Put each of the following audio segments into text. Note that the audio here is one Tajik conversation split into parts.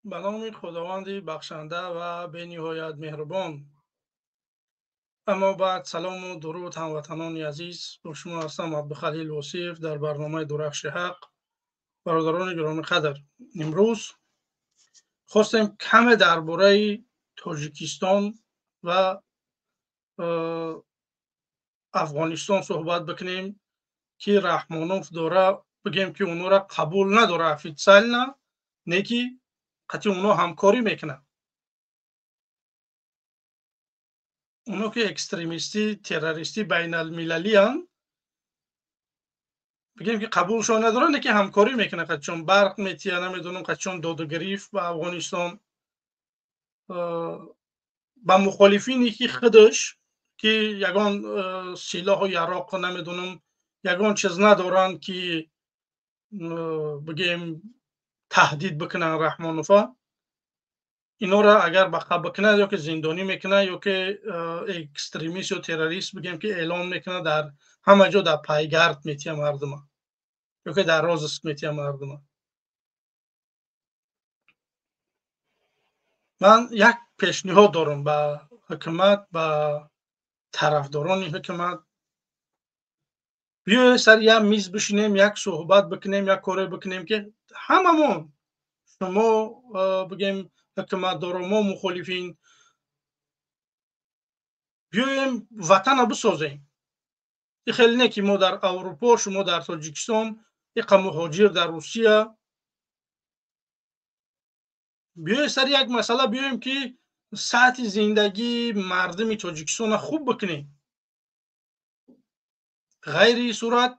Ба номи Худованди бахшанда ва бениҳоят меҳрубон. Аммо баъд салому дуруд, ҳамватанони азиз, бо шумо ҳастам Абдухалил Восиев дар барномаи Дурахши ҳақ. Бародарони гиромиқадр, имрӯз хостем каме дар бораи Тоҷикистон ва Афғонистон суҳбат бикунем, ки Раҳмонов дора, бигем ки онҳоро қабул надора официально, не ки қатъи онҳо ҳамкорӣ мекунад. Онҳо ки экстремистӣ, террористӣ байналмилалиянд, бигем ки қабулшон надоранд, не ки ҳамкорӣ мекунад, қатъчон барқ метия, намедонам, қатъчон додугирифт ба Афғонистон, ба мухолифине ки худаш ки ягон силоҳу яроқ, намедонам, ягон чиз надоранд ки бигем таҳдид бикунанд Раҳмонова, инора агар ба қаб бикунад ё ки зиндонӣ мекунад, ё ки экстремист ё террорист бигем ки эълон мекунад, дар ҳама ҷо дар пайгард метия мардума, ё ки дар розыск метия мардума. Ман як пешниҳод дорам ба ҳукумат, ба тарафдорони ҳукумат. Биёед сари як миз бишинем, як суҳбат бикунем, як коре бикунем ки ҳамамон, шумо бигем ҳукуматдоро, мо мухолифин, биёем ватана бисозем. И хеле не ки мо дар Аврупо, шумо дар Тоҷикистон, иқа муҳоҷир дар Русия. Биёед сари як масъала биёем ки сатҳи зиндагии мардуми Тоҷикистонро хуб бикунем. Ғайри ин сурат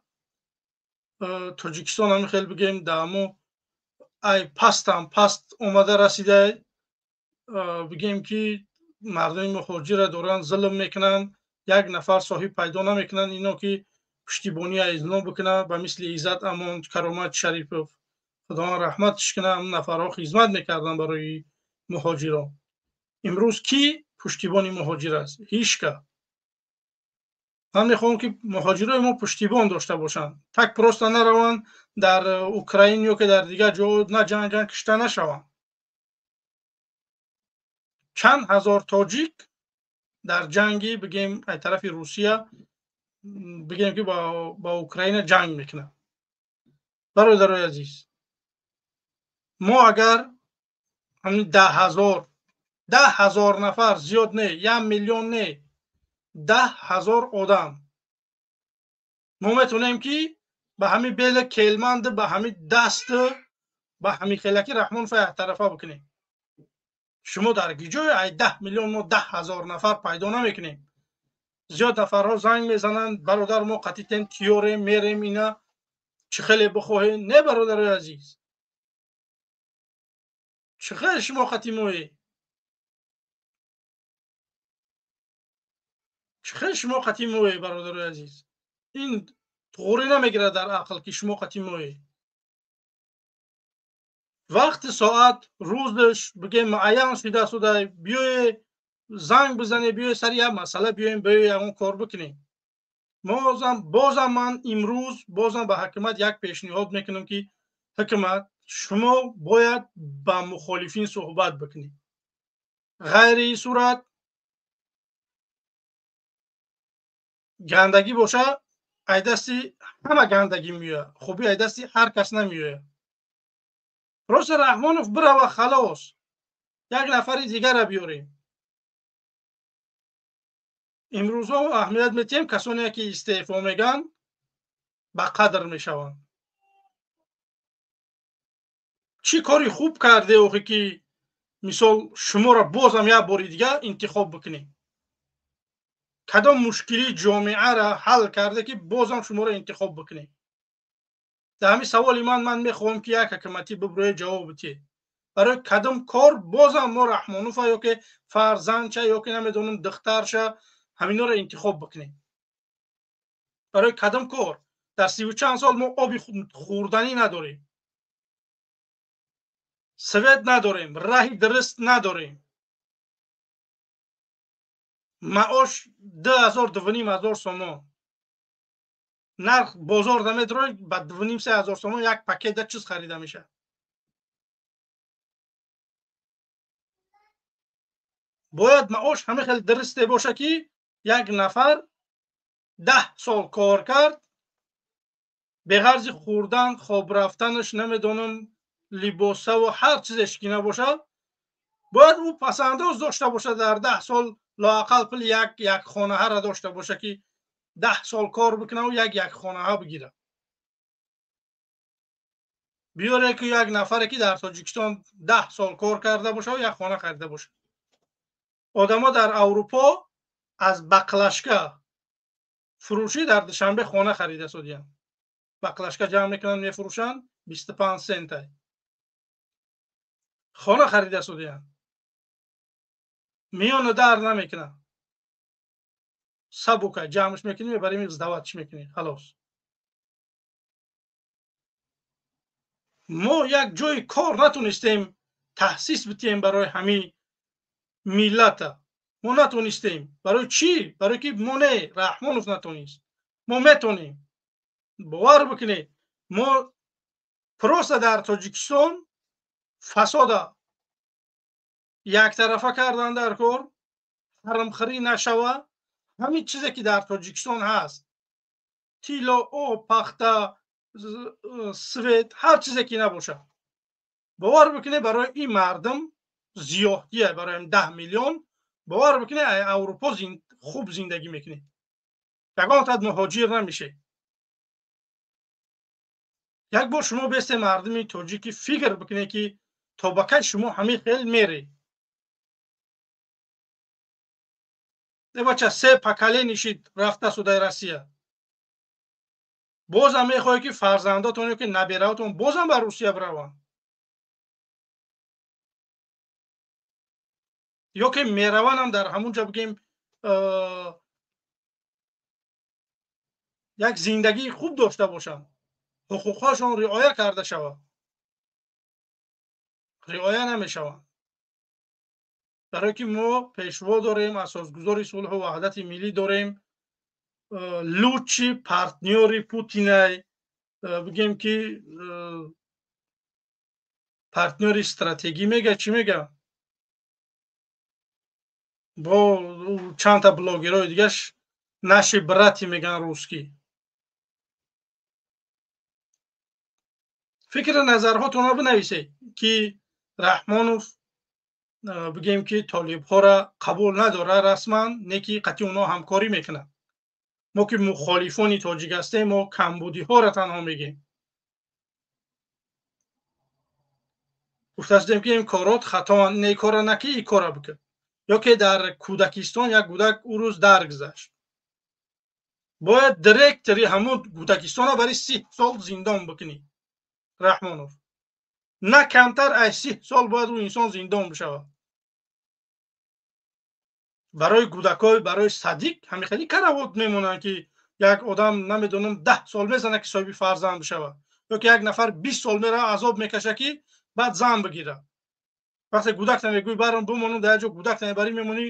Тоҷикистон ҳамин хел бигем дамо ай пастам паст омада расида, бигем ки мардуми муҳоҷирро доранд зулм мекунанд, як нафар соҳиб пайдо намекунанд, ино ки пуштибонӣ аз ино бикунанд, ба мисли Иззат Амон, Каромат Шарипов, Худованд раҳматш кунад, ҳамн нафарҳо хизмат мекарданд барои муҳоҷирон. Имрӯз кӣ пуштибони муҳоҷир аст? Ҳеҷ ка. Ман мехоҳам ки муҳоҷирои мо пуштибон дошта бошанд, так просто нараванд дар Украин ё ки дар дигар ҷо наҷанганд, кишта нашаванд. Чанд ҳазор тоҷик дар ҷанги бигем ай тарафи Русия, бигем ки ба Украина ҷанг мекунад. Бародарои азиз, мо агар ҳамин 10,000 нафар зиёд не, 1 миллион не, 10,000 одам мо метавонем ки ба ҳамин бела келманд, ба ҳамин даст, ба ҳамин хелаки Раҳмонова яктарафа бикунем. Шумо дар гиҷое ай 10 миллион мо 10,000 нафар пайдо намекунем. Зиёд нафарҳо занг мезананд, бародар мо қатитем, тиёрем, мерем, ина чӣ хеле бихоҳем. Не, бародарои азиз, чӣ хеле шумо қати моед? Чӣ хеле шумо қати моед, бародарои азиз? Ин туғрӣ намегирад дар ақл ки шумо қати моед. Вақти соат рӯзаш бигем муайян шуда суда, биёе занг бизане, биёе сари як масъала биёем, биёе ягон кор бикунем. Бозам ман имрӯз бозам ба ҳукумат як пешниҳод мекунам ки ҳукумат, шумо бояд ба мухолифин суҳбат бикунед. Ғайри ин сурат гандагӣ боша, ай дасти ҳама гандагӣ меояд, хубӣ ай дасти ҳар кас намеояд. Просто Раҳмонов бирава, халос, як нафари дигарро биёрем. Имрӯзҳо аҳамият метиҳем касоне ки истеъфо мегӯянд ба қадр мешаванд. Чӣ кори хуб карде охи ки мисол шуморо бозам як бори дигар интихоб бикунем? Кадом мушкилии ҷомеаро ҳал карде ки бозам шуморо интихоб бикунем? Дар ҳамин саволи ман мехоҳам ки як ҳукуматӣ бибурӯе ҷавоб бидиҳед. Барои кадом кор бозам мо Раҳмонова ё ки фарзандча ё ки намедонам духтарша ҳаминҳоро интихоб бикунем? Барои кадом кор? Дар 30 чанд сол мо оби хӯрданӣ надорем, свет надорем, раҳи дуруст надорем, маош 2,000, 2,500 сомон, нарх бозор намедрои, ба 2,5-3 ҳазор сомон як пакета чиз харида мешавад. Бояд маош ҳама хел дурусте боша, ки як нафар 10 сол кор кард, беғарзи хӯрдан, хоб рафтанаш, намедонам, либосаву ҳар чизеш ки набошад, бояд ӯ пасандоз дошта бошад, дар 10 сол лоақал пули як хонаҳаро дошта боша, ки 10 сол кор бикунаву як хонаҳа бигирад. Биёре ки як нафаре ки дар Тоҷикистон 10 сол кор карда бошаву як хона харида бошад. Одамо дар Аврупо аз баклашка фурӯшӣ дар Душанбе хона харида содиянд. Баклашка ҷамъ мекунанд, мефурӯшанд, 25 сентай хона харида содиянд. Миёна дар намекунанд, сабука ҷамъш мекунӣ, мебарӣ, сдавать мекунӣ, халос. Мо як ҷои кор натонистем таҳсис битиҳем барои ҳамин миллата. Мо натонистем. Барои чӣ? Барои ки мо не, Раҳмонов натонист. Мо метонем. Бовар бикунед, мо просто дар Тоҷикистон фасода яктарафа кардан дар кор, ҳарамхӯрӣ нашава. Ҳамин чизе ки дар Тоҷикистон ҳаст, тилло, об, пахта, свет, ҳар чизе ки набошад, бовар бикунед, барои ин мардум зиёдтия, барои 10 миллион, бовар бикунед, Аврупо хуб зиндагӣ мекунед, ягон тад муҳоҷир намешед. Як бор шумо бесте мардуми тоҷикӣ фикр бикунед, ки то ба кай шумо ҳамин хел меред. Бача, се поколение шид рафта судаи Россия. Бозам мехоҳед, ки фарзандотон ё ки набераотон бозам ба Русия бираванд, ё ки меравандам дар ҳамун ҷо бигем як зиндагии хуб дошта бошанд, ҳуқуқҳошон риоя карда шавад. Риоя намешаванд, барое ки мо пешво дорем, асосгузори сулҳу ваҳдати миллӣ дорем, лучший партнёри Путинай, бигем ки партнёри стратегӣ мега, чӣ мега, бо чандта блогерҳои дигаш наши братья меган русский. Фикри назарҳотонро бинависед, ки Раҳмонов бигем ки толибҳоро қабул надорад расман, не ки қатъи онҳо ҳамкорӣ мекунад. Мо ки мухолифони тоҷик ҳастем, мо камбудиҳоро танҳо мегем. Гуфтастем, ки ин корот хатоанд, не кора наки, ин кора бикун. Ё ки дар кӯдакистон як кӯдак ӯ рӯз даргузашт, бояд директори ҳамун кӯдакистонро барои 30 сол зиндон бикунӣ Раҳмонов. На камтар аз 30 сол бояд ӯ инсон зиндон бишавад. Барои кӯдакҳои, барои садик ҳамин хеле каравот мемонанд, ки як одам намедонам 10 сол мезанад, ки соҳиби фарзанд бишавад, ё ки як нафар 20 сол меравад, азоб мекашад, ки баъд зан бигирад. Вақте кӯдакта мегӯӣ барам бимонам дар як ҷо, кӯдакта мебарӣ мемонӣ,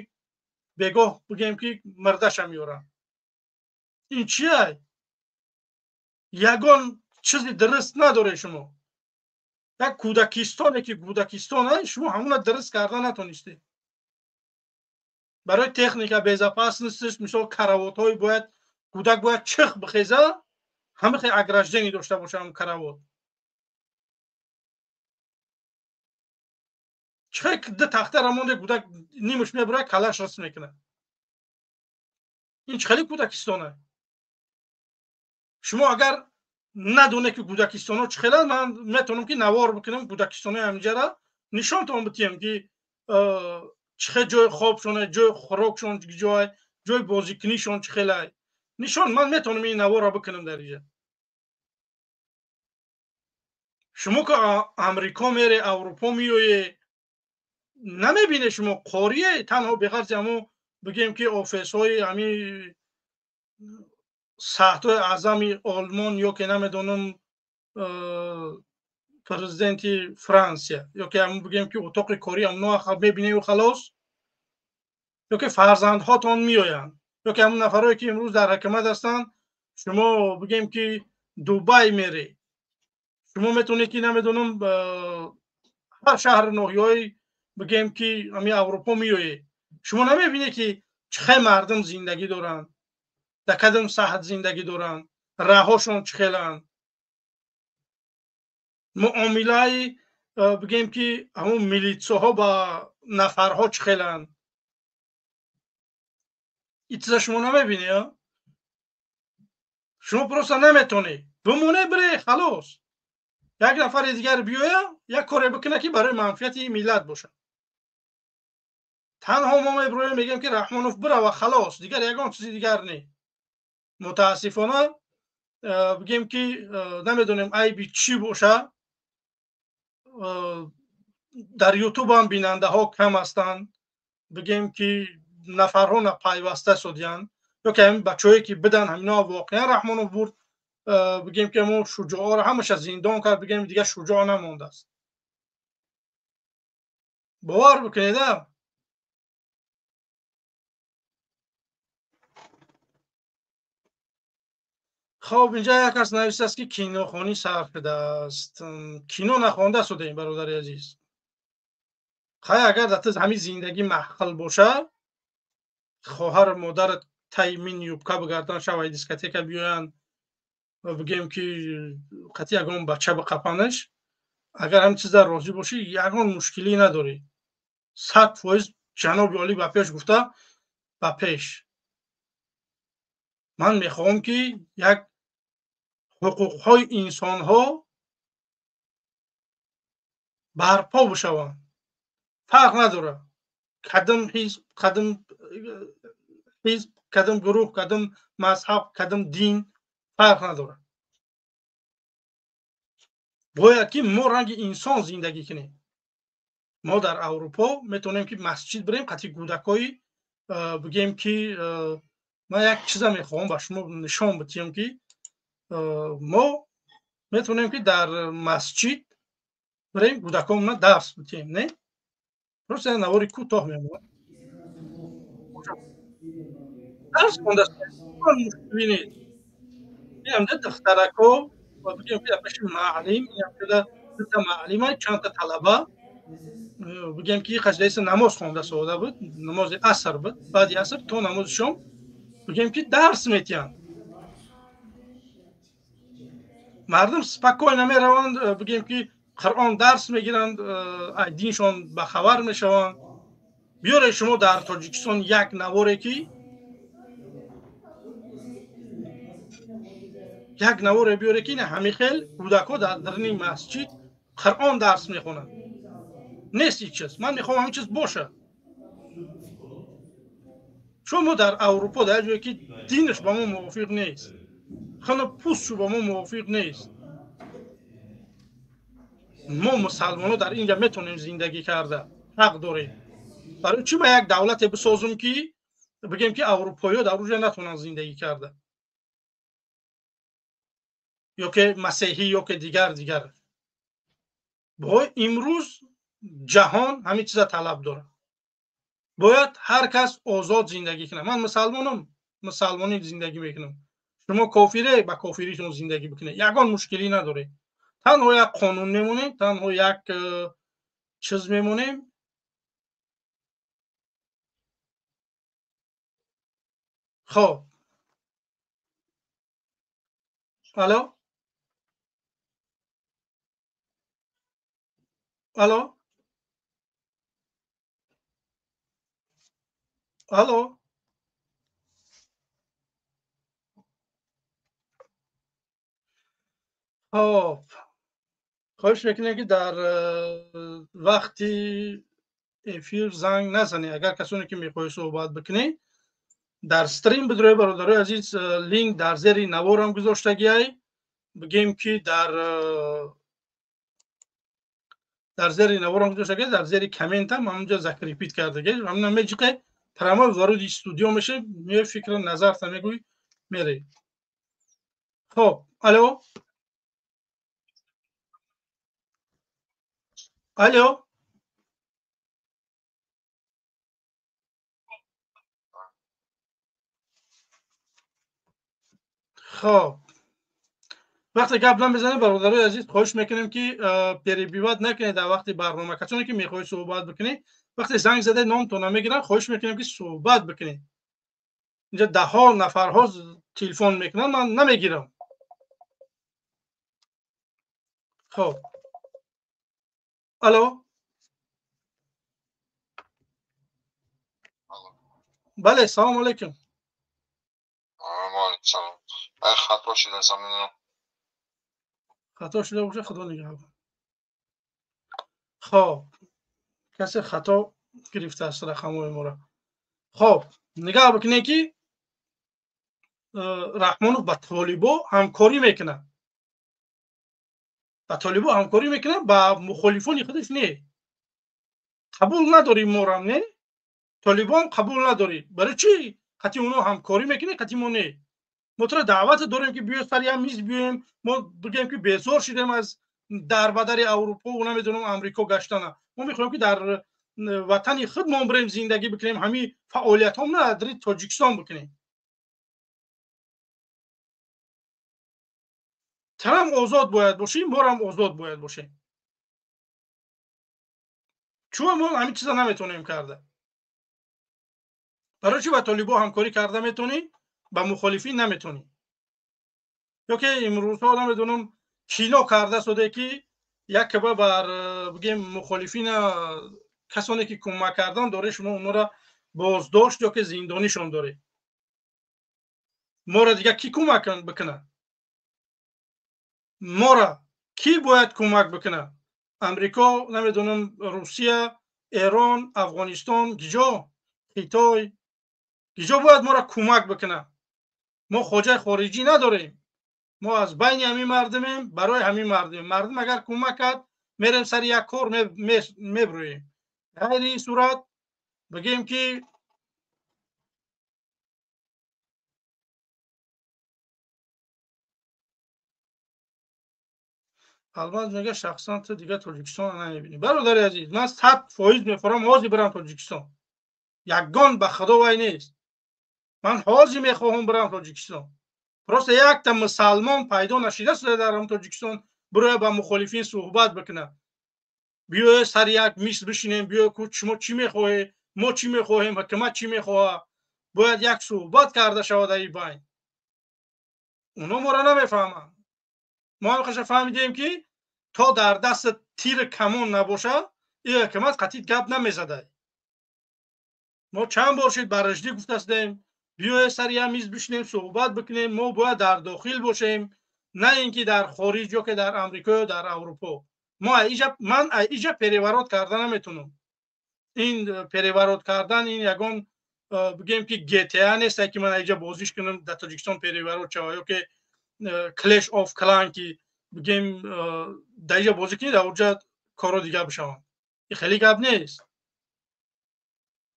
бегоҳ бигӯем ки мирдаша меоранд. Ин чия? Ягон чизи дуруст надоред шумо. Як кӯдакистоне ки кӯдакистон, шумо ҳамона дуруст карда натонистед. Барои техника безопасностиш, мисол каравотҳои бояд кӯдак бояд чих бихеза, ҳама хел ограждение дошта боша ҳам каравот. Чихе ду тахтара монде, кӯдак нимаш мебурад, калаш раст мекунад. Ин чӣ хеле кӯдакистона? Шумо агар надоне ки кӯдакистонҳо чӣ хеланд, ман метавонам ки навор бикунам кӯдакистонои ҳаминҷара, нишонтон битиҳам, ки чӣ хел ҷои хобшон, ҷои хӯрокшон, ҷои бозикунишон чӣ хелай. Нишон ман метавонам ин наворро бикунам дар инҷа. Шумо ки Амрико мере, Аврупо меоед, намебине шумо қорие, танҳо беғарзи ҳамун бигем ки офисҳои ҳамин саҳтҳои аъзами Олмон, ё ки намедонам президенти Франсия, ё ки ҳамун бигем ки утоқи корӣ ҳамуно мебинею халос, ё ки фарзандҳотон меоянд, ё ки ҳамун нафарое ки имрӯз дар ҳакумат ҳастанд, шумо бигем ки Дубай мере, шумо метавонед ки намедонам ҳар шаҳр ноҳияҳои бигем ки ҳамин Аврупо меоед, Шумо намебинед ки чӣ хел мардум зиндагӣ доранд, дар кадом саҳат зиндагӣ доранд, раҳошон чӣ хеланд, муомилаи бигем ки ҳамон милитсияҳо ба нафарҳо чӣ хеланд. Ин чиза шумо намебинед? Шумо просто наметонед. Бимоне бире, халос. Як нафари дигар биёя, як коре бикунад ки барои манфиати миллат бошад. Танҳо мо мебироем, мегӯем ки Раҳмонов бирава, халос, дигар ягон чизи дигар не. Мутаассифона бигем ки намедонем айби чӣ боша, дар ютуб ҳам бинандаҳо кам ҳастанд, бигем ки нафарҳо напайваста шудиянд, ё ки ҳамин бачаҳое ки бидан ҳамино воқеан Раҳмонов бурд, бигем ки мо шуҷоъро ҳамаша зиндон кард, бигем дигар шуҷоъ намондааст. Бовар бикунед. Хоб, инҷа як кас навиштааст ки кинохонӣ сар шудааст. Кино нахонда шудаем, бародари азиз. Хай, агар дар ту ҳамин зиндагӣ маҳқил боша, хоҳару модарат таи мини юбка бигардан, шавай дискотека биёянд ва бигем ки қатъи ягон бача биқапанаш, агар ҳамин чиза розӣ бошӣ, ягон мушкилӣ надорӣ. 100% ҷаноби олӣ ба пеш гуфта, ба пеш. Ман мехоҳам ки як ҳуқуқҳои инсонҳо барпо бишаванд. Фарқ надорад кадом ҳизб, кадом ҳизб, кадом гурӯҳ, кадом мазҳаб, кадом дин, фарқ надорад. Бояд ки мо ранги инсон зиндагӣ кунем. Мо дар Аврупо метавонем ки масҷид бирем, қатъи кӯдакҳои, бигем ки ман як чиза мехоҳам ба шумо нишон бидиҳам ки мо метавонем ки дар масҷид бирем, кӯдаконро дарс бидиҳем, не? Просто як навори кӯтоҳ мемонад. Дарс хонда бинед. Инамда духтарако ва бигем ки пеши муаллим, инамда дута муаллима, чандта талаба, бигем ки қашдаиса намоз хонда сода буд, намози аср буд, баъди аср то намози шом бигем ки дарс метиҳанд. Мардум спокойно мераванд, бигем ки Қуръон дарс мегиранд, диншон бахабар мешаванд. Биёре шумо дар Тоҷикистон як наворе ки як наворе биёре ки ҳамин хел кӯдакҳо дар даруни масҷид Қуръон дарс мехонанд. Нест ҳеҷ чиз. Ман мехоҳам ҳамин чиз бошад. Чун мо дар Аврупо, дар ҷое ки динаш ба мо мувофиқ нест, хона пӯстшу ба мо мувофиқ нест, мо мусалмонҳо дар инҷа метавонем зиндагӣ карда, ҳақ дорем. Барои чӣ ман як давлате бисозум ки бигем ки аврупоиҳо дар уҷа натавонанд зиндагӣ карда, ё ки масеҳӣ, ё ки дигар дигар. Бо имрӯз ҷаҳон ҳамин чиза талаб дорад. Бояд ҳар кас озод зиндагӣ кунад. Ман мусалмонам, мусалмонӣ зиндагӣ мекунам. Шумо кофире, ба кофиритон зиндагӣ бикунед, ягон мушкилӣ надоред. Танҳо як қонун мемонем, танҳо як чиз мемонем. Хоб, алло, алло, алло. Хоб, хоҳиш мекунем ки дар вақти эфир занг назанед. Агар касоне ки мехоҳед суҳбат бикунед, дар стрим бидроед, бародарои азиз, линк дар зери наворам гузоштагиай. Бигем ки дар зери наворам гузоштагиай, дар зери комментам ҳамонҷо закрепить кардагиай. Ҳамина меҷиқе, прямо вориди студио мешед, меои фикру назарта мегӯй, мере. Хоб, алло, алло. Хоб, Вақте гап намезанем, бародарои азиз, хоҳиш мекунем, ки перебивать накунед дар вақти барнома. Касоне ки мехоҳед суҳбат бикунед, вақте занг задаед, номтон намегиранд, хоҳиш мекунем, ки суҳбат бикунед. Инҷа даҳҳо нафарҳо телефон мекунанд, ман намегирам. Хоб, алло, бале, салому алайкум. Хато шуда. Хато шуда боша, худо нигаҳбон. Хоб, касе хато гирифтааст рақамҳои моро. Хоб, нигаҳ бикунед, ки Раҳмонов ба толибо ҳамкорӣ мекунад, ба толибо ҳамкорӣ мекунад, ба мухолифони худаш не. Қабул надорӣ морам, не, толибон қабул надорӣ. Барои чӣ қати оно ҳамкорӣ мекунӣ, қати мо не? Мо туро даъват дорем, ки биё сари ям миз биёем, мо бигӯем, ки безор шудем аз дарбадари Аврупо, намедонам, Амрико гаштана. Мо мехоҳем, ки дар ватани худмон бирем, зиндагӣ бикунем, ҳамин фаъолиятҳом на дар Тоҷикистон бикунем. Тарам озод бояд бошем, морам озод бояд бошем. Чун мо ҳамин чиза наметавонем карда? Барои чӣ ба толибо ҳамкорӣ карда метавонӣ, ба мухолифин наметавонӣ? Ё ки имрӯзҳо, намедонам, кино карда соде, ки якба бар, бигем, мухолифина, касоне ки кӯмак кардан доре, шумо онҳоро боздошт ё ки зиндонишон доред. Моро дигар кӣ кӯмак бикунад? Моро кӣ бояд кӯмак бикунад? Амрико, намедонам, Русия, Эрон, Афғонистон, гиҷо, Хитой, гиҷо бояд моро кӯмак бикунад? Мо хоҷаи хориҷӣ надорем. Мо аз байни ҳамин мардумем, барои ҳамин мардумем. Мардум агар кӯмак кард, мерем, сари як кор мебурӯем. Ғайри ин сурат, бигем, ки Алмаз мега, шахсан ту дигар Тоҷикистонро намебинӣ. Бародари азиз, ман 100% мефорам, ҳозир бирам Тоҷикистон. Ягон ба худо вай нест. Ман ҳозир мехоҳам бирам Тоҷикистон. Просто якта мусалмон пайдо нашида шуда дар Тоҷикистон, бироя ба мухолифин суҳбат бикунад. Биёе сари як миз бишинем, биё, ку шумо чӣ мехоҳед, мо чӣ мехоҳем, ҳукумат чӣ мехоҳад. Бояд як суҳбат карда шавад дар ин байн. Оно моро намефаҳманд. Мо ҳам хаша фаҳмидем, ки то дар даст тири камон набошад, ин ҳукумат қатъи гап намезадай. Мо чанд бор шид ба Рашдӣ гуфтастем, биёе сари як миз бишинем, суҳбат бикунем. Мо бояд дар дохил бошем, на ин ки дар хориҷ ё ки дар Амрико ё дар Аврупо. Мо ман иҷа переворот карда наметунам. Ин переворот кардан ин ягон, бигем, ки GTA нест, ки ман иҷа бозиш кунам, дар Тоҷикистон переворот шава, ё ки Clash of Clan, ки, бигем, дар иҷа бозӣ кунӣ, дар оҷа коро дигар бишаванд. Ин хеле гап нест.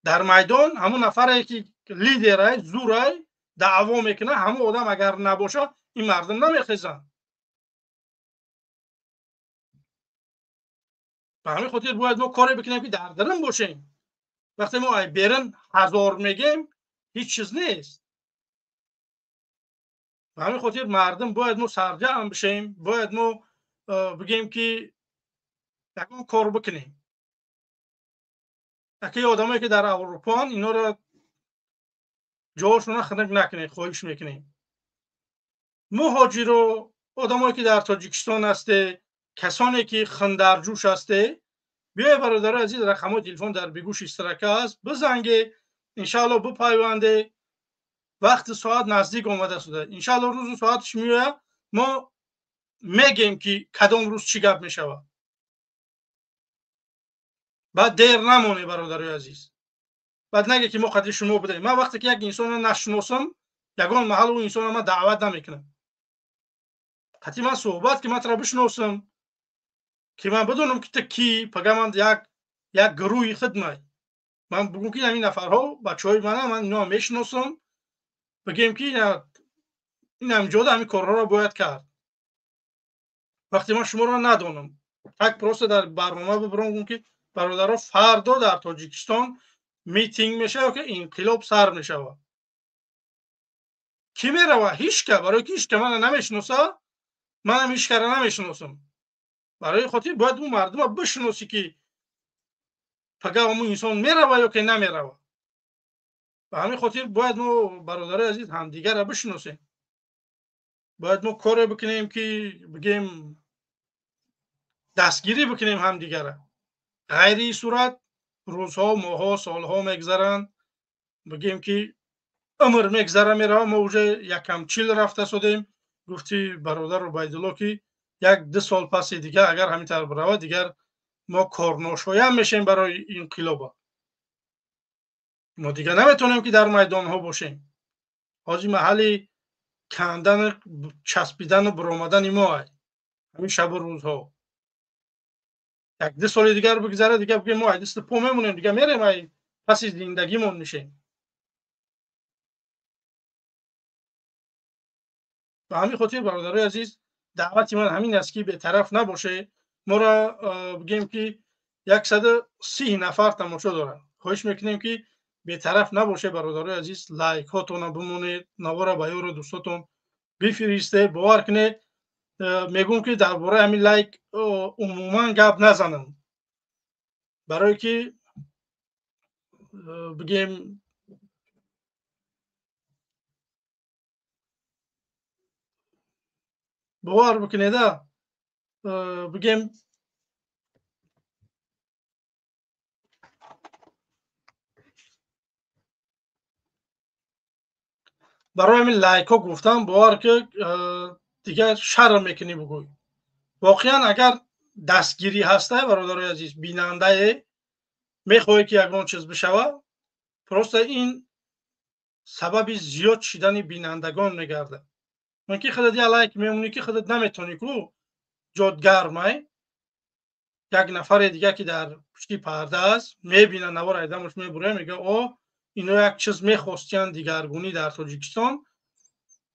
Дар майдон ҳамон нафаре ки лидерай, зурай, даъво мекунад, ҳамон одам агар набошад, ин мардум намехезанд. Ба ҳамин хотир бояд мо коре бикунем, ки дар дарун бошем. Вақте мо ай берун ҳазор мегем, ҳеҷ чиз нест. Ба ҳамин хотир, мардум, бояд мо сарҷамъ бишем, бояд мо, бигем, ки ягон кор бикунем. Аки одамое ки дар Аврупоанд, инҳоро ҷоҳошонро хунук накунед, хоҳиш мекунем. Муҳоҷиро, одамое ки дар Тоҷикистон ҳасте, касоне ки хундарҷӯш ҳасте, биёе, бародарои азиз, рақамҳои телефон дар бегӯши строка аст, бизанге, иншаалло, бипайванде. Вақти соат наздик омада шуда. Иншаалло, рӯзу соаташ меояд, мо мегем, ки кадом рӯз чӣ гап мешавад. Баъд дер намоне, бародарои азиз. Баъд наге, ки мо қадри шумо будаем. Ман вақте ки як инсонро нашиносам, ягон маҳал ӯ инсонро ман даъват намекунам. Қатъи ман суҳбат, ки ман туро бишиносам, ки ман бидонам, ки ту кӣ. Пага ман як гурӯҳи хидмай, ман бигӯм, ки ҳамин нафарҳо бачаҳои мана, ман иноа мешиносам, бигем, ки ин ҳамҷода ҳамин корҳоро бояд кард. Вақте ман шуморо надонам, так просто дар барнома бибурам, гӯм, ки бародаро, фардо дар Тоҷикистон митинг мешавад, ки инқилоб сар мешавад, кӣ мерава? Ҳичка. Барои ки ҳичка мана намешиноса. Манам ҳеч кара намешиносам. Барои хотир бояд ӯ мардума бишиносӣ, ки пага ҳамун инсон мерава ё ки намерава. Ба ҳамин хотир бояд мо, бародарои азиз, ҳамдигарро бишиносем. Бояд мо коре бикунем, ки бигем, дастгирӣ бикунем ҳамдигарро. Ғайри ин сурат рӯзҳо, моҳҳо, солҳо мегзаранд, бигем ки умр мегзара, мерава. Мо уже якам чил рафта шудем. Гуфти бародар Убайдулло, ки як ду сол паси дигар агар ҳамин тавр бирава, дигар мо корношоям мешем барои инқилоба. Мо дигар наметавонем, ки дар майдонҳо бошем. Ҳозир маҳалли кандану часпидану биромадани мо ай ҳамин шабу рӯзҳо. Як ду соли дигар бигзара, дигар бигем, мо ай дасту по мемонем, дигар мерем, ай паси зиндагимон мешем. Ба ҳамин хотир, бародарои азиз, даъвати ман ҳамин аст, ки бетараф набоше. Моро, бигем ки, 130 нафар тамошо дорад. Хоҳиш мекунем, ки бетараф набоше, бародарои азиз. Лайкҳотонро бимонед, навора ба ёру дӯстотон бифиристе. Бовар кунед, мегӯм, ки дар бораи ҳамин лайк умуман гап назанам, барое ки, бигем, бовар бикунеда, бигем, барои ҳамин лайкҳо гуфтам, бовар ки, дигар шарм мекунӣ бигӯй. Воқеан, агар дастгирӣ ҳастай, бародарои азиз, бинандае мехоҳе, ки ягон чиз бишава, просто ин сабаби зиёд шидани бинандагон мегардад. Мумкин худат я лайк мемонӣ, ки худат наметавонӣ, ку ҷот гармай, як нафаре дига, ки дар пушти парда аст, мебина, навор айдамош мебура, мега: «О, ино як чиз мехостиянд, дигаргунӣ дар Тоҷикистон,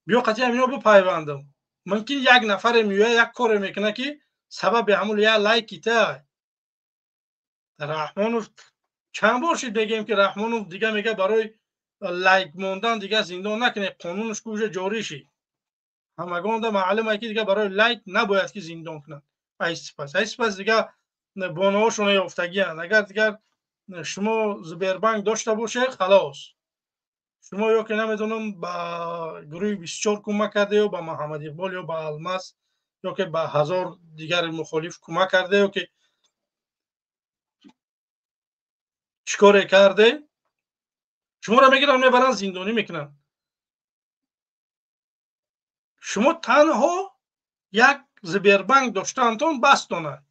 биё қатъи ҳамино бипайвандам». Мумкин як нафаре меояд, як коре мекунад, ки сабаби ҳамун я лайки та. Раҳмонов чанд бор шид, мегӯем, ки Раҳмонов дига мега, барои лайк мондан дига зиндон накунед, қонунаш ку уже ҷорӣ шид, ҳамагонда маълума, ки дига барои лайк набояд ки зиндон кунанд. Айсипас дига бонаҳошона ёфтагианд. Агар дигар шумо Сбербанк дошта бошед, халос, шумо ё ки намедонам, ба гурӯҳи 24 кӯмак карда, ё ба Муҳаммад Иқбол, ё ба Алмаз, ё ки ба ҳазор дигари мухолиф кӯмак карда, ё ки чӣ коре карде, шуморо мегиранд, мебаранд, зиндонӣ мекунанд. Шумо танҳо як Сбербанк доштаантон бастона,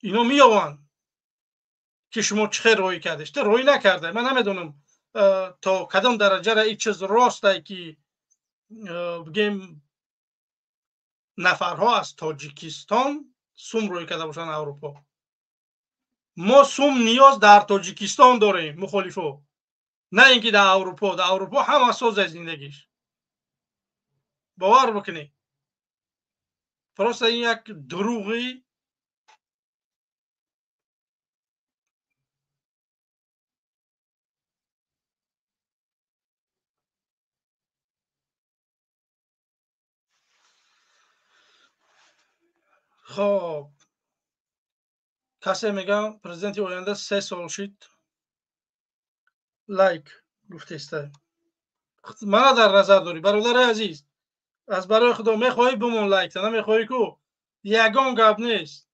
ино меёванд, ки шумо чӣ хел роҳӣ кардед, роҳӣ накарда. Ман намедонам, то кадом дараҷара ин чиз ростай, ки, бигем, нафарҳо аз Тоҷикистон сум роҳӣ карда бошанд Аврупо. Мо сум ниёз дар Тоҷикистон дорем, мухолифо, на ин ки дар Аврупо. Дар Аврупо ҳама соза зиндагиш, бовар бикунед, просто ин як дурӯғи. Хоб, касе мегӯям, президенти оянда 3 сол шид, лайк гуфтеста, мана дар назар дорӣ. Бародари азиз, аз барои Худо, мехоҳӣ бимон лайкта, намехоҳӣ ку ягон гап нест.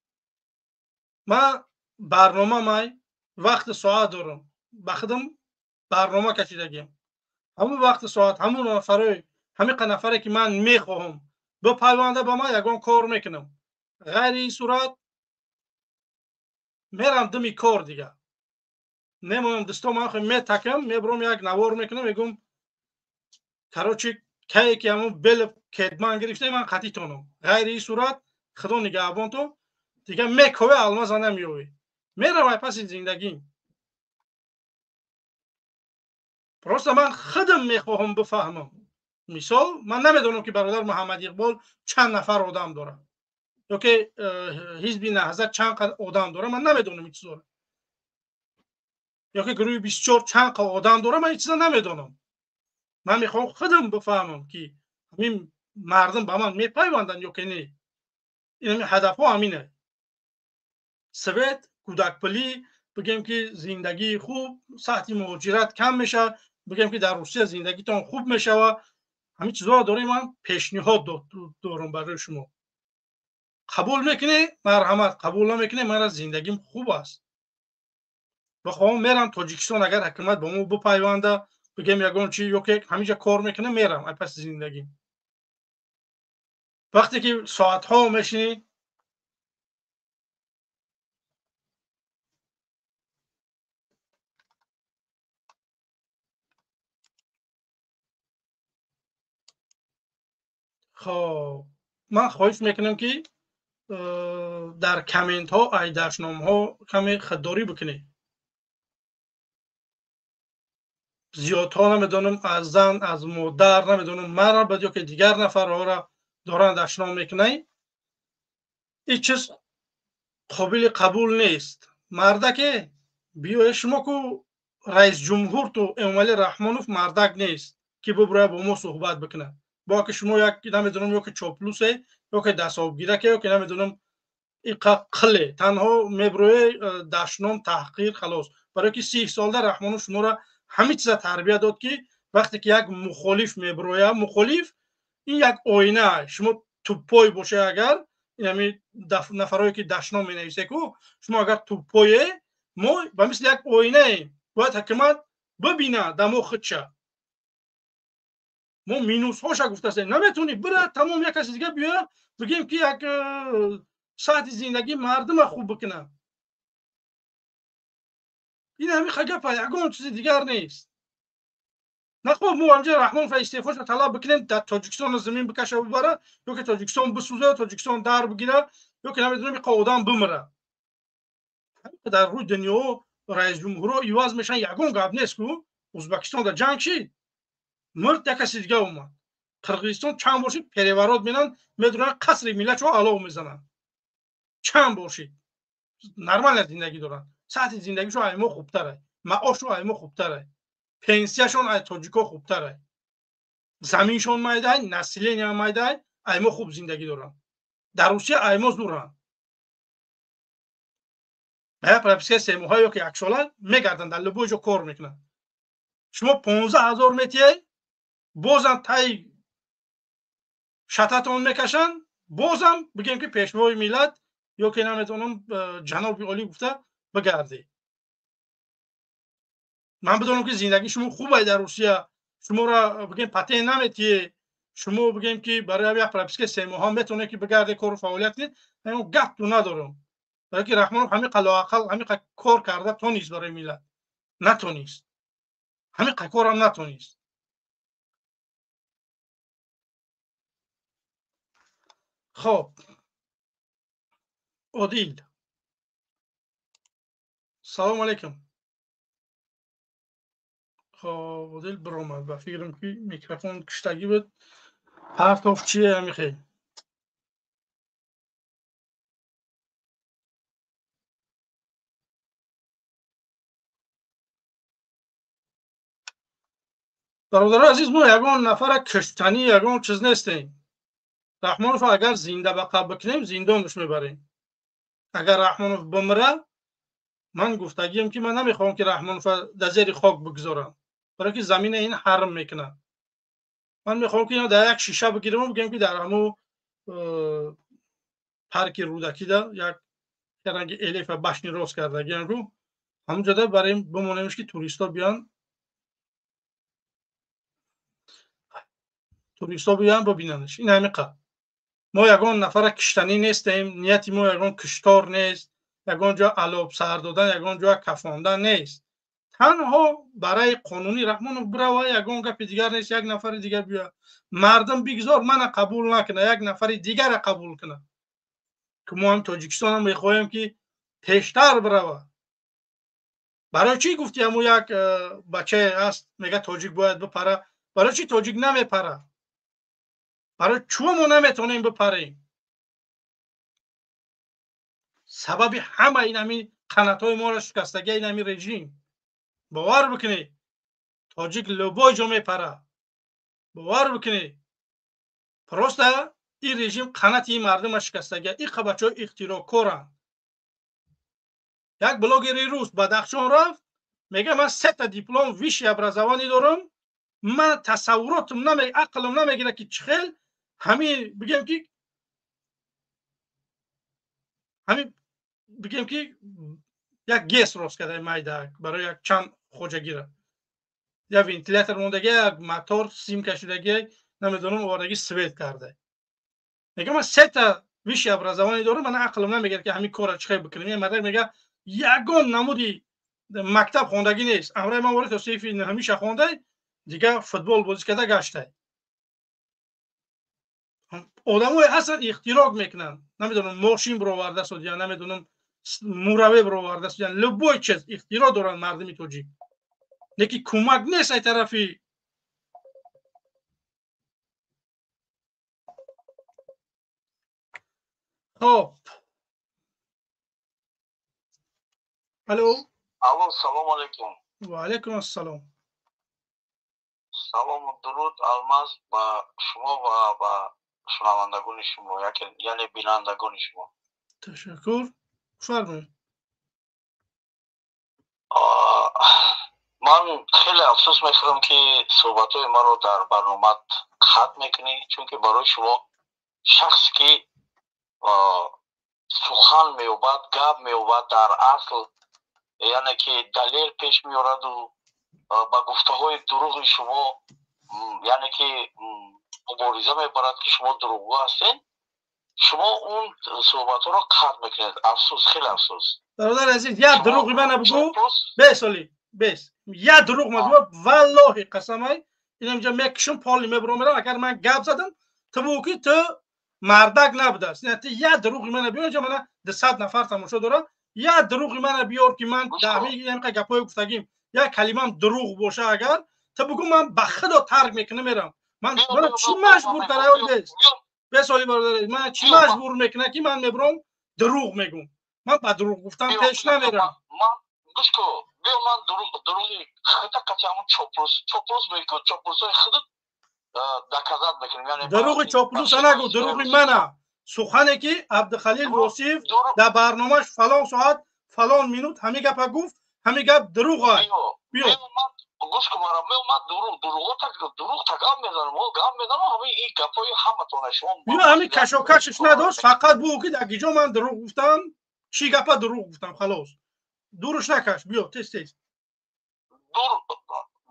Ман барнома май вақти соат дорам, ба худам барнома кашидагиам. Ҳамун вақти соат, ҳамун нафарои, ҳамиқа нафаре, ки ман мехоҳам, бипайванда ба ман, ягон кор мекунам. Ғайри ин сурат мерам думи кор, дига немонам. Дӯсто, ман метакам, мебурам, як навор мекунам, мегӯм: «Короче, кае ки ҳамун бел кетман гирифта, ман қатитонам». Ғайри ин сурат, Худо нигаҳбонтон, дига мекове, алмаза намеёвӣ, меравай паси зиндагим. Просто ман худам мехоҳам бифаҳмам. Мисол, ман намедонам, ки бародар Муҳаммад Иқбол чанд нафар одам дорад, ё ки ҳизби Наҳзат чанд қадр одам дорад, ман намедонам ин чизоро, ё ки гурӯҳи 24 чанд қа одам дорад, ман ин чиза намедонам. Ман мехоҳам худам бифаҳмам, ки ҳамин Мардум ба ман мепайванданд ё ки не? Ин ҳадафҳо ҳамине. Свет, кӯдакпулӣ, бигем ки зиндагии хуб, сатҳи муҳоҷират кам мешавад, бигем ки дар Русия зиндагитон хуб мешавад. Ҳамин чизҳоро дорем, ман пешниҳод дорам барои шумо. Қабул мекунӣ? Марҳамат. Қабул намекунӣ? Мана зиндагим хуб аст. Бихоҳам мерам Тоҷикистон, агар ҳукумат ба мо бипайванда, бигем ягон чи, ё ки ҳаминҷа кор мекунам, мерам ай паси зиндагим. Вақте ки соатҳо мешинӣ, хоб, ман хоҳиш мекунам ки дар комментҳо ай дашномҳо каме худдорӣ бикунед. Зиёдҳо намедонам аз зан, аз модар, намедонам мара бад ё ки дигар нафарҳоро доранд дашном мекунанд. Ин чиз қобили қабул нест. Мардаке биёе шумо ку раисҷумҳур ту Эмомалӣ Раҳмонов мардак нест ки бибурая бо мо суҳбат бикунад. Бо ки шумо як намедонам ё ки чоплусе, ё ки дастобгираке, ё ки намедонам иқа қиле, танҳо мебурое дашном, таҳқир, халос. Барои ки 30 солда Раҳмонов шуморо ҳамин чиза тарбия дод ки вақте ки як мухолиф мебуроя, мухолиф ин як оина, шумо туппой боше, агар ин нафарое ки дашном менависе ку, шумо агар туппое, мо ба мисли як оинаем, бояд ҳукумат бибина дамо худша. Мо минусҳоша гуфтастем, наметавонӣ бира тамом як каси дига биёя, бигем ки як сатҳи зиндагии мардума хуб бикунад. Ин ҳамин гапа, ягон чизи дигар нест. Нахоб мо ҳамҷа Раҳмонов истеъфоша талаб бикунем, дар Тоҷикистон замин бикаша бибара, ё ки Тоҷикистон бисӯза, Тоҷикистон дар бигира, ё ки намедонам иқа одам бимира. Дар рӯи дунё раисҷумҳурҳо иваз мешаванд, ягон гап нест ку. Ӯзбекистон дар ҷанг шид, мурд, як каси дига омад. Қирғизистон чанд бор шид переворот менанд, медуранд қасри миллатшо алов мезананд. Чанд бор шид нормально зиндагӣ доранд, сатҳи зиндагишон ай мо хубтарай, маошшон ай мо хубтарай, пенсияшон ай тоҷико хубтарай, заминшон майдай, населения майдай, ай мо хуб зиндагӣ доранд. Дар Русия ай мо зуранд. Ба як прописка 3 моҳа ё ки яксола мегарданд, дар любой ҷо кор мекунанд. Шумо 15 000 метиҳед, бозам таи шататон мекашанд, бозам бигем ки пешвои миллат ё ки наметавонам ҷаноби олӣ гуфта бигардед. Ман бидонам ки зиндагии шумо хубай дар Русия, шуморо бигем патент наметиҳед, шумо бигем ки барои як прописка 3 моҳа метавонед ки бигардед, кору фаъолият кунед, гапту надорам. Барои ки Раҳмонов ҳамин лоақал ҳамин кор карда тонист барои миллат, натонист, ҳамин корам натонист. Хоб, Одил, салому алайкум. Хоб, Одил биромад, ба фикрам ки микрофон киштагӣ буд. Партов чие амихе? Бародарои азиз, мо ягон нафара киштанӣ, ягон чиз нестем. Раҳмонов агар зинда ба қабр бикунем, зиндонаш мебарем. Агар Раҳмонов бимира, ман гуфтагием ки ман намехоҳам ки Раҳмонов дар зери хок бигзорам, барои ки замина ин ҳарм мекунад. Ман мехоҳам ки ина дар як шиша бигирам, бигем ки дар ҳамо парки Рӯдакида як ранги элефа башни рост кардагиам ку, ҳамонҷода барем бимонемш ки туристҳо биён, туристҳо биёянд бибинандш. Ин ҳамин қад. Мо ягон нафара киштанӣ нестем, нияти мо ягон киштор нест, ягон ҷо алоб сар додан, ягон ҷо кафондан нест. Танҳо барои қонунӣ Раҳмонов бирава, ягон гапи дигар нест. Як нафари дигар биёя, мардум бигзор мана қабул накуна, як нафари дигара қабул куна, ки мо ҳам Тоҷикистонам мехоҳем ки пештар бирава. Барои чӣ гуфти ҳамун як бачае аст, мега тоҷик бояд бипара? Барои чӣ тоҷик намепара? Барои чӯ мо наметавонем бипарем? Сабаби ҳама ин ҳамин қанатҳои моро шикастагия ин ҳамин режим. Бовар бикунед, тоҷик любой ҷо мепара, бовар бикунед. Просто ин режим қанати ин мардума шикастага. Ин бачаҳо ихтироъкоранд. Як блогери рус Бадахшон рафт, мега ман сета диплом высшее образование дорам, ман тасаввуротам ақлам намегирад ки чӣ хел ҳамин бигем ки ҳамин бигем ки як ГЭС рост карда майда барои як чанд хоҷагира, як вентилятор мондаги, як мотор сим кашидаги, намедонам овардаги свет карда. Мега ман сета высшее образование дорам, ман ақлам намегирад ки ҳамин корро чӣ хел бикунем. Як мардак мега ягон намуди мактаб хондагӣ нест, амраи ман ворид то синфи ҳамиша хондай, дигар футбол бозӣ карда гаштай. Одамое ҳастанд ихтироъ мекунанд, намедонам мошин бироварда судян, намедонам мураве бироварда судян, любой чиз ихтироъ доранд мардуми тоҷик, лекин кӯмак нест ай тарафи. Хоб, алло. Алло, салому алейкум. Ва алейкум ассалом. Салому дуруд, Алмаз, ба шумо ва ба шунавандагони шумо, яъне бинандагони шумо. Ташаккур, фармоед. Ман хеле афсӯс мехӯрам, ки суҳбатҳои маро дар барномат қатъ мекунӣ, чунки барои шумо шахсе ки сухан меёбад, гап меёбад, дар асл яъне ки далел пеш меораду ба гуфтаҳои дурӯғи шумо яъне ки мубориза мебарад, ки шумо дурӯғгӯ ҳастед, шумо он суҳбатҳоро қатъ мекунед. Афсӯс, хеле афсӯс. Бародари азиз, як дурӯғи мана бугӯ, бесоли бес як дурӯғ ма бугӯ, валлоҳи қасамай инамҷа мекушам, поли мебурам мерам. Агар ман гап задам, ту бугӯ ки ту мардак набудааст. Ту як дурӯғи мана биёр, инҷа мана 200 нафар тамошо дорад, як дурӯғи мана биёр ки ман ҳамин гапҳое гуфтагим, як калимам дурӯғ боша, агар ту бугӯ ман ба худо тарк мекунам мерам. Ман мана чӣ маҷбур карда бес бесоли бародари ман чӣ маҷбур мекунад ки ман мебурам дурӯғ мегӯм? Ман ба дурӯғ гуфтан пеш намерам. Гӯш кун, биё ман дурӯғи худта қати ҳамун чоплус чоплус мекун, чоплусҳои худат доказать мекунем. Яъне дурӯғи чоплуса нагӯ, дурӯғи мана сухане ки Абдухалил Восиф дар барномаш фалон соат фалон минут ҳамин гапа гуфт, ҳамин гап дурӯғ аст. Биё гӯш кун мара, ман дурӯғ дурӯғ та гап мезанам, гап мезанам, ҳамин ин гапҳои ҳаматона шумо. Биё ҳамин кашокашиш надошт, фақат бугӯ ки дар гиҷо ман дурӯғ гуфтам, чӣ гапа дурӯғ гуфтам, халос. Дуруш накаш, биё тез тез.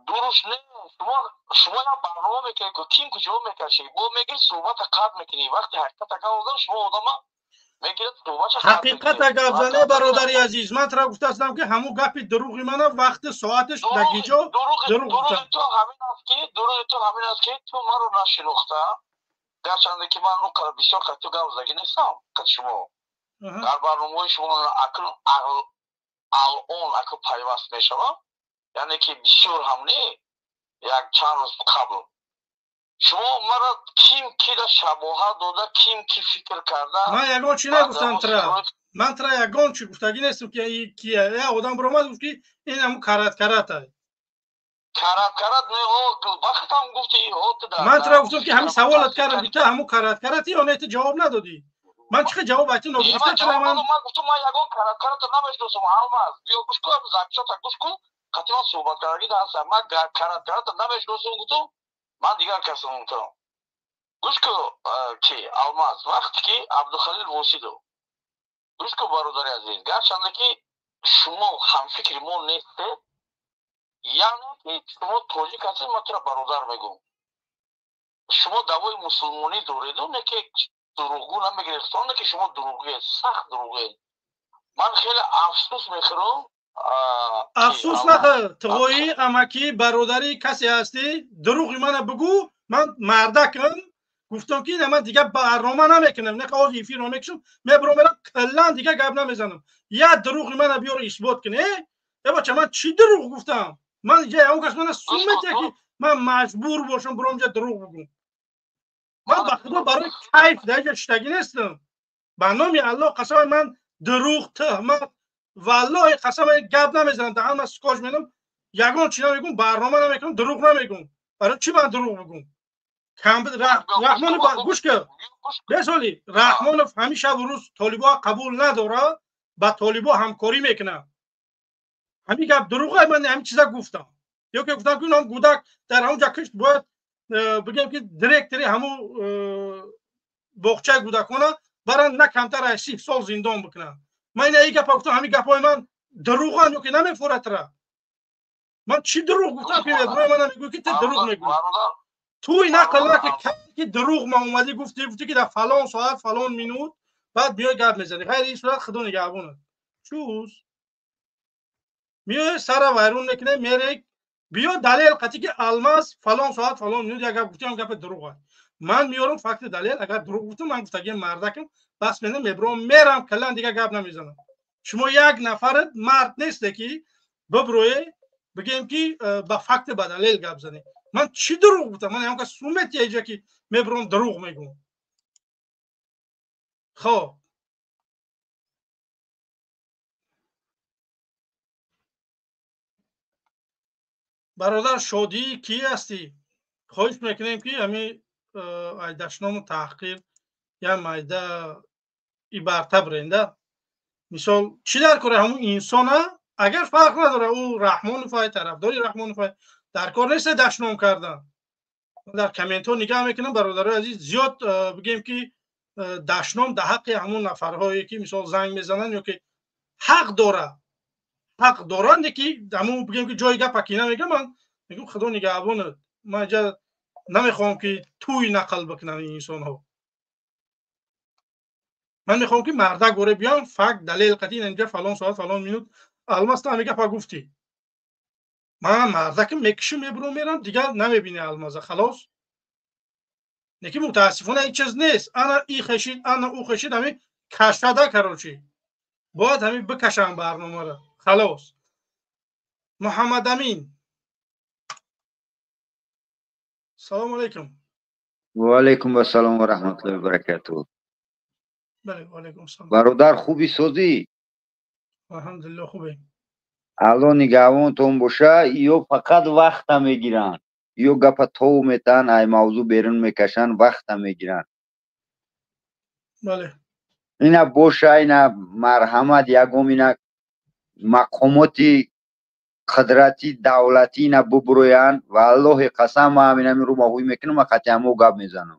Дуруш не, шумо як барнома мекунед, ким куҷо мекашӣ, бо мегирӣ суҳбата қатъ мекунӣ. Вақти ҳақиқата гап зан, шумо одама мегирад суҳбатша қатъ. Ҳақиқата гап зане, бародари азиз, ман тура гуфтаастам ки ҳамун гапи дурӯғи мана вақти соаташ дар гиҷо дурӯғ гуфтам. Дурӯғи ту ҳамин аст ки дурӯғи ту ҳамин аст ки ту маро нашинохта, гарчанде ки ман он қадар бисёр қад ту гап задагӣ нестам қад шумо дар барномаҳои шумо акнун алон акн пайваст мешавам, яъне ки бисёр ҳам не, як чанд рӯз қабл шумо мара ким кида шабоҳат дода, ким ки фикр карда. Ман ягон чӣ нагуфтам тра, ман тра ягон чӣ гуфтагӣ нестам ки як одам биромад гуфт ки ин ҳамун карат каратай. Карат карат не, вақтам гуфти. Ман тра гуфтам ки ҳамин саволат кардам ки ту ҳамун карат карати ё не, ту ҷавоб надодӣ. Ман чӣ хел ҷавоб айтӣ ногуфта тра? Ман гуфтам ман ягон карат карата намешиносам. Алмаз, биё гӯш кун, записота гӯш кун, қати ман суҳбат кардагӣ ҳастам. Ман карат карата намешиносам гуфтам, ман дигар касам гуфтам. Гӯш кун ки Алмаз, вақте ки Абдухалил Восидов, гӯш кун бародари азиз, гарчанде ки шумо ҳамфикри мо нестед, яъне ки шумо тоҷик ҳастед, ман тура бародар мегӯм, шумо давои мусулмонӣ дореду, не ки дурӯғгӯ намегиред, ки шумо дурӯғгӯед, сахт дурӯғгӯед. Ман хеле афсӯс мехӯрам. Афсӯс нахӯр, туғоӣ амакӣ бародари касе ҳастӣ, дурӯғи мана бугӯ, ман мардакам гуфтам ки ман дигар барнома намекунам, не ҳозир эфирро мекушам, мебурам мерам, каллан дигар гап намезанам. Як дурӯғи мана биёр исбот кун. Э бача, ман чӣ дурӯғ гуфтам? Ман ягон кас мана сум метия ки ман маҷбур бошам бурам ҷа дурӯғ бугӯм? Ман ба худо барои кайф дар ҷа шиштагӣ нестам. Ба номи Аллоҳ қасам, ман дурӯғ, туҳмат, валлоҳи қасам гап намезанам, даҳан ман скоч менам, ягон чӣ намегӯм, барнома намекунам, дурӯғ намегӯм. Барои чӣ ман дурӯғ бугӯм? Раҳмонов гӯш кун, бесоли Раҳмонов ҳамин шабу рӯз толибо қабул надорад, ба толибо ҳамкорӣ мекунад. Ҳамин гап дурӯға, ман ҳамин чиза гуфтам. Ё ки гуфтам ки ин гудак дар ҳамон ҷо кишт, бояд бигем ки директори ҳамун боғчаи гудакона баранд на камтар аз 30 сол зиндон бикунанд. Ман ина ин гапа гуфтам, ҳамин гапҳои ман дурӯғанд ё ки намефорад тра? Ман чӣ дурӯғ гуфтам ки меброи мана мегӯй ки ту дурӯғ мегӯӣ? Туи нақл ки дурӯғ ман омадӣ гуфтӣ, гуфтӣ ки дар фалон соат фалон минут баъд биёй гап мезанӣ. Ғайри ин сурат худо нигаҳбонат. Чӯз миёй сара вайрон мекунӣ, мерек биё далел қатӣ ки Алмаз фалон соат фалон минут як гап гуфтӣ, ҳам гапи дурӯғ аст. Ман меёрам факти далел, агар дурӯғ гуфтам, ман гуфтагиам мардакам, бас менам мебром мерам, калан дигар гап намезанам. Шумо як нафарат мард несте ки биброе бигем ки ба факти ба далел гап занем. Ман чӣ дурӯғ гуфтам? Ман ҳам кас сумет яҷа ки мебром дурӯғ мегӯм. Хоб бародар, шодӣ кӣ ҳастӣ? Хоҳиш мекунем ки ҳамин айдашному таҳқир я майда ибарта биренда. Мисол чӣ дар кора ҳамун инсона, агар фарқ надора ӯ Раҳмоновай, тарафдори Раҳмоновай, дар кор нест дашном кардан. Дар комментҳо нигаҳ мекунам бародарои азиз, зиёд бигем ки дашном дар ҳаққи ҳамун нафарҳое ки мисол занг мезананд ё ки ҳақ дора, ҳақ доранд, ки ҳамун бигем ки ҷои гапа ки намегам, ман мегӯм худо нигаҳбонат. Ман инҷа намехоҳам ки тӯй нақл бикунанд ин инсонҳо. Ман мехоҳам ки мардак горе биён факт далел қатӣ инҷа фалон соат фалон минут Алмаз ту ҳамин гапа гуфтӣ. Ман мардакам мекушам, мебурам, мерам, дигар намебинӣ Алмаза, халос. Лекин мутаассифона ин чиз нест. Ана и хешид, ана ӯ хешид, ҳамин кашада короче. Бояд ҳамин бикашам барномаро. Халос. Муҳаммадамин. Салому алайкум. Ва алайкум ассалом ва раҳматуллоҳи ва баракатуҳ. Бале, ва алайкум ассалом. Бародар, хубӣ созӣ? Алҳамдулиллоҳ, хубем. Алло нигаҳбонтон боша, ё фақат вақта мегиранд, ё гапа тов метаҳанд, ай мавзӯъ берун мекашанд, вақта мегиранд. Бале. Ина боша, ина марҳамат, ягом ина мақомоти қудрати давлатӣ ина бубурӯянд, валлоҳи қасам, ман ҳамин ҳамин рӯ маҳӯй мекунам, ман қатъи ҳамо гап мезанам.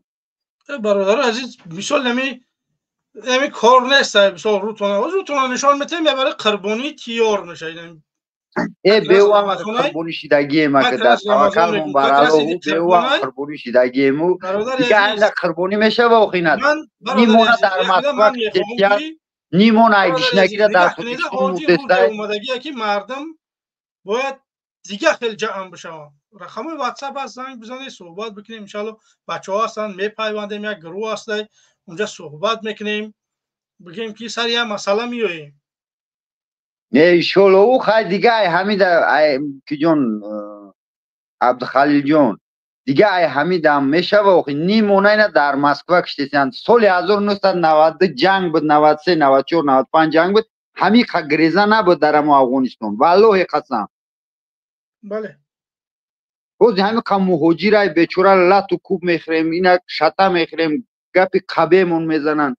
Бародари азиз, мисол ҳамин кор нест, мисол рӯтона нишон метаҳем, я барои қурбонӣ тиёр мешавад. Беуам қурбонӣ шидагием, ака дар таваккалмон бар Аллоҳу, беуам қурбонӣ шидагиему. Дига айна қурбонӣ мешава охина. Нимона дар Москва китетиян, нимона ай гишнагира дар Тоҷикистон муддестай. Омадагие ки мардум бояд дига хел ҷамъ бишаванд. Рақамҳои WhatsApp аст, занг бизанед, суҳбат бикунем. Иншаалло бачаҳо ҳастанд, мепайвандем, як гурӯҳ ҳастай, унҷа суҳбат мекунем, бигем ки сари як масъала меоем. Не, иншоалло, ӯ хай дига ай ҳамида, ай киҷон, Абдухалилҷон, дига ай ҳамидам мешава охи, нимона ина дар Москва киштесиянд. Соли 1992 ҷанг буд, 93, 94, 95 ҷанг буд, ҳамин греза набуд дар ҳамо Афғонистон. Валлоҳи қасам. Бале. Боз ҳамин қа муҳоҷирай бечора лату куб мехӯрем, ина шата мехӯрем, гапи қабемон мезананд.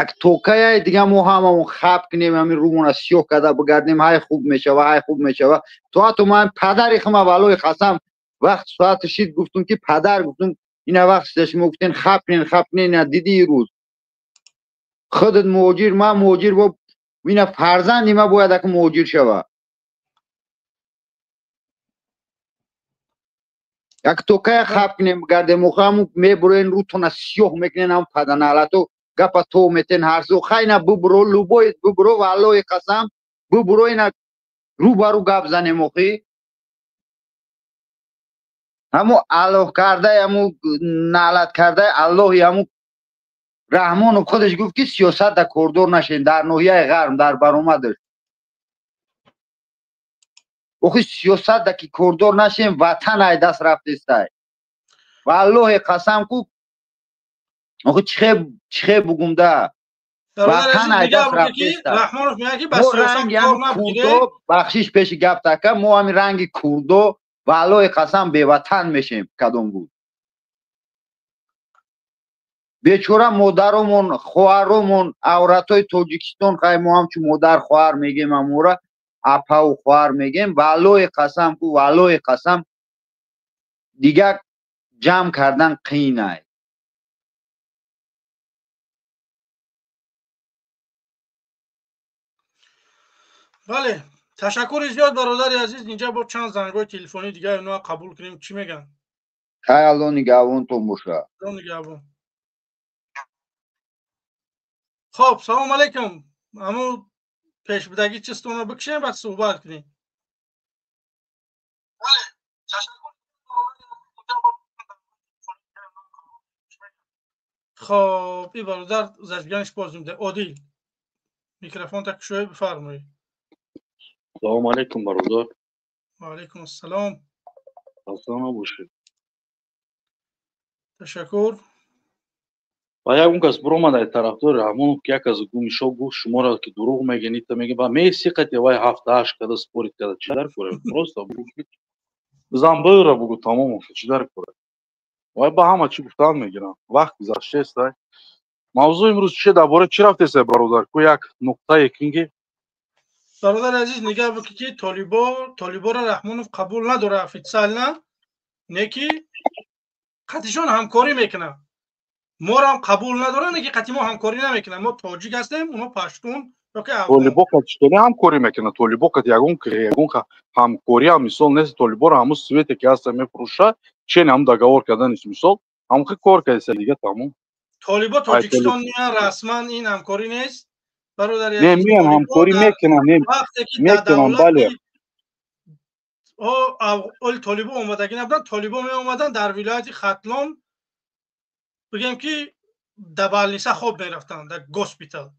Ак токая дига мо ҳамамон хаб кунем, ҳамин рӯмона сиёҳ карда бигардем, ҳай хуб мешава, ҳай хуб мешава. То ҳатто ман падари хума валлоҳи қасам вақт соати шид гуфтум ки падар, гуфтум ина вақт шида шумо гуфтен хаб кунен, хаб кунен, ина диди рӯз. Худат муҳоҷир, ман муҳоҷир, бо ина фарзанди ма бояд ак муҳоҷир шава. Як токая хаб кунем бигардем, охи ҳамун мебуроен рӯтона сиёҳ мекунен, ҳамун паданалато гапа то метен ҳар су. Хайна бубуро, любой бубуро, валлоҳи қасам бубуро, ина рӯ ба рӯ гап занем охи. Ҳаму аллоҳ кардай, ҳаму налат кардай Аллоҳи ҳаму Раҳмонов худаш гуфт ки сиёсат да кордор нашен дар ноҳияи Ғарм дар баромадаш. Охи сиёсат да ки кордор нашем, ватан ай даст рафтестай. Валлоҳи қасам ку охи чихе бугум да ватан ай даст рафтестай. Раҳмонов мегӯяд ки ба сиёсат кор набгиред. Бахшиш пеши гап така, мо ҳамин ранги курдо валлоҳи қасам беватан мешем кадом буд. Бечора модаромон, хоҳаромон, авратҳои Тоҷикистон, хай мо ҳамчун модар хоҳар мегем, амора апаву хоҳар мегем. Валлоҳи қасам ку, валлоҳи қасам, дигар ҷамъ кардан қиин ай. Бале, ташаккури зиёд, бародари азиз. Инҷа бо чанд зангҳои телефонии дигар иноа қабул кунем, чӣ мегӯянд. Хай, Алло нигаҳбонтон боша. Алло нигаҳбон. Хоб, салому алайкум. Ҳамун пешбудагӣ чизтонро бикшем, баъд суҳбат кунем. Хоб, и бародар зажиганиш боз меда. Одил, микрофонта кушоед, бифармоед. Салому алайкум, бародар. Ва алайкум ассалом. Хаста набошед. Ташаккур. Ва ягон кас биромад ай тарафдори Раҳмонов, ки як аз гумишо гуфт, шуморо ки дурӯғ мегӯен, ита мегӯен, ба меси қати вай ҳафта ҳашт када спорить када, чӣ дар коре? Просто бизан бира бугу, тамом, чӣ дар коре? Вай ба ҳама чӣ гуфтан мегирам, вақт гузаштест. Ай мавзӯи имрӯз чие, дар бораи чӣ рафтест, бародар? Ку як нуқтае кун ки Бародари азиз, нигаҳ бикӣ, ки толиборо Раҳмонов қабул надорад официально, не ки қатишон ҳамкорӣ мекунад. Морам қабул надорад, не ки қати мо ҳамкорӣ намекунад. Мо тоҷик ҳастем, оно паштун ёки афғон. Толибо қати ҳамкорӣ мекунад? Толибо қати ягон ҳамкорӣ ҳам мисол нест. Толиборо ҳамун свете ки ҳаста мефурӯшад, чен ҳам договор карданиш, мисол ҳамхи кор кардеса, дига тамом. Толибо Тоҷикистон меян расман, ин ҳамкорӣ нест, бародари Не, меян, ҳамкорӣ мекунанд, не, вақте ки дар мекунанд, бале. Оли толибо омадагӣ набуданд. Толибо меомаданд дар вилояти Хатлон, бигем ки дар больница хоб мерафтанд, дар госпитал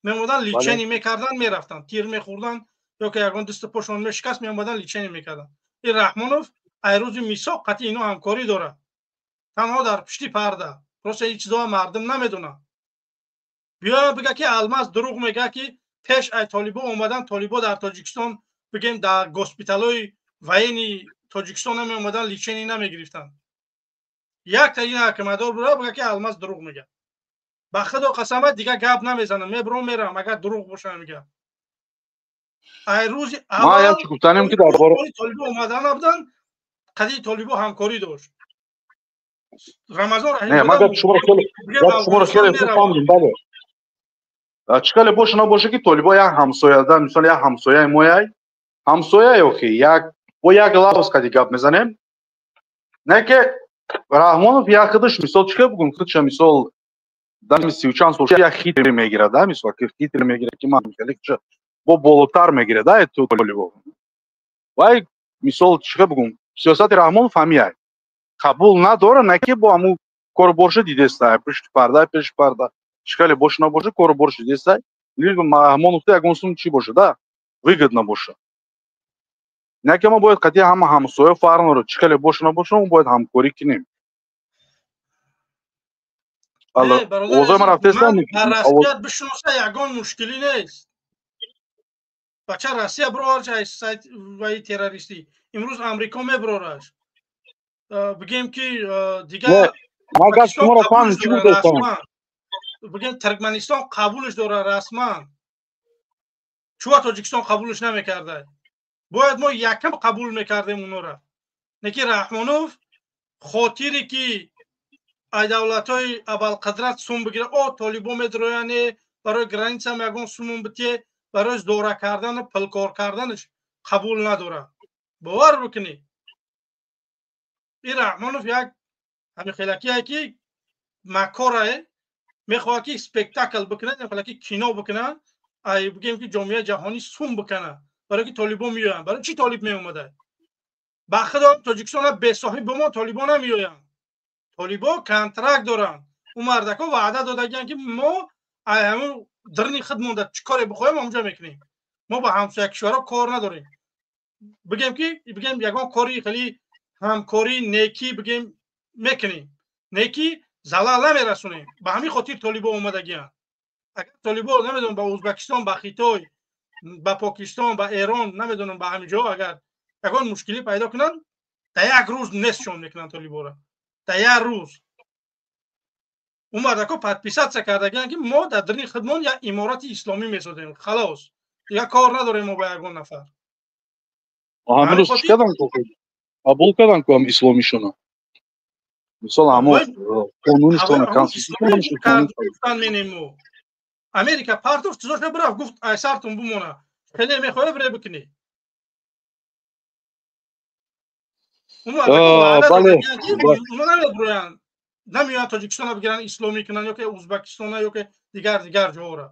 меомаданд, лечение мекарданд, мерафтанд, тир мехӯрданд ё ки ягон дасту пошон мешикаст, меомаданд, лечение мекарданд. Ин Раҳмонов ай рӯзи мисоқ қатъи ино ҳамкорӣ дорад, танҳо дар пушти парда. Просто ин чизоа мардум намедонанд. Биёя бига ки Алмаз дурӯғ мега, ки пеш ай толибо омадан, толибо дар Тоҷикистон, бигем, дар госпиталҳои военный Тоҷикистон намеомадан, лечение намегирифтанд. Якта ин ҳакимадор бура бига ки Алмаз дурӯғ мега. Ба худо қасамат, дига гап намезанам, мебуром, мерам, агар дурӯғ боша мега. Ай рӯзи Ман як чӣ гуфтанем ки дар бора толибо омада набуданд, қадии толибо ҳамкорӣ дошт Рамазон. Не, ман гапи шуморо хеле хуб фаҳмидам, бале. Чӣ хеле боша набоша ки толибо як ҳамсояда, мисол, як ҳамсояи мояй, ҳамсоя ёки як бо як лавз қади гап мезанем. Не ки Раҳмонов як худаш, мисол, чӣ хел бугум, худша, мисол, дами сию чанд сол як хитр мегирад, да, мисол, ки хитр мегирад, ки ман хеле бо болотар мегирад, да, ту толибо. Вай, мисол, чӣ хел бугум, сиёсати Раҳмонов ҳамияй, қабул надора, на ки бо ҳамун корборша дидестай пушти парда, пеши парда, чӣ хеле боша набоша, корборша дидестай. Раҳмоновда ягон сум чӣ боша, да, выгодно боша. Не ки мо бояд қатъи ҳама ҳамсоя, фарқ надорад, чӣ хеле боша набоша, мо бояд ҳамкорӣ кунем. Овозои ман рафтеста? Россия бишиноса, ягон мушкилӣ нест. Бача Россия бироварш аз сайт ваи террористӣ, имрӯз Амрико мебирораш, бигем ки дигар Ман гап шуморо фаҳмидам, чӣ гуфтастам. Бигем, Туркманистон қабулш дорад расман. Чуа Тоҷикистон қабулш намекарда? Бояд мо якам қабул мекардем онора. Неки Раҳмонов хотире ки ай давлатҳои абалқадрат сум бигира, о толибо медрояне, барои границам ягон сумун битие, барои здора кардану пулкор карданаш қабул надорад. Бовар бикунӣ, ин Раҳмонов як ҳамин ки макорае, мехоҳад ки спектакл бикунад, хелаки кино бикунад, ай бигем ки ҷомеаи ҷаҳонӣ сум бикунад, барои ки толибо меоянд. Барои чӣ толиб меомада? Ба худо, Тоҷикистона бесоҳиб бо мо толибо намеоянд. Толибо контракт доранд. Ӯ мардако ваъда додагиянд, ки мо ай ҳамун дарни худ монда чӣ коре бихоҳем, ҳамонҷо мекунем, мо ба ҳамсоя кишварҳо кор надорем. Бигем ки бигем ягон кори хеле ҳамкорӣ некӣ бигем мекунем, неки залал намерасонем. Ба ҳамин хотир толибо омадагиянд. Агар толибо, намедонам, ба Ӯзбекистон, ба Хитой, ба Покистон, ба Эрон, намедонам, ба ҳамин ҷо агар ягон мушкилӣ пайдо кунанд, дар як рӯз нестшон мекунанд толибора, дар як рӯз. Ӯ мардако подписаться кардагиян, ки мо дар дарини худмон як иморати исломӣ месозем, халос, дигар кор надорем мо ба ягон нафар. Ҳамирӯз чӣ кардан, қабул кардан ку ҳам исломишона, мисол, ҳамо қонунишона. Конституция менемо. Америка партов чизоша бирафт, гуфт: «Айсартун бумона, хеле мехоҳе, бире бикунӣ». Намебуроянд, намеоянд Тоҷикистона бигиранд, исломӣ кунанд, ё ки Узбекистона, ё ки дигар ҷоҳора.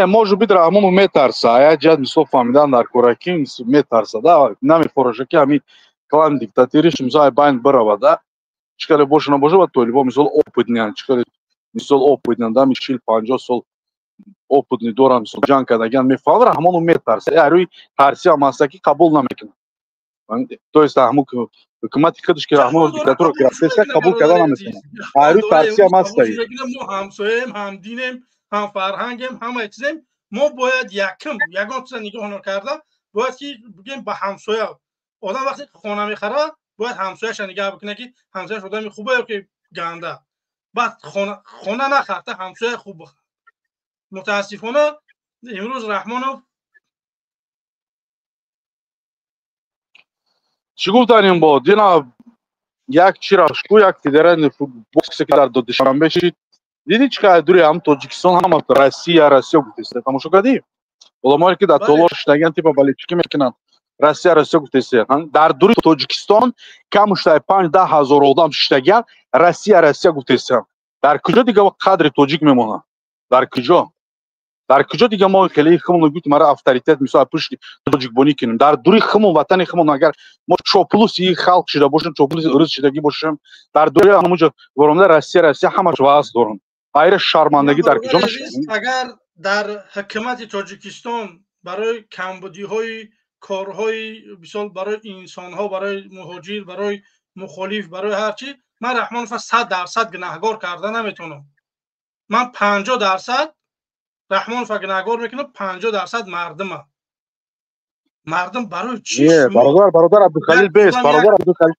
Может быть, Раҳмонов метарса, як ҷиҳат, мисол, фаҳмидан дар кораки метарса да, намефороша, ки ҳамин клан диктатириш, мисол, ай байн бирава да. Чӣ кале боша набоша, ба толибо, мисол, опытный, чӣ кале, мисол, опытный да, 40-50 сол опытный дорам, мисол, ҷанг кардагиан, мефаҳмад. Раҳмонов метарса, рӯи тарси ҳам ҳаста, ки қабул намекунад, то есть ҳамун ҳукумати худаш, ки Раҳмонов диктатура ки рафтеста, қабул карда наметавонад, рӯи тарси ҳам ҳаста. Мо ҳамсояем, ҳамдинем, ҳам фарҳангем, ҳамаи чизем. Мо бояд якм ягон чиза нигоҳ накарда, бояд ки бигем ба ҳамсоя. Одам вақте хона мехара, бояд ҳамсояша нигаҳ бикунад, ки ҳамсояш одами хуба ё ки ганда. Баъд хона нахарта, ҳамсоя хуб бихар. Мутаассифона, имрӯз Раҳмонов Чӣ гуфтанем бо дина як чира ку, як федеральный боксе, ки дар Душанбе шид, дидӣ, чӣ қадар дури ҳам Тоҷикистон, ҳама Россия, Россия гуфтеста, тамошо кардӣ? Одамое, ки дар толор шидагиан, типа болельщики мекунанд, Россия, Россия гуфтеста. Дар дури Тоҷикистон камуштай 5-10 ҳазор одам шиштагиан, Россия, Россия гуфтеста. Дар куҷо дига қадри тоҷик мемонад? Дар куҷо, дар куҷо дига мо хеле хумон гуфт мара авторитет, мисол, пушти тоҷикбонӣ кунем дар дури хумон, ватани хумон? Агар мо чоплуси халқ шида бошем, чоплуси урус шидагӣ бошем, дар дури ҳамонҷо боромда Россия, Россия, ҳамаш ваъз доранд. Айра шармандагӣ дар куҷо? Агар дар ҳукумати Тоҷикистон барои камбудиҳои корҳои, мисол, барои инсонҳо, барои муҳоҷир, барои мухолиф, барои ҳар чи, ман Раҳмонова 100% гунаҳгор карда наметавонам. Ман 50% Раҳмонова гунаҳгор мекунам, 50% мардума. Мардум барои чӣ? Бародар Абдухалил, бес, бародар Абдухалил,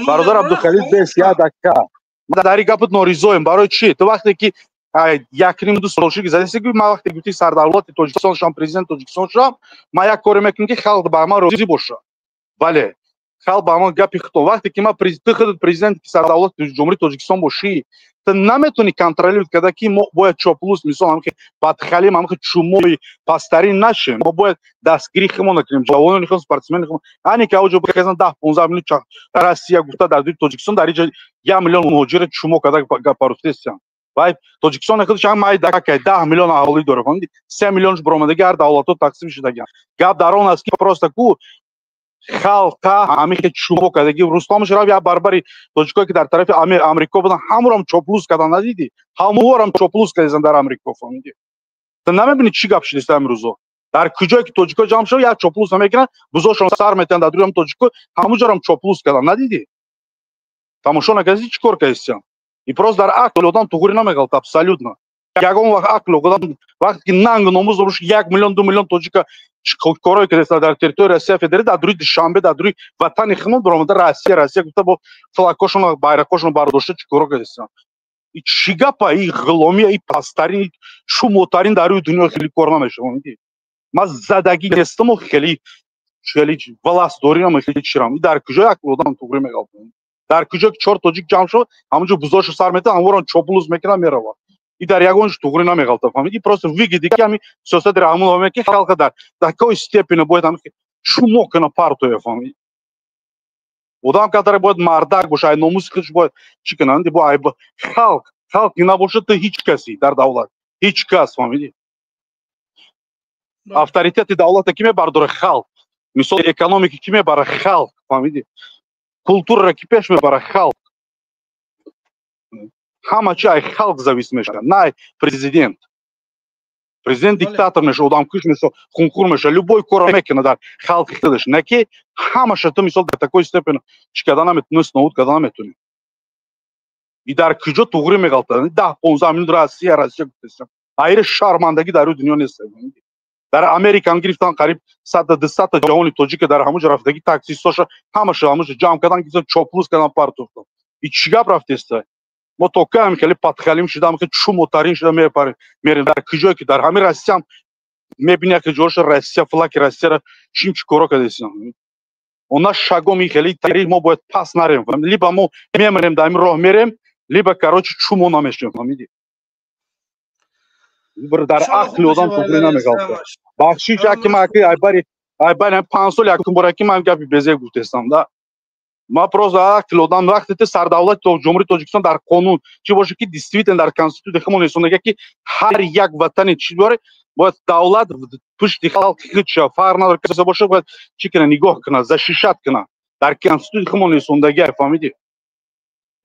бародар Абдухалил, бес, як дақиқа, ман дар ин гапат норизоем. Барои чӣ? Ту вақте ки 1,5-2 сол шуд, задаси, ки ман вақте гуфти сардавлати Тоҷикистон шавам, президент Тоҷикистон шавам, ман як коре мекунам, ки халқ ба ман розӣ бошад. Бале, халқ ба ман гапи худтон. Вақте ки ман, ту худат президент, сардавлати Ҷумҳурии Тоҷикистон бошӣ, ту наметавонӣ контролировать карда, ки мо бояд чоплус, мисол, ҳамхи бадхалим, ҳамхи чумои пастарин нашем. Мо бояд дастгирӣ химон накунем, ҷавонони хим, спортсмени хим, ане ки авҷо бихезан, 10-15 миллион Россия гуфта, дар дури Тоҷикистон, дар иҷа 1 миллион муҳоҷира чумо карда гапарустесиян. Вай Тоҷикистон худаш ҳам майдакай, 10 миллион аҳолӣ дорад, фаҳмидӣ? 3 миллионш баромадаги, ҳар давлатҳо тақсим шудагиан. Гап дар он аст, ки просто ку халқа ҳамихе чумо кардаги. Рустам Шараб, як барбари тоҷикое, ки дар тарафи Амрико будан, ҳамурам чоплус кардан, надидӣ? Ҳамуорам чоплус кардасан дар Амрико, фаҳмидӣ? Ту намебинӣ, чӣ гап шудеста имрӯзо? Дар куҷое ки тоҷико ҷамъ шава, як чоплус намекунанд, бузошон сар метиҳанд. Дар дури тоҷико ҳамуҷорам чоплус кардан, надидӣ? Тамошо накардӣ? Чӣ кор кардистиям? И просто дар ақли одам туғри намеғалта, абсолютно. Ягон вақт ақли одам, вақте ки нангу номус дориш, 1 миллион, 2 миллион тоҷика корое кардеста дар территорияи Россия Федератсия, дар дури Душанбе, дар дури ватани химон баромада, Россия, Россия гуфта, бо флагҳошон, байрақҳошон бардошта, чӣ коро кардестиям? И чӣ гапа? И ғуломия, и пасттарин, и чумотарин дар рӯи дунё хеле кор намешавад. Ман задагӣ нестаму, хеле хеле власть доринам, хеле чирам. И дар куҷо як одам туғри меғалтад? Дар куҷо ки чор тоҷик ҷамъ шуд, ҳамонҷо бузошо сар метавад, ҳамворон чоплус мекунад, меравад. И дар ягон ҷо туғри намеғалта, фаҳмиди? Просто выгоди, ки ҳами сиёсати Раҳмонова, ки халқа дар такой степени бояд ҳами чумо куна, партоя, фаҳмиди? Одам катаре бояд мардак боша, ай номуси худш бояд чӣ кунанд, бо ай халқ. Халқ набошад, ту ҳеҷ каси дар давлат, ҳеҷ кас, фаҳмиди? Авторитети давлата ки мебардора? Халқ. Мисол, экономика ки мебара? Халқ, фаҳмиди? Культураро ки пеш мебара? Халқ. Ҳама чи ай халқ завис мешавад, на ай президент. Президент диктатор мешавад, одамкуш мешавад, хунхур мешавад, любой корро мекунад дар халқи худаш, на ки ҳамаша ту, мисол, дар такой степени чӣ карда наметавонӣ, сновуд карда наметавонӣ. И дар куҷо туғри меғалтад? 10-15 минут Россия, Россия гуфтестам. Айре шармандагӣ дар рӯи дунё нест. Дар Америкам гирифтан, қариб садта, дусадта ҷавони тоҷика дар ҳамуҷо рафтагӣ, таксистоша ҳамаша ҳамуҷо ҷамъ кардан, чоплус кардан, партофтан. И чӣ гап рафтеста? Мо то кам хеле подхалим шудам, ки чумотарин шуда мепарем, мерем дар куҷое ки дар ҳамин Россиям мебинӣ, ки ҷоша Россия, флаг и Россияра чим чӣ коро кардесиям. Она шагом и хеле тари мо бояд пас нарем. Либо мо мемирем, дар ҳамин роҳ мерем, либо, короче, чумо намешем, фаҳмидӣ? Дар ақли одам туғри намеғалта. Бахшиш, яки ма ки айбари айбари 5 сол якум бора ки ман гапи безе гуфтестам да. Ма просто ақли одам, вақте ти сардавлати Ҷумҳурии Тоҷикистон дар қонун чӣ боше ки действительно дар конститутсия худмон несонага, ки ҳар як ватани чӣ доре, бояд давлат пушти халқи худ шава, фарқ надорад касе боша, бояд чӣ кина, нигоҳ кунад, защищать кунад. Дар конститутсия худмон несондагӣ, фаҳмидӣ?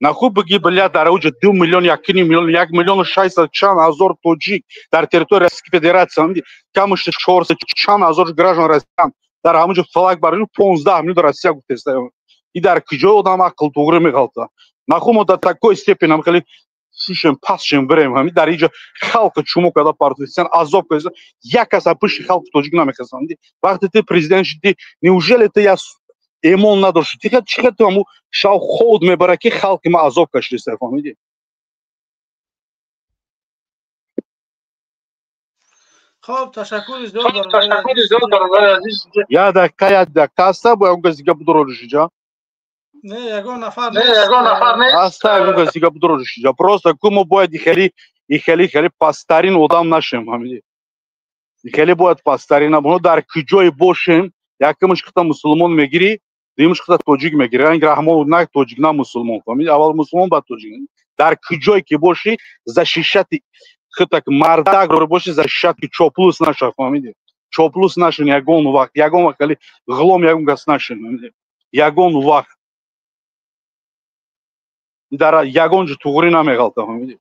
Нахуб бигӣ, бля, дар уҷа 2 миллион, 1,5 миллион, 1 миллиону 600 чанд ҳазор тоҷик дар территорияи Российской Федерация, камаш 400 чанд ҳазор граждан Россиян, дар ҳамонҷо флаг бар 15 миллион Россия гуфтеста. И дар куҷои одам ақл туғри меғалта? Нахуб мо до такой степени ам хеле шушем, пасшем, бирем, ҳами дар иҷо халқи чумо карда партофтан, азоб карда, як кас аз пушти халқи тоҷик намехезанд. Вақте ти президент шудӣ, неужели ти я эмон надошти? Ти чӣ хел ту ҳаму шав ход мебара, ки халқи ма азоб кашидаста, фаҳмидӣ? Хоб, ташаккури зиёд. Ташаккури зиёд, бародари азиз. Як дақиқа, як дақиқа аста, бо ягон кас дига будорожиҷа. Не, ягон нафар. Не, ягон нафар нест. Аста, ягон кас дига будорожиҷа. Просто ку мо бояд ихели ихели хеле пасттарин одам нашем, фаҳмидӣ? Хеле бояд пасттарин набо. Дар куҷое бошем, якумаш хита мусулмон мегирӣ, дуюмаш хита тоҷик мегирӣ. Ранг Раҳмон на тоҷик, на мусулмон, фаҳмидӣ? Аввал мусулмон, баъд тоҷик. Дар куҷое ки бошӣ, защищать хитак мардак бошӣ, защищать, ки чоплус наша, фаҳмидӣ? Чоплус нашин ягон вақт, ягон вақт хеле ғулом ягон кас нашин, фаҳмидӣ? Ягон вақт дар ягон ҷо туғрӣ намеғалта, фаҳмидӣ?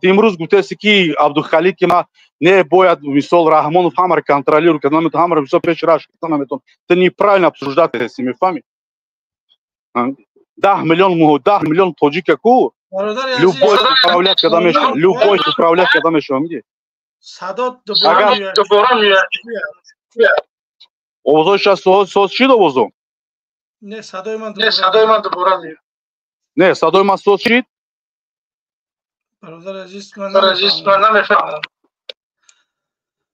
Имрӯз гуфтаси, ки Абдухалид, ки ма не бояд, мисол, Раҳмонов ҳамаро контролирует карда наметавон, ҳамаро, мисол, пеш раш карда наметавон. Ты неправильно обсуждать ҳасти, мефаҳмӣ? 10 миллион, 10 миллион тоҷика ку любой управлять карда мешавад, любой управлять карда мешавад, мидӣ? Садо. Дубора. Овозои ша соз шид, овозо? Не, садои ман. Не, садои ман дубора. Не, садои ман соз шид? Бародари азиз, ман Азиз, ман намефаҳмам.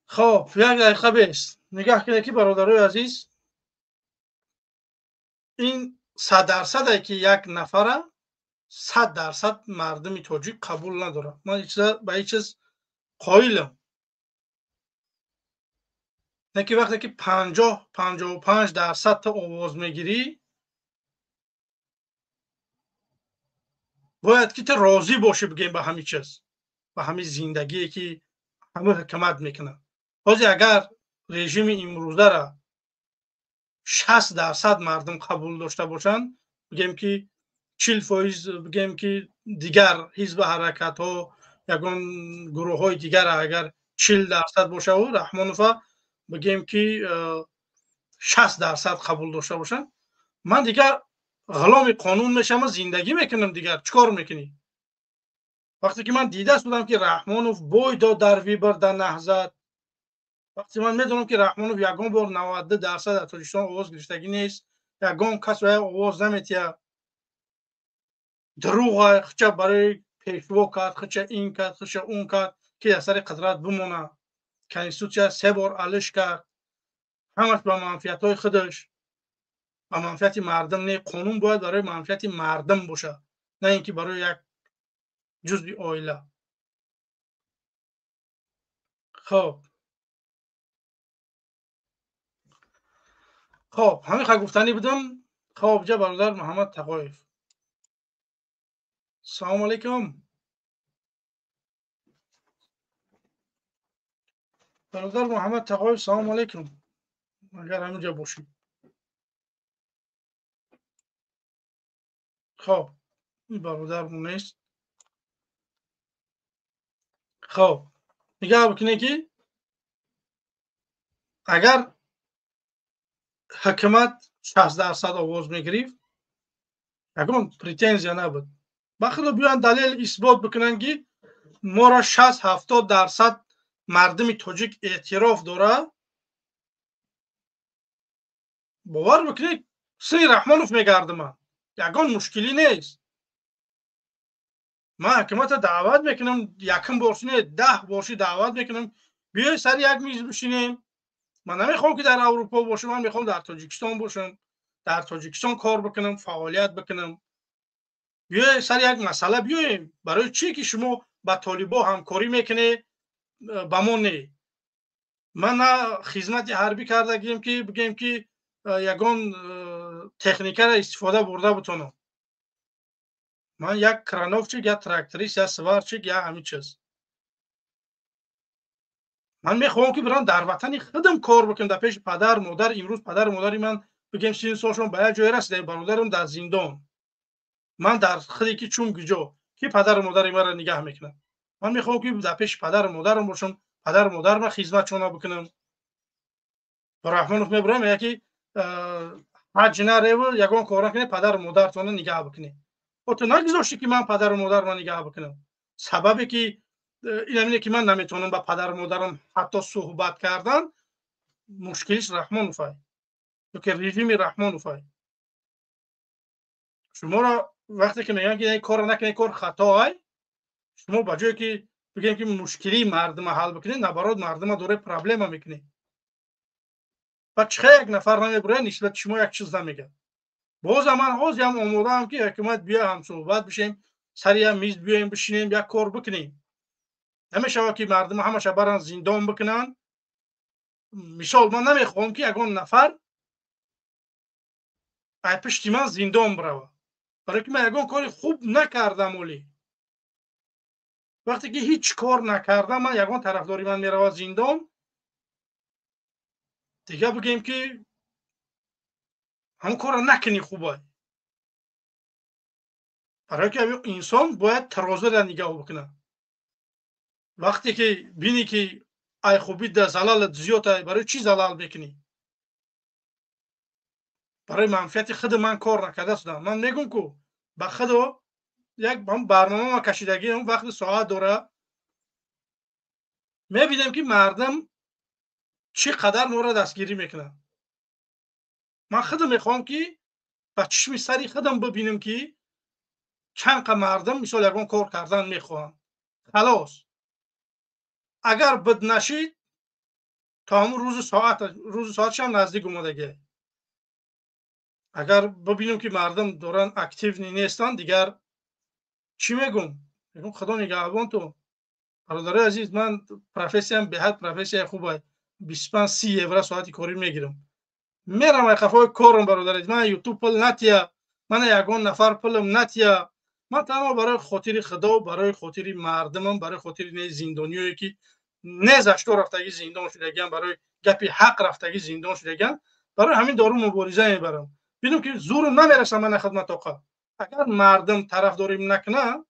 Хоб, як дақиқа бест. Нигаҳ кунед, ки бародарои азиз, ин 100%е, ки як нафара 100% мардуми тоҷик қабул надорад. Ман ба ҳеҷ чиз қоилам не, ки вақте ки 50, 55% та овоз мегирӣ, бояд ки ту розӣ бошӣ, бигем, ба ҳамин чиз, ба ҳамин зиндагие, ки ҳама ҳукумат мекунад. Ҳозир агар режими имрӯзара 60% мардум қабул дошта бошанд, бигем, ки 40%, бигем, ки дигар ҳизби ҳаракатҳо, ягон гурӯҳҳои дигар агар 40% бошаву Раҳмонова, бигем, ки 60% қабул дошта бошанд, ман дигар ғуломи қонун мешавам, зиндагӣ мекунам. Дигар чӣ кор мекунӣ, вақте ки ман дидаст будам, ки Раҳмонов бой дод дар выбор, дар Наҳзат? Вақте ман медонам, ки Раҳмонов ягон бор 92% дар Тоҷикистон овоз гирифтагӣ нест, ягон кас ба овоз наметиҳад, дурӯға, хича барои пешво кард, хича ин кард, хича он кард, ки дар сари қудрат бимонад. Конститутсия се бор алиш кард, ҳамаш ба манфиатҳои худаш, ба манфиати мардум не. Қонун бояд барои манфиати мардум бошад, на ин ки барои як ҷузъи оила. Хоб, ҳамин ха гуфтанӣ будам. Хоб, ҷа бародар Муҳаммад Тақоев, салому алайкум. Бародар Муҳаммад Тақоев, салому алайкум, агар ҳамин ҷо бошӣ. Хоб, ин бародармон нест. Хоб, нигаҳ бикунед, ки агар ҳукумат 60% овоз мегирифт, ягон претензия набуд. Ба худо, биёянд, далел исбот бикунанд, ки моро 60-70% мардуми тоҷик эътироф дорад, бовар бикунед, сири Раҳмонов мегардиман, ягон мушкилӣ нест. Ман ҳукумата даъват мекунам, якум борши не, 10 борши даъват мекунам, биёй сари як миз бишинем. Ман намехоҳам, ки дар Аврупо бошам, ман мехоҳам дар Тоҷикистон бошам, дар Тоҷикистон кор бикунам, фаъолият бикунам. Биёй сари як масъала биёем. Барои чӣ ки шумо ба толибо ҳамкорӣ мекунед, ба мо не? Ман на хизмати ҳарбӣ кардагием, ки бигем, ки ягон техникаро истифода бурда бутонам. Ман як крановщик, як тракторист, як сварщик, як ҳамин чиз. Ман мехоҳам, ки бирам дар ватани худам кор бикунам, дар пеши падар модар. Имрӯз падару модари ман, бигем, 30 солшон ба як ҷое расида, бародарам дар зиндон, ман дар худе ки чун гиҷо ки падару модари маро нигаҳ мекунад. Ман мехоҳам, ки дар пеши падару модарам бошам, падару модарма хизматшона бикунам. Раҳмонов мебурам, мега, ки ҳаҷ нареву ягон кор накунед, падару модартона нигаҳ бикунед. Ту нагузоштӣ, ки ман падару модарма нигаҳ бикунам. Сабабе ки ин ҳамине, ки ман наметавонам ба падару модарам ҳатто суҳбат кардан, мушкилиш Раҳмоновай ёки режими Раҳмоновай. Шуморо вақте ки мегӯянд, ки корро накунед, кор хатоай, шумо ба ҷое ки бигем, ки мушкилии мардума ҳал бикунед, наоборот, мардума доред проблема мекунед. Ба чихе як нафар намебурад, нисбати шумо як чиз намегӯяд? Бозам ман ҳозиам омодаам, ки ҳукумат биё, ҳамсуҳбат бишем, сари як миз биёем, бишинем, як кор бикунем. Намешавад, ки мардума ҳамаша баранд, зиндон бикунанд. Мисол, ман намехоҳам, ки ягон нафар ай пишти ман зиндон биравад, барое ки ман ягон кори хуб накардам. Олӣ вақте ки ҳеҷ кор накардам, ман ягон тарафдори ман меравад зиндон, дига бигем, ки ҳамон корро накунӣ хубай, барое ки инсон бояд тарозура нигоҳ бикунад. Вақте ки бинӣ, ки ай хубӣ да залалат зиёд, ай барои чӣ залал мекунӣ? Барои манфиати худи ман кор накарда шудам. Ман мегӯм, ку ба худо як барнома ма кашидагӣ вақти соат дора, мебинем, ки мардум чӣ қадар моро дастгирӣ мекунад. Ман худам мехоҳам, ки ба чишми сари худам бибинем, ки чанд қа мардум, мисол, ягон кор кардан мехоҳанд. Халос, агар бид нашид, то ҳамун рӯзи соат, рӯзи соатшам наздик омадагӣ, агар бибинем, ки мардум доранд, активный нестанд, дигар чӣ мегӯм? Мегӯм, Худо нигаҳбон ту. Бародарои азиз, ман профессиям беҳад профессияи хуба, 25-30 евро соати корӣ мегирам, мерам ай қафои корам. Бародари ман, Ютуб пул натия, мана ягон нафар пулам натия. Ман танҳо барои хотири Худо, барои хотири мардумам, барои хотири не зиндониое, ки не за что рафтагӣ зиндон шудагиам, барои гапи ҳақ рафтагӣ зиндон шудагиам, барои ҳамин дору мубориза мебарам. Бинам, ки зурум намерасам мана хидматоқа. Агар мардум тарафдорим накунад,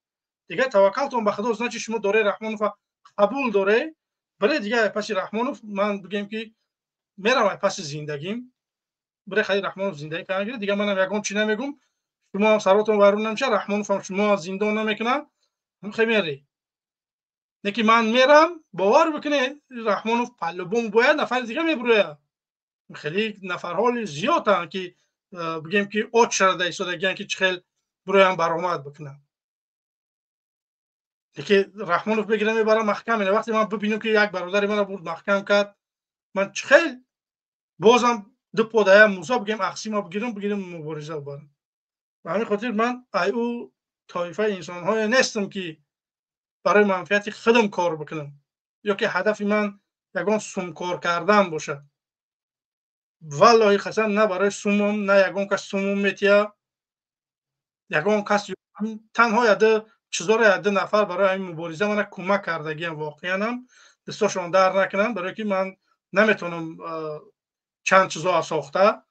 дигар таваккалтон ба Худо. Значит, шумо дораи Раҳмонова қабул доре, бире дигар паси Раҳмонов. Ман бигем, ки мерам ай паси зиндагим, бире хаи Раҳмонов зиндагӣ кардан. Дигар манам ягон чӣ намегум, шумо ҳам саротон вайрон намеша, Раҳмоновам шумо зиндон намекунад. Хе мере, не ки ман мерам, бовар бикунед, Раҳмонов по-любому бояд нафари дига мебурояд. Хеле нафарҳои зиёданд, ки бигем, ки очрада истодагиян, ки чӣ хел буроям, баромад бикунам. Леки Раҳмонов мегира, мебара, маҳкам. Вақте ман бибинам, ки як бародари мана бурд, маҳкам кард, ман чӣ хел бозам ду подая мусо, бигем, ақсима бигирам, мубориза барам? Ба ҳамин хотир ман ай ӯ тоифаи инсонҳое нестам, ки барои манфиати худам кор бикунам ё ки ҳадафи ман ягон сумкор кардан бошад. Валлоҳи қасам, на барои сумам, на ягон кас сумум метия, ягон кас. Танҳо яду чизоро, яду нафар барои ҳамин мубориза мана кӯмак кардагиам, воқеанам дастошон дар накунам, барое ки ман наметавонам чанд чизоа сохта,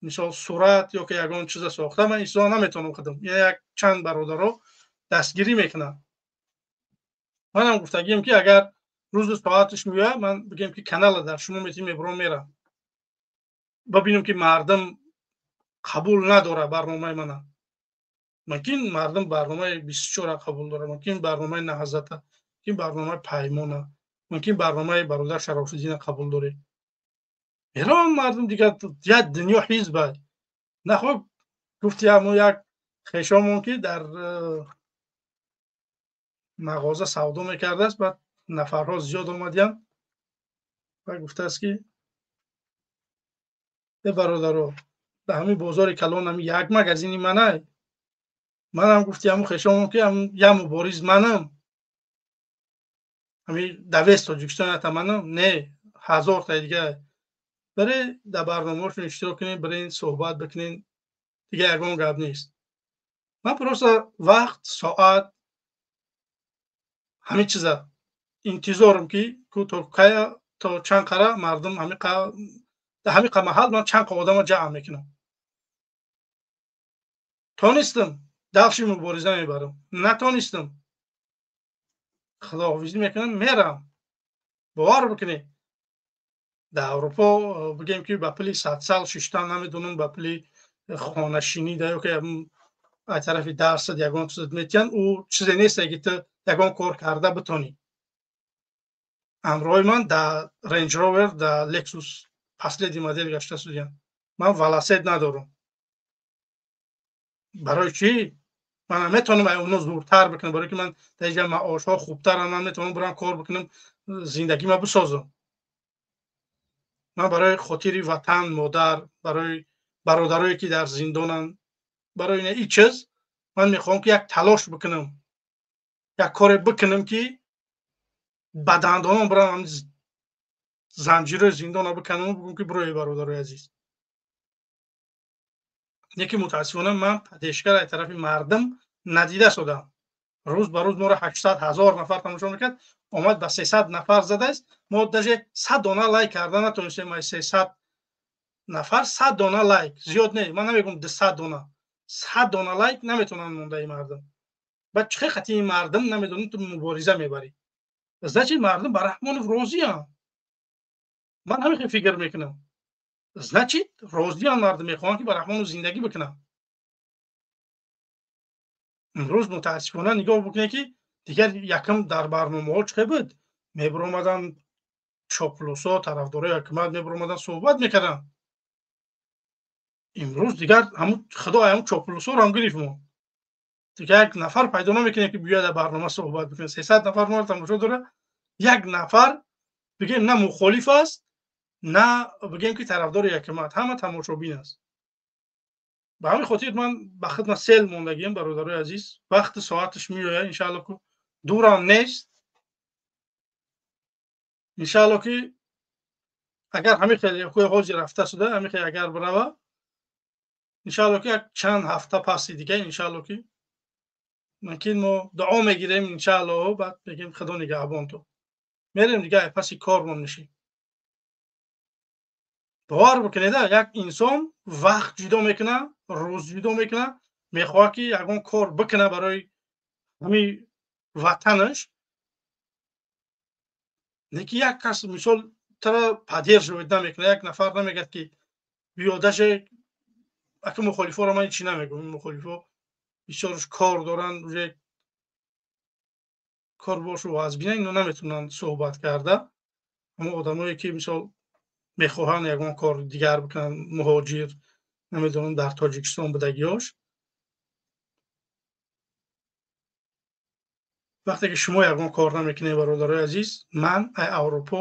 мисол, сурат ё ки ягон чиза сохта, ман ин чизоа наметавонам худам. Як чанд бародаро дастгирӣ мекунам. Манам гуфтагием, ки агар рӯзу соаташ меояд, ман, бигем, ки канала дар шумо метим, мебуром, мерам, бибинем, ки мардум қабул надорад барномаи мана. Мумкин, мардум барномаи 24-а қабул дорад, мумкин, барномаи Наҳзата, мумкин, барномаи Паймона, мумкин, барномаи бародар Шарофиддина қабул доред. Меравам, мардум дигар як дунё ҳизба нахо. Гуфти ҳамо як хешомон, ки дар Мағоза савдо мекардааст, баъд нафарҳо зиёд омадиянд ва гуфтааст, ки э бародаро, дар ҳамин бозори калон ҳами як магазини манай. Манам, гуфти, ҳамун хешомон, ки як мубориз манам, ҳами дар весь Тоҷикистон ята манам, не, ҳазортаи дига. Баре дар барномаҳошон иштирок кунед, барен суҳбат бикунед, дига ягон гап нест. Ман просто вақт, соат, ҳамин чиза интизорам, ки то кая, то чанд қара мардум ҳамин қа маҳал ман чанд қа одама ҷамъ мекунам. Тонистам, дальше мубориза мебарам, натонистам, худоҳофизӣ мекунам, мерам. Бовар бикунед, дар Аврупо, бигем, ки ба пули социал шиштан, намедонам, ба пули хонашинӣ да ё ки аз тарафи дарсад ягон чиз метиҳанд, ӯ чизе нест, ки ту ягон кор карда битонӣ. Ҳамроҳи ман дар Рейндж Ровер, дар Лексус последний модель гашта судиянд. Ман велосипед надорам. Барои чӣ? Ман метавонам оно зуртар бикунам, барои ки ман дар инҷа маошҳо хубтарам, ман метавонам бурам, кор бикунам, зиндагима бисозам. Ман барои хотири ватан, модар, барои бародарое, ки дар зиндонанд, барои ин чиз ман мехоҳам, ки як талош бикунам, як коре бикунам, ки ба дандонам бурам, занҷирои зиндона биканам, бигӯм, ки бирои, бародарои азиз. Лекин мутаассифона ман поддержка ра аз тарафи мардум надида шудам. Рӯз ба рӯз моро 800 000 нафар тамошо мекард, омад ба 300 нафар задааст. Мо даже 100 дона лайк карда натонистем. Ай 300 нафар 100 дона лайк зиёд не, ман намегӯм 200 дона, 100 дона лайк наметавонанд мондаи мардум. Баъд чӣ хати ин мардум, намедонам, ту мубориза мебарӣ? Значит, мардум ба Раҳмонов розиям. Ман ҳамин хел фикр мекунам. Значит, розиям, мардум мехоҳанд, ки ба Раҳмонов зиндагӣ бикунанд. Имрӯз мутаассифона нигоҳ бикунед, ки дигар якм дар барномаҳо чӣ буд? Мебиромаданд чоплусо, тарафдорои ҳукумат мебиромаданд, суҳбат мекарданд. Имрӯз дигар ҳамун худо ҳамун чоплусоро ҳам гирифт. Мо дигар як нафар пайдо намекунем, ки биёяд дар барнома суҳбат бикунад. 300 нафар моро тамошо дорад, як нафар, бигем, на мухолиф аст, на, бигем, ки тарафдори ҳукумат, ҳама тамошобин аст. Ба ҳамин хотир ман ба хидмат сел мондагием, бародарои азиз. Вақти соаташ меояд, иншаалло, ку дурам нест. Иншаалло, ки агар ҳамин хел ҳозир рафта шуда, ҳамин хел агар бирава, иншаалло, ки як чанд ҳафта паси дига, иншаалло, ки мумкин мо дуо мегирем, иншаалло, баъд мегем худо нигаҳбон, ту мерем, дига паси кормон мешем. Бовар бикунед, як инсон вақт ҷудо мекунад, рӯз ҷудо мекунад, мехоҳад, ки ягон кор бикунад барои ҳамин ватанаш, лекин як кас, мисол, тара поддерживать намекунад, як нафар намегӯяд, ки биё. Даже ака мухолифоро ман чӣ намегӯм, мухолифо бисёрш кор доранд, уже кор бошу вазбина, ино наметавонанд суҳбат карда. Ҳамон одамое, ки, мисол, мехоҳанд ягон кор дигар бикунанд, муҳоҷир, намедонам, дар Тоҷикистон будагиёш, вақте ки шумо ягон кор намекунед, бародарои азиз, ман ай Аврупо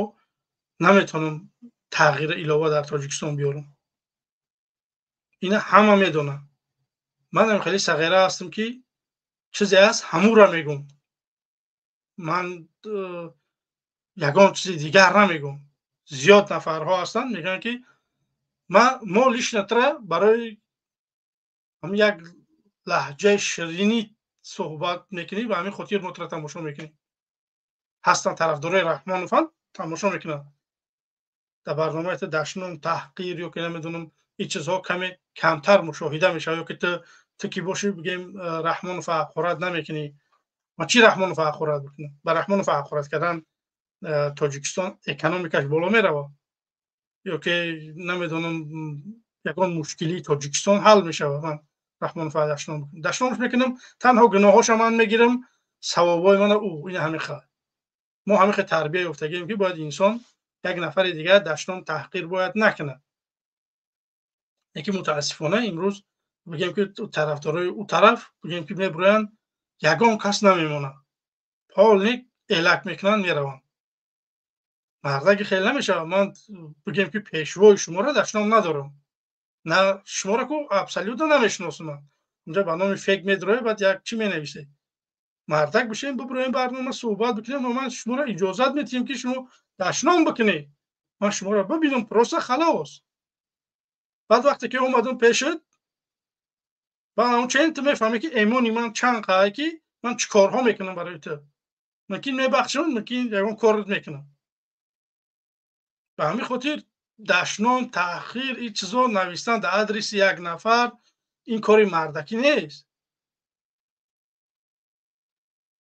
наметавонам тағйири илова дар Тоҷикистон биёрам. Ина ҳама медонанд. Манам хеле сағира ҳастам, ки чизе аст, ҳамура мегӯм. Ман ягон чизи дигар намегӯм. Зиёд нафарҳо ҳастанд, мегӯянд, ки мо лично тра барои ҳамин як лаҳҷаи ширинӣ суҳбат мекунӣ, ба ҳамин хотир мо тра тамошо мекунем. Ҳастанд тарафдорои Раҳмонованд, тамошо мекунанд. Дар барномаи ту дашном, таҳқир ё ки намедонам, ин чизҳо каме камтар мушоҳида мешавад, ё ки ту ки бошӣ, бигем, Раҳмонов ҳақорат намекунӣ. Ман чӣ Раҳмонов ҳақорат бикунам? Ба Раҳмонов ҳақорат кардан Тоҷикистон экономикаш боло меравад ё ки, намедонам, ягон мушкилии Тоҷикистон ҳал мешавад? Ман Раҳмонов дашном дашномш мекунам, танҳо гуноҳоша ман мегирам, савобҳои мана ӯ. Ина ҳамин хел мо ҳамин хел тарбия ёфтагием, ки бояд инсон як нафари дигар дашном, таҳқир бояд накунад. Лекин мутаассифона имрӯз, бигем, ки тарафдорои ӯ тараф, бигем, ки мебироянд, ягон кас намемонад. Полник элак мекунанд, мераванд. Мардаги хеле намешавад. Ман бигем ки пешвои шуморо дашном надорам. На шуморо ку абсолютно намешиносам. Унҷа ба номи фейк медроед, баъд як чӣ менависед. Мардак бишем, биброем барнома суҳбат бикунем ва ман шуморо иҷозат медиҳем ки шумо дашном бикунед. Ман шуморо бибинам, просто халос. Баъд вақте ки омадам пешат, баъд он чен ту мефаҳмӣ ки эмони ман чанд қай ки ман чӣ корҳо мекунам барои ту. Мумкин мебахшам, мумкин ягон корот мекунам. Ба ҳамин хотир дашном, таъхир, ин чизо навистан дар адреси як нафар ин кори мардакӣ нест.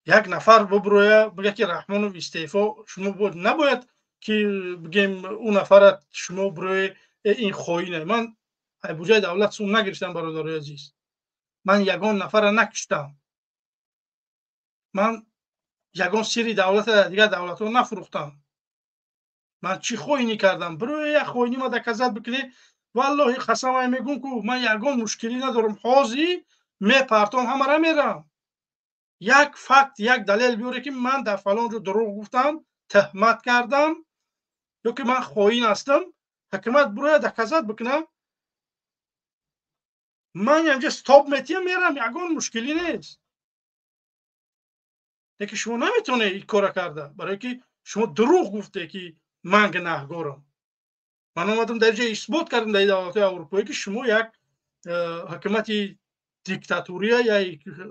Як нафар биброя бига ки Раҳмонов истеъфо, шумо набояд ки бигем ӯ нафара шумо бирое ин хоине. Ман буҷаи давлат сум нагирифтам, бародарои азиз. Ман ягон нафара накуштам. Ман ягон сирри давлата дар дигар давлатҳо нафурӯхтам. Ман чӣ хоинӣ кардам? Бирое як хоинӣ ма доказат бикунӣ. Валлоҳи қасамай мегӯм ку ман ягон мушкилӣ надорам. Ҳозир мепартом, ҳамара мерам. Як факт, як далел биёре ки ман дар фалон ҷо дурӯғ гуфтам, тӯҳмат кардам ё ки ман хоин ҳастам. Ҳукумат бироя доказат бикунам. Ман янҷа стоп метиҳам, мерам, ягон мушкилӣ нест. Лекин шумо наметавонед ин кора карда, барое ки шумо дурӯғ гуфте ки ман гунаҳгорам. Ман омадам дар ҷо исбот кардам дар давлатҳои аврупоӣ ки шумо як ҳукумати диктатурия я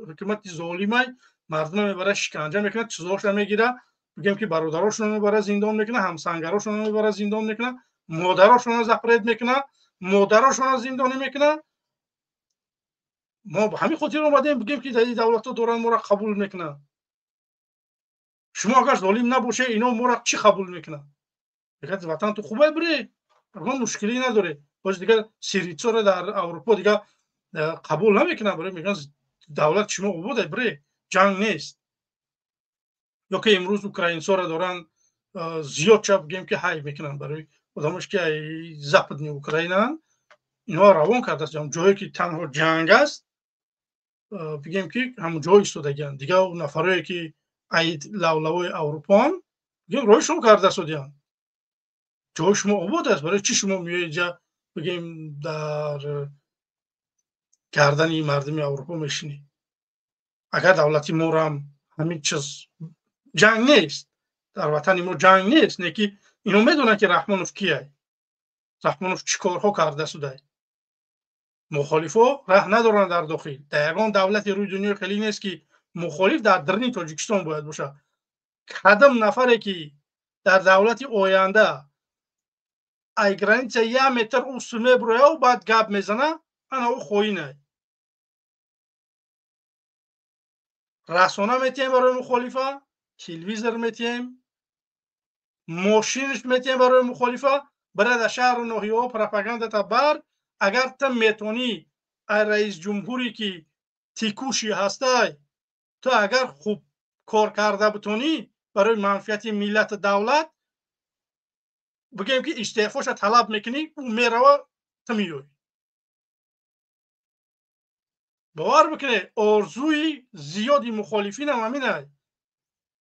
ҳукумати золимай, мардума мебара шиканҷа мекунад, чизошро мегира, бигем ки бародарошонро мебара зиндон мекунад, ҳамсангарошонро мебара зиндон мекунад, модарошонро запрет мекунад, модарошонро зиндонӣ мекунад. Мо ба ҳамин хотир омадем бигем ки дар ин давлатҳо доранд моро қабул мекунанд. Шумо агар золим набошед, ино моро чӣ қабул мекунанд? Мегӯяд ватан ту хубай бирӣ, ягон мушкилӣ надорӣ. Боз дигар сирицоро дар Аврупо дигар қабул намекунанд, барои мегӯянд давлати шумо обода, бирӣ, ҷанг нест. Ё ки имрӯз украинсоро доранд зиёд чап бигем ки ҳай мекунанд барои одамош ки западни Украинаанд, инҳо равон кардааст ҷое ки танҳо ҷанг аст, бигем ки ҳамон ҷо истодагианд. Дигар нафарое ки аид лавлавои Аврупоанд, бигем роҳи шумо кардастодианд. Ҷои шумо обод аст, барои чӣ шумо меоед ҷа бигем дар гардани мардуми Аврупо мешинед? Агар давлати морам ҳамин чиз ҷанг нест, дар ватани мо ҷанг нест, не ки ино медонанд ки Раҳмонов кияй, Раҳмонов чӣ корҳо карда судай. Мухолифо раҳ надоранд дар дохил. Дар ягон давлати рӯи дунёи хеле нест ки мухолиф дар даруни Тоҷикистон бояд бошад. Кадом нафаре ки дар давлати оянда ай граница як метр усу мебурояв, баъд гап мезана, ана ӯ хоинай. Расона метиҳем барои мухолифа, телевизор метиҳем, мошинаш метиҳем барои мухолифа, бира дар шаҳру ноҳияҳо пропагандата бар. Агар ту метонӣ ай раис ҷумҳуре ки тикуши ҳастай, ту агар хуб кор карда битонӣ барои манфиати миллату давлат, бигем ки истеъфоша талаб мекунӣ, ӯ мерава, ту меёй. Бовар бикунед, орзуи зиёди мухолифинам ҳаминай.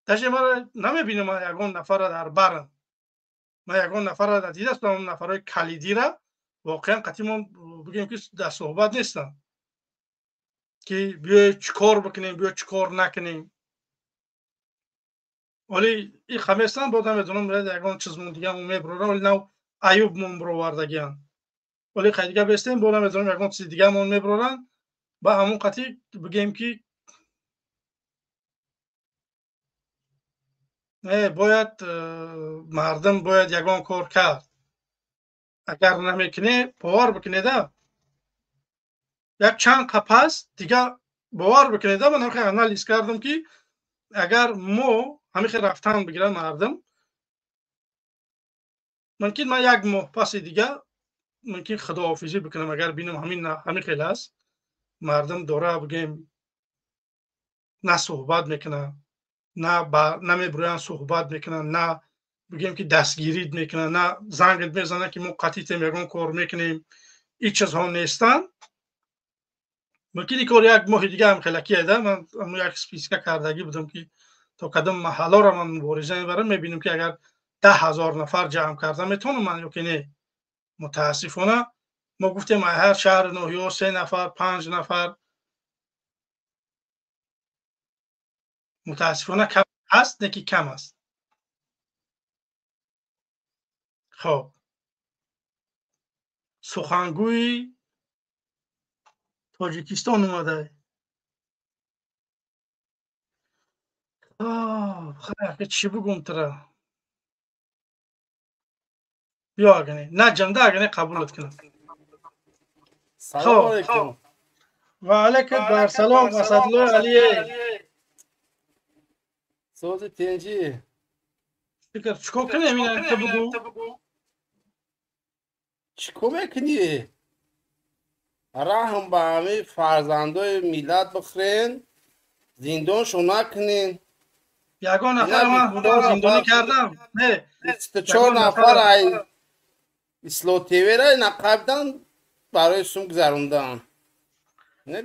Даже мара намебинам ман ягон нафара дар барам. Ман ягон нафара дидастам, нафарои калидира воқеан қатъимон бигем ки дар суҳбат нестам ки биёед чӣ кор бикунем, биёед чӣ кор накунем. Оли и хаместан боз намедонам ягон чизмон дигамон мебурорам, оли нав аюбмон буровардагианд. Оли қайдига бестем, боз намедонам ягон чизи дигамон мебуроранд. Ба ҳамон қатъи бигем ки бояд мардум бояд ягон кор кард. Агар намекунӣ, бовар бикунеда, як чанд қапас дигар бовар бикунеда. Ман ҳамин анализ кардам ки агар мо ҳамин хел рафтан бигирад мардум, мумкин ман як моҳ паси дигар мумкин худоҳофизӣ бикунам. Агар бинам ҳамин хел аст, мардум дора бигем на суҳбат мекунад, на намебурӯянд суҳбат мекунанд, на бигем ки дастгирид мекунанд, на зангит мезананд ки мо қатъитем ягон кор мекунем, ин чизҳо нестанд. Мумкин ин кор як моҳи дига ҳам хелакие да. Ман як списка кардагӣ будам ки То кадом маҳаллоро ман мубориза мебарам, мебинем ки агар 10,000 нафар ҷамъ карда метавонам ман ё ки не. Мутаассифона мо гуфтем ҳар шаҳр ноҳияҳо 3 нафар, 5 нафар. Мутаассифона кам аст, не ки кам аст. Хоб, сухангӯи Тоҷикистон омада. Хайр, чӣ бугум тура? Биё агане, на ҷанда агане қабулат кунам. Салом алейкум. Ва алейкум барсалом, Асадулло Алиев. Сози тенҷи. Фикр чикор кунем ина ту бугу? Чикор мекунӣ? Раҳм ба ҳамаи фарзандои миллат бихӯрен, зиндоншон накунен. Ягон нафар ман худо зиндонӣ кардам. Не, 24 нафар ай Ислоҳ ТВ-ра нақабдан барои сум гузарондан.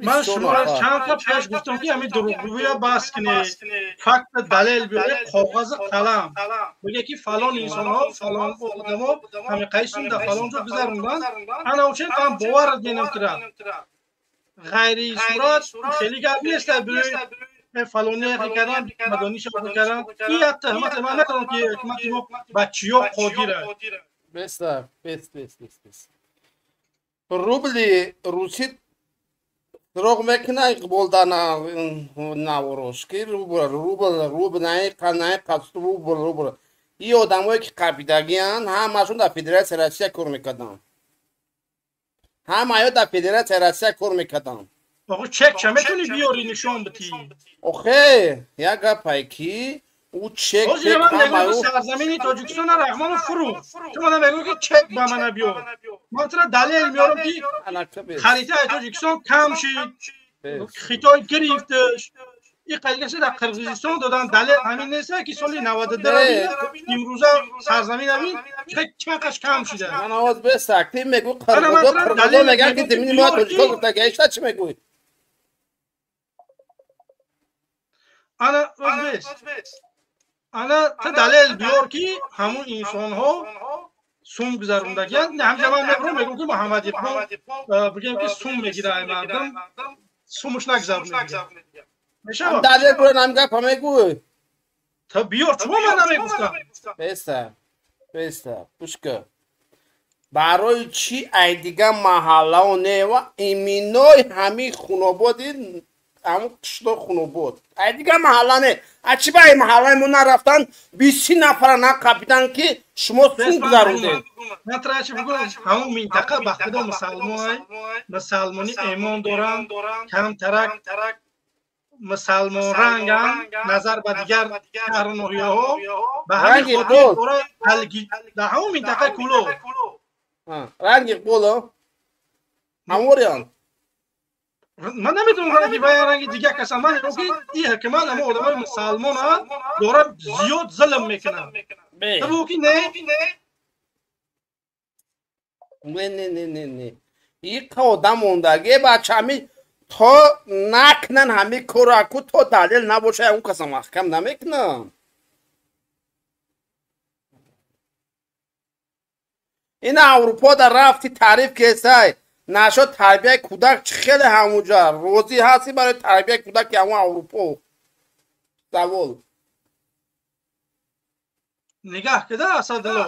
Ман шуморо чанд та пеш гуфтам ки ҳамин дурӯғгӯя бас кунед, факт далел биёред, коғази қалам бигӯед ки фалон инсонҳо, фалон одамо ҳамиқаи сум дар фалон ҷо гузаронданд. Ана ончен ман боварат менам кира. Ғайри сурат хеле гап нест, биёед фалоне кардан, мадониша кардан. Ин як тӯҳмат ман накардам ки ҳукумати мо ба чиё қодир аст. Беста, бес, бес, бес, бес. Рубли русӣ дурӯғ мекунад, Иқбол дар наворош ки рубл, рубл, рубл, наиқа, наиқа, рубл, рубл. Ин одамое ки қапидагианд, ҳамашон дар Федератсияи Россия кор мекарданд. Ҳамаё дар Федератсияи Россия кор мекарданд. Охо чек ча метавонӣ биёрӣ нишон битӣ? Охе, як гапае ки ӯ чек ҳозир ман мегӯям ки сарзамини Тоҷикистона Раҳмонов фурӯхт. Ту мана мегӯӣ ки чек ба мана биёр. Ман тура далел меорам ки харитаи Тоҷикистон кам шид, Хитой гирифташ. Ин қадигаша дар Қирғизистон додан. Далел ҳамин нест ки соли 92 имрӯза сарзамин ҳамин чанд қаш кам шуда. Ман овоз бесак, ти мегӯ қирғизо, қирғизо мегӯянд ки замини мо тоҷикҳо гуфтагӣ. Ишта чӣ мегӯӣ? Ана ӯзбес. Ана та далел биёр ки ҳамун инсонҳо сум гузарондагианд. Ҳамҷа ман мебурам мегӯям ки Муҳаммад Иқбол бигӯям ки сум мегирад ай мардум, сумаш нагузаронда. Мешавад? Далел буран ҳам гапа мегӯй. Та биёр, чумо ман намегуфтам? Беста, беста, пушка. Барои чӣ ай дига маҳаллао нева иминои ҳамин хунободи ҳамун қишлоқ Хунобод. Ай дига маҳалла не. А чӣ ба ай маҳаллаи мо нарафтан 20 нафара нақапидан ки шумо сум гузарондед? Ман тура чӣ бигӯям, ҳамун минтақа ба худо мусалмон, мусалмонӣ эмон доранд, камтарак мусалмонранганд назар ба дигар шаҳру ноҳияҳо. Ба ҳамин хотир дора дар ҳамун минтақа Кӯлоб. Ранги Иқболо ҳамворианд. Ман намедонам ранги вай ранги дигар касан. Ман мегӯям ки ин ҳукумат ҳама одамои мусалмонанд, дора зиёд зулм мекунанд. Ту бигӯ ки не? Не, не, не, не, не. Иқа одам мондагӣ бача ҳами то накунанд ҳами корро аку то далел набошад он каса маҳкам намекунанд. Ин Аврупо дар рафти таъриф кесай. Нашо тарбияи кӯдак чӣ хеле ҳамунҷа розӣ ҳастӣ барои тарбияи кӯдаки ҳамун Аврупо? Савол. Нигаҳ кида Асадулло.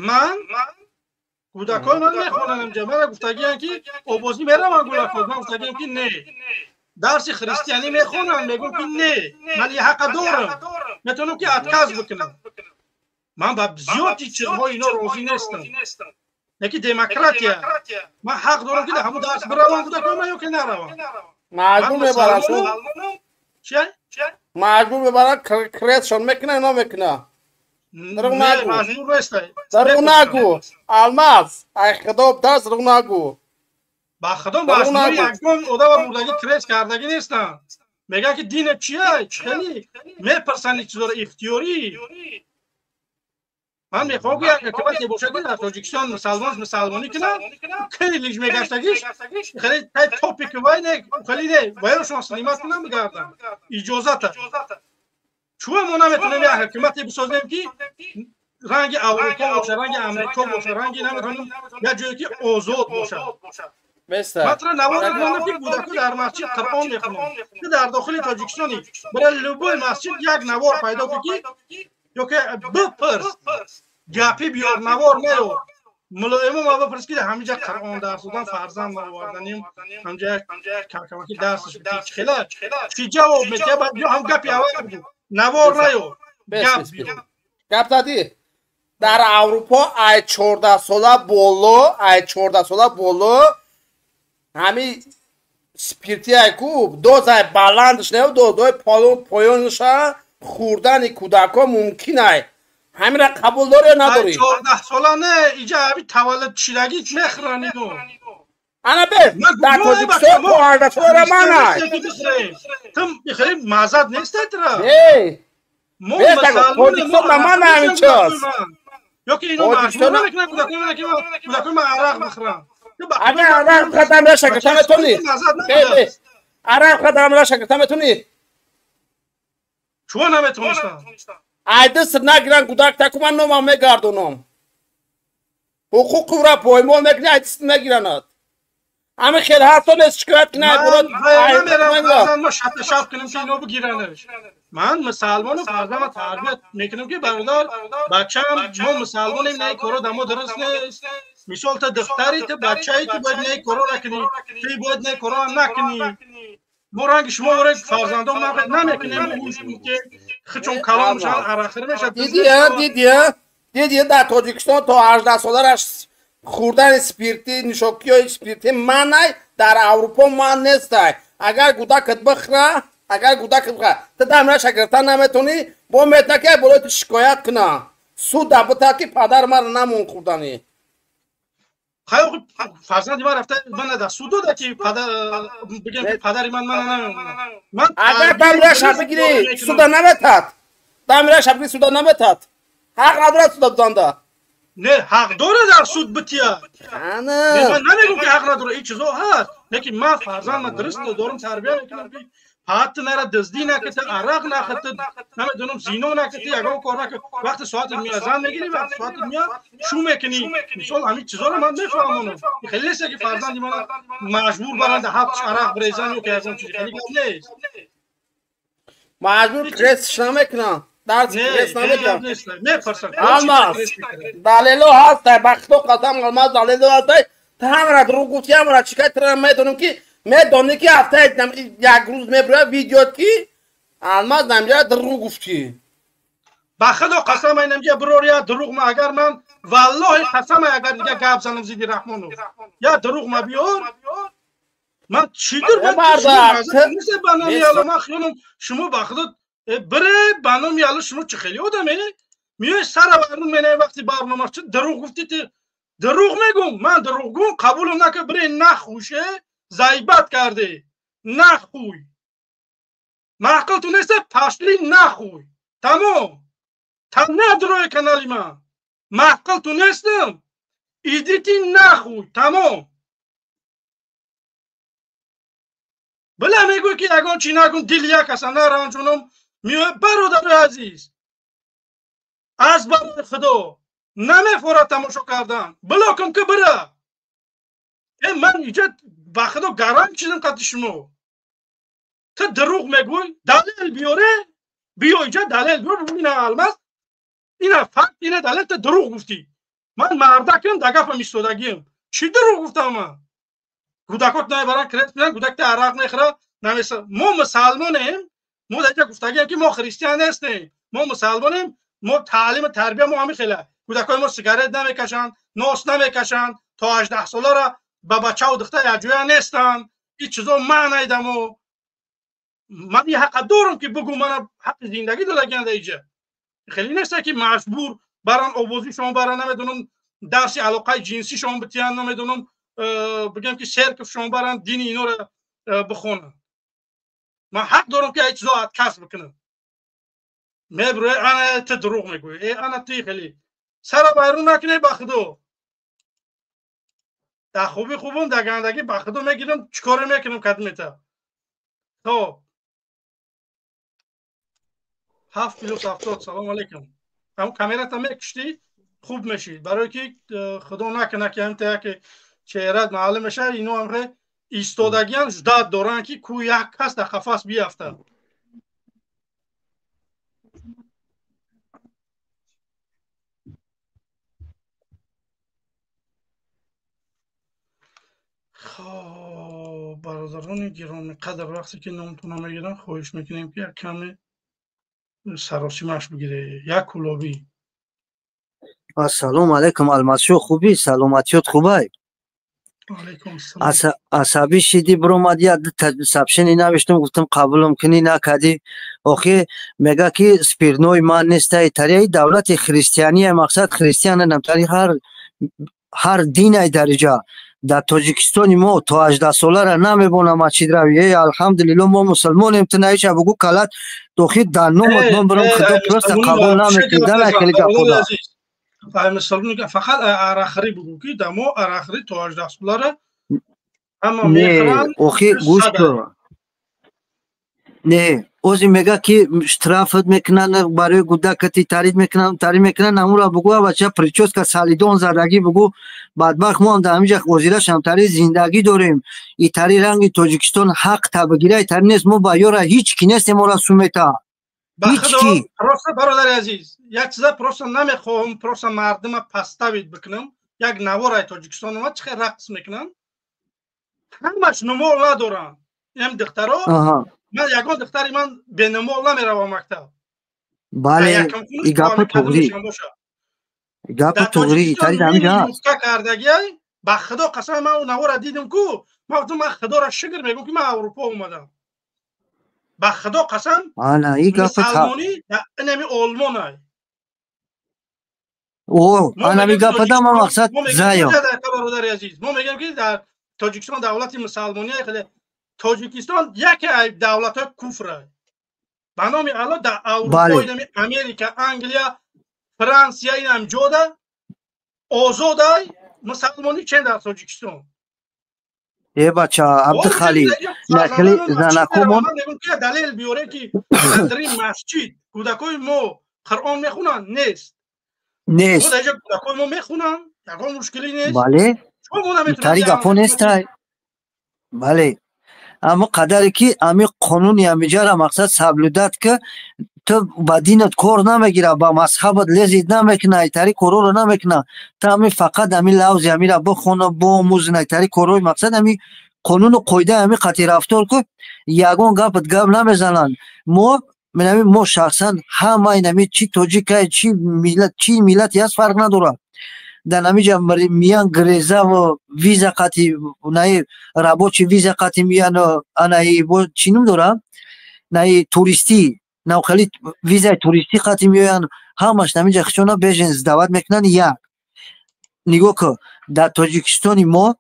Ман кӯдакҳои ман мехонанд инҷа. Мана гуфтагиям ки обозӣ мераванд гулакҳо. Ман гуфтагиям ки не. Дарси христианӣ мехонанд, мегӯям ки не. Ман ин ҳаққа дорам. Метавонам ки отказ бикунам. Ман ба зиёди чизҳои ино розӣ нестам. Яки демократия. Ман ҳақ дорам ки дар ҳамун дарс биравам кӯдакҳои ман ё ки наравам. Маҷбур мебаранд. Чи? Маҷбур мебаранд, кретшон мекунад, намекунад. Маҷбур нестай. Дурӯғ нагӯ. Алмаз, ай худо дарс дурӯғ нагӯ. Ба худо маҷбур ягон одама бурдагӣ крес кардагӣ нестанд. Мегӯянд ки дина чия? Чӣ хеле? Мепурсанд ин чизҳоро ихтиёрӣ. Ман мехоҳам ки як ҳукумате бошад ки дар Тоҷикистон мусалмон мусалмонӣ кунад, хеле лиж мегаштагиш, хеле тай топик вай не, хеле не, вайро шумо снимат кунам бигардам. Иҷозата. Чӯ мо наметонем як ҳукумате бисозем ки ранги Аврупо боша, ранги Амрико боша, ранги намедонам як ҷое ки озод бошад. Матра навори монам ки кӯдаку дар масҷид Қуръон мехонанд. Ту дар дохили Тоҷикистони барои любой масҷид як навор пайдо кун ки ё ки бипурс, гапи биёр, навор меёр. Мулоимо ма бипурс ки ҳаминҷа Қуръон дарс додан фарзанд оварданем, ҳаминҷа камкамаки дарсаш битӣ чӣ хела чӣ ҷавоб метиҳад, баъд ё ҳам гапи аввал буд, навор наёр, гап биёр. Гап задӣ? Дар Аврупо ай 14 сола боло, ай 14 сола боло ҳами спирти ай ку дозаи баландш не, дозаи поёнша хӯрдани кӯдакҳо мумкин ай. Ҳамира қабул дорӣ ё надорӣ? 14 сола не, иҷа ҳами таваллуд шидагӣ мехӯранд ино. Ана бес, дар Тоҷикистон то 18 сола ман ай. Ту хеле маззат нест тра? Не. Мо Тоҷикистон ба ман ҳамин чиз. Ё ки ино маҷбур намекунанд кӯдакои ки кӯдакои ман арақ бихӯранд. Агар арақ бихӯрад дамра шакарта метавонӣ? Арақ бихӯрад дамра шакарта метавонӣ? Чӯ наметавонистам? Ай даст нагиранд кӯдак таку ман номам мегардонам. Ҳуқуқро поймол мекунӣ, ай даст нагиранад. Ҳамин хел ҳарфо нест, шикоят кунӣ, ай боло. Намерам фарзанд ма шаб шаб кунем ки ино бигиранаш. Ман мусалмону фарзандма тарбият мекунам ки бародар, бачаам, мо мусалмонем, не коро дамо дуруст нест. Мисол ту духтари, ту бачаи, ту бояд не коро накунӣ, ту бояд не коро накунӣ. Мо ранги шумо вора фарзандон намекунем, ки хичон калон мешаванд, арақхӯр мешавад. Дидия, дидия, дидия, дар Тоҷикистон то 18 солараш хӯрдани спирти, нӯшокиҳои спирти манай, дар Аврупо ман нестай. Агар кӯдакат бихӯра, агар кӯдакат бихӯра, ту дамра шакарта наметавонӣ, бо метавонӣ ки болои ту шикоят куна. Суд дабитад ки падар маро намон хӯрданӣ. Хайр, фарзанди ман рафта мана дар суд дода ки падар бигем ки падари ман мана намемонад. Ман агар дамраша бигирӣ, суда наметад. Дамраша бигирӣ, суда наметад. Ҳақ надорад суда доданда. Не, ҳақ дорад дар суд бития. Ана. Ман намегӯм ки ҳақ надорад, ин чизо ҳаст. Лекин ман фарзандма дуруст дорум тарбия мекунам ки ҳатто нара дуздӣ наката, арақ нахата, намедонам зино наката, ягон кор наката. Вақти соати мия зан мегирӣ, вақти соати мия шу мекунӣ. Мисол ҳамин чизоро ман мефаҳмонам. Хеле нест ки фарзанди мана маҷбур баранд ҳафт арақ брезан ё ки ягон чиз. Хеле гап нест. Маҷбур пресс намекунам. Дарс пресс намекунам. Мепурсам. Алмаз, далело ҳастай, ба Худо қасам, Алмаз далело ҳастай. Ту ҳамара дурӯғ гуфтӣ, ҳамара чӣ кар, тура медонам ки медонӣ ки ҳафтаи як рӯз мебирояд видеот ки Алмаз намҷа дурӯғ гуфтӣ. Ба Худо қасам, инамҷа бирор я дурӯғ ма, агар ман валлоҳи қасам, агар дига гап занам зидди Раҳмонов, я дурӯғ ма биёр, ман чӣ дур ба номи Алло, ман хиёлам шумо ба Худо бире ба номи Алло, шумо чӣ хеле одаме меои сара барнум менаи вақти барнома чӣ дурӯғ гуфтӣ, ту дурӯғ мегӯм, ман дурӯғгӯм, қабулам накар, бире нахӯше зайбат карде, нахуй маъқил ту неста, пашли нахуй, тамом, та надрои канали ман, маъқил ту нестам, идите нахуй, тамом. Била мегӯй ки ягон чӣ нагум, дил як аса наранҷонам, меоя бародари азиз, аз барои Худо намефорад тамошо кардан, билокум ки бира. Ман иҷа ба Худо гаранг чизам қати шумо. Ту дурӯғ мегӯй, далел биёре, биё иҷа далел биёр, ина Алмаз, ина факт, ина далел, ту дурӯғ гуфтӣ. Ман мардакам, дар гапам истодагиам. Чӣ дурӯғ гуфтам ман? Кӯдакот намебаранд крес мекунанд, кӯдак та арақ мехӯрад, намеса. Мо мусалмонем, мо дар иҷа гуфтагием ки мо христиан нестем, мо мусалмонем, мо таълиму тарбия мо ҳамин хела. Кӯдакои мо сигарет намекашанд, нос намекашанд, то 18 солара ба бачаву духтар якҷоя нестанд. Ин чизо маънайдамо. Ман ин ҳаққа дорам ки бугӯм, мана ҳаққи зиндагӣ додагианд дар иҷа. Хеле нест ки маҷбур баран овозишон баран, намедонам дарси алоқаи ҷинсишон битиянд, намедонам бигем ки серкфшон баран, дини инора бихонанд. Ман ҳақ дорам ки ин чизо отказ бикунам. Мебурӯе, ана ту дурӯғ мегӯӣ, э ана ту хеле сара байрун накунӣ ба Худо. Дар хуби хубум, дар гандагӣ ба Худо мегирам, чӣ коре мекунам кадмета. Хоб. 7+70. Салом алейкум. Ҳам камерата мекушти, хуб мешӣ. Барои ки худо накунад ки ҳамта яке чеҳрат маълум мешавад, ино ҳамре истодагиан ждат доранд ки ку як кас дар қафас биафтад. Хоб, бародарони гиромӣ қадр, вақте ки номтона мегирам, хоҳиш мекунем ки як каме саросимаш бигире. Як кулобӣ. Ассалому алайкум, Алмасшо, хубӣ? Саломатиёт хубай? Асабӣ шидӣ, биромадӣ, сообщение навиштам, гуфтам қабулам кунӣ, накардӣ. Охи мега ки спиртной ман нестай, тариаи давлати христиания, мақсад христиана намтари ҳар динай дариҷа. Дар Тоҷикистони мо то 18 солара намебонам масҷид рави. Э, алҳамдулилло, мо мусулмонем, ту наиша бугу калат дохи дар номат ман бирам, худо просто қабул намекунад, ана хеле гапода. Ай мусулмон фақат арахри бугу ки дар мо арахри то 18 солара ҳама мехӯранд. Охи гӯш кун. Не, ози мега ки штрафат мекунанд барои гудакати, тарид мекунанд, тарид мекунанд, амура бугу, бача прическа салидон задагӣ бугу, бадбахт мо ҳам дар ҳаминҷа ҳозирашам тари зиндагӣ дорем. И тари ранги Тоҷикистон ҳақ та бигира, и тари нест, мо ба ёра ҳеҷ ки нестем, ора сумета. Ҳеҷ ки. Просто бародари азиз, як чиза просто намехоҳам просто мардума поставить бикунам. Як навораи Тоҷикистон омад, чӣ хел рақс мекунанд. Ҳамаш нумол надоранд. Ин духтаро, ман ягон духтари ман бенумол намеравам мактаб. Бале, и гапа туғрӣ. Гапа туғрӣ, тари ҳаминҷа ҳаст. Кардагиай, ба худо қасам, ман он навора дидам ку, ман гуфтам ман худоро шукр мегӯм ки ман Аврупо омадам. Ба худо қасам, ана и гапа мусалмонӣ инами Олмонай. О, ана ми гапа да ман мақсад зая. Бародари азиз, мо мегӯем ки дар Тоҷикистон давлати мусалмонӣ, хеле Тоҷикистон яке аз давлатҳои куфр. Ба номи Аллоҳ, дар Аврупо, инами Америка, Англия, Франсия инам ҷода озодай мусалмонӣ чен дар Тоҷикистон. Э бача, Абдухалил, нахли занакумон далел биёре ки дар ин масҷид кӯдакои мо Қуръон мехонанд, нест. Нест. Мо дар кӯдакои мо мехонанд, ягон мушкилӣ нест. Бале. Тари гапо нестай. Бале. Аммо қадаре ки ами қонуни амиҷара мақсад соблюдать ки ту ба динат кор намегира, ба мазҳабат лезить намекуна, айтари корҳоро намекуна. Ту ами фақат ами лавзи амира бихона, биомӯз, айтари корҳои мақсад ами қонуну қоидаи ами қатъи рафтор ку, ягон гапат гап намезананд. Мо минами мо шахсан ҳамаи нами чи тоҷикай, чи миллат, чи миллати ҳаст, фарқ надорад. Дар намиҷа миян грезаву виза қатъи, наи рабочий виза қатъи миян, анаи бо чӣ ном дора, наи туристӣ, навхали визаи туристӣ қатъи меоянд, ҳамаш намиҷа хичона беженец даъват мекунанд. Як нигоҳ кун, дар Тоҷикистони мо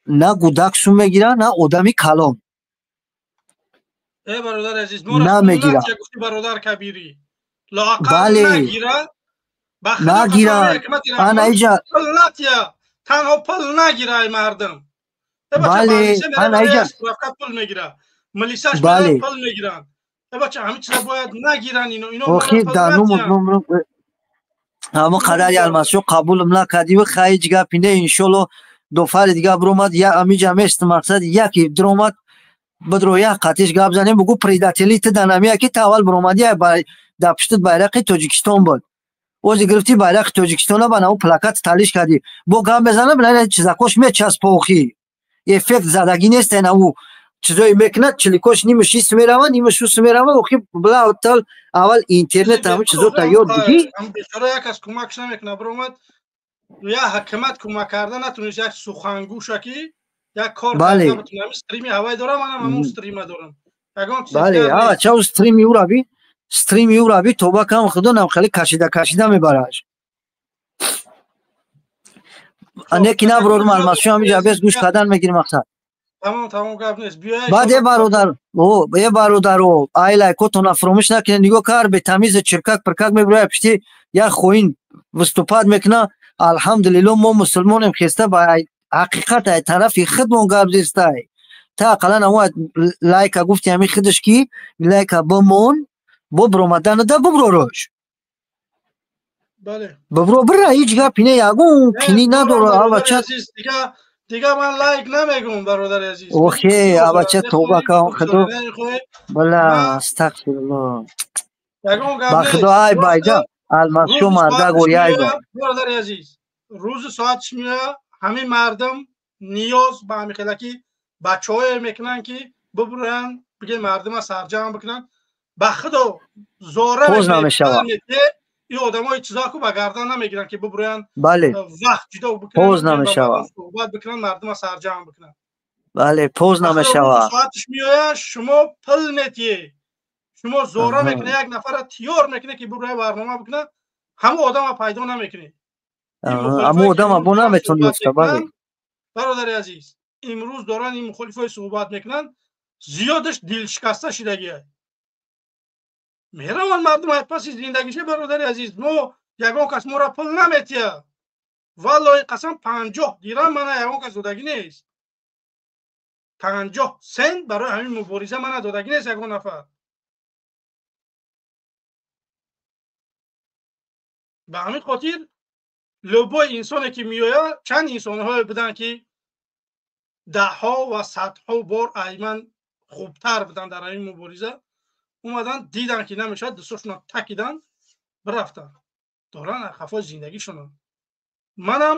на гудак сум мегира, на одами калон. Э бародари азиз, намегира. Бародар Кабирӣ, лоақал Бале. нагира. Нагиранд. Ана иҷа танҳо пул нагира ай мардум. Бале, ана иҷа пул мегира, милисаш пул мегиранд. Бача, ҳамин чиза бояд нагиранд ино. Ино охи данумуд ҳамо қадари Алмасшо қабулам накардӣ, хай ҳеҷ гапи не, иншолло дофари дига биромад, я амиҷа мест, мақсад яке диромад, бидро як қатиш гап занем, бугу предатели ту данамия ки та аввал биромадӣ, дар пуштат байрақи Тоҷикистон буд. Ози гирифтӣ байрақи Тоҷикистона, ба наву плакат талиш кардӣ. Бо гап мезанам, чизакош мечаспа, охи. Эффект задагӣ нест, наву чизое мекунад, чиликош нимаш ис мерава, нимаш ус мерава, охи бла тал аввал интернет ҳамин чизота ёд бигӣ. Бечора як кас кӯмакш намекунад, биромад, я ҳакимат кӯмак карда натунист, як сухангӯша ки як кор Бале. карда бутунад. Ҳамин стрими ҳавай дорам, манам ҳамон стрима дорам. Ягон чиз Бале, дигар ава нест. чав стрими ураби, стрими ураби тоба кам худо нам хеле кашида кашида мебараш. Неки наброрум, Алмасшо, ҳамиҷа бес гӯш кардан мегирим мақсад. Тамом, тамом, гап нест. Биёед. Баъд е бародар, о, е бародаро, ай лайкотона фуромӯш накунед, нигоҳ кар, бетамиз чиркак пиркак мебирояд, пишти як хоин выступать мекуна. Алҳамдулилло, мо мусулмонем, хеста ба ҳақиқат ай тарафи худмон гап зестай. Та ақаллан амо лайка гуфти ҳамин худаш ки лайка бимон. Бо биромаданада бубророш. Бале. Бубро бира, ҳеҷ гапи не, ягон қинӣ надора, авача. Дига ман лайк намегум, бародари азиз. Охе, авача тоба кун, худо. Бала, астағфируллоҳ. Ягон гап Ба худо ай байда, алмасшо марда гор яй ба. Бародари азиз, рӯзи соатш меояд, ҳамин мардум ниёз ба ҳамин хелаки бачаҳое мекунанд, ки бубуранд, бигем мардума сарҷамъ бикунанд. Ба худо зора Поз намешавад. Ин одамои чизаку ба гардан намегиранд, ки бубуранд, Бале. вақт ҷудо бикунанд, Поз намешавад. Суҳбат бикунанд, мардума сарҷамъ бикунанд. Бале, поз намешавад. Соатш меояд, шумо пул метиҳед, шумо зора мекунед, як нафара тиёр мекунед, ки бубурад барнома бикунад, ҳамон одама пайдо намекунед. Ҳамон одама бо наметонӣ ёфта, бале. Бародари азиз, имрӯз доранд ин мухолифои суҳбат мекунанд, зиёдаш дилшикаста шидагия. Мераванд мардум ай паси зиндагише, бародари азиз. Мо ягон кас моро пул наметиҳад. Валлоҳи қасам, 50 дирам мана ягон кас додагӣ нест. 50 сент барои ҳамин мубориза мана додагӣ нест ягон нафар. Ба ҳамин хотир любой инсоне ки меояд, чанд инсонҳое буданд, ки даҳҳо ва садҳо бор айман хубтар буданд дар ҳамин мубориза, омаданд, диданд, ки намешавад, дастошонро такиданд, бирафтанд. Доранд қафои зиндагишонанд. Манам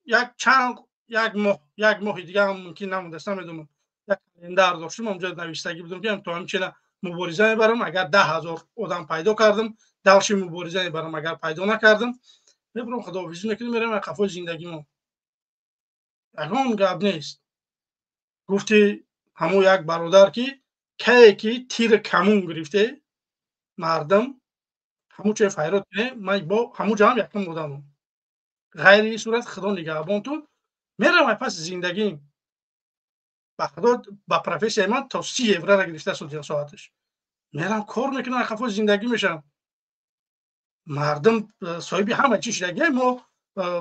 як чанд як моҳ, як моҳи дига ҳам мумкин намондаст, намедонам. Як календар доштем, онҷо навиштагӣ будам, ки то ҳамчина мубориза мебарам, агар 10 000 одам пайдо кардам, дальше мубориза мебарам, агар пайдо накардам, мебарам, худоҳофизӣ мекунем, мерам қафои зиндагимон. Ягон гап нест. Гуфти ҳамон як бародар, ки кае ки тири камун гирифте, мардум ҳамун чое файрод кунем, ман бо ҳамун ҷоам якум одамам. Ғайри ин сурат худо нигаҳбонтун, мерам ай паси зиндагим. Ба худо, ба профессияи ман то 30 еврора гирифта соаташ. Мерам кор мекунам, қафои зиндагӣ мешавам. Мардум соҳиби ҳама чӣ шидагия, мо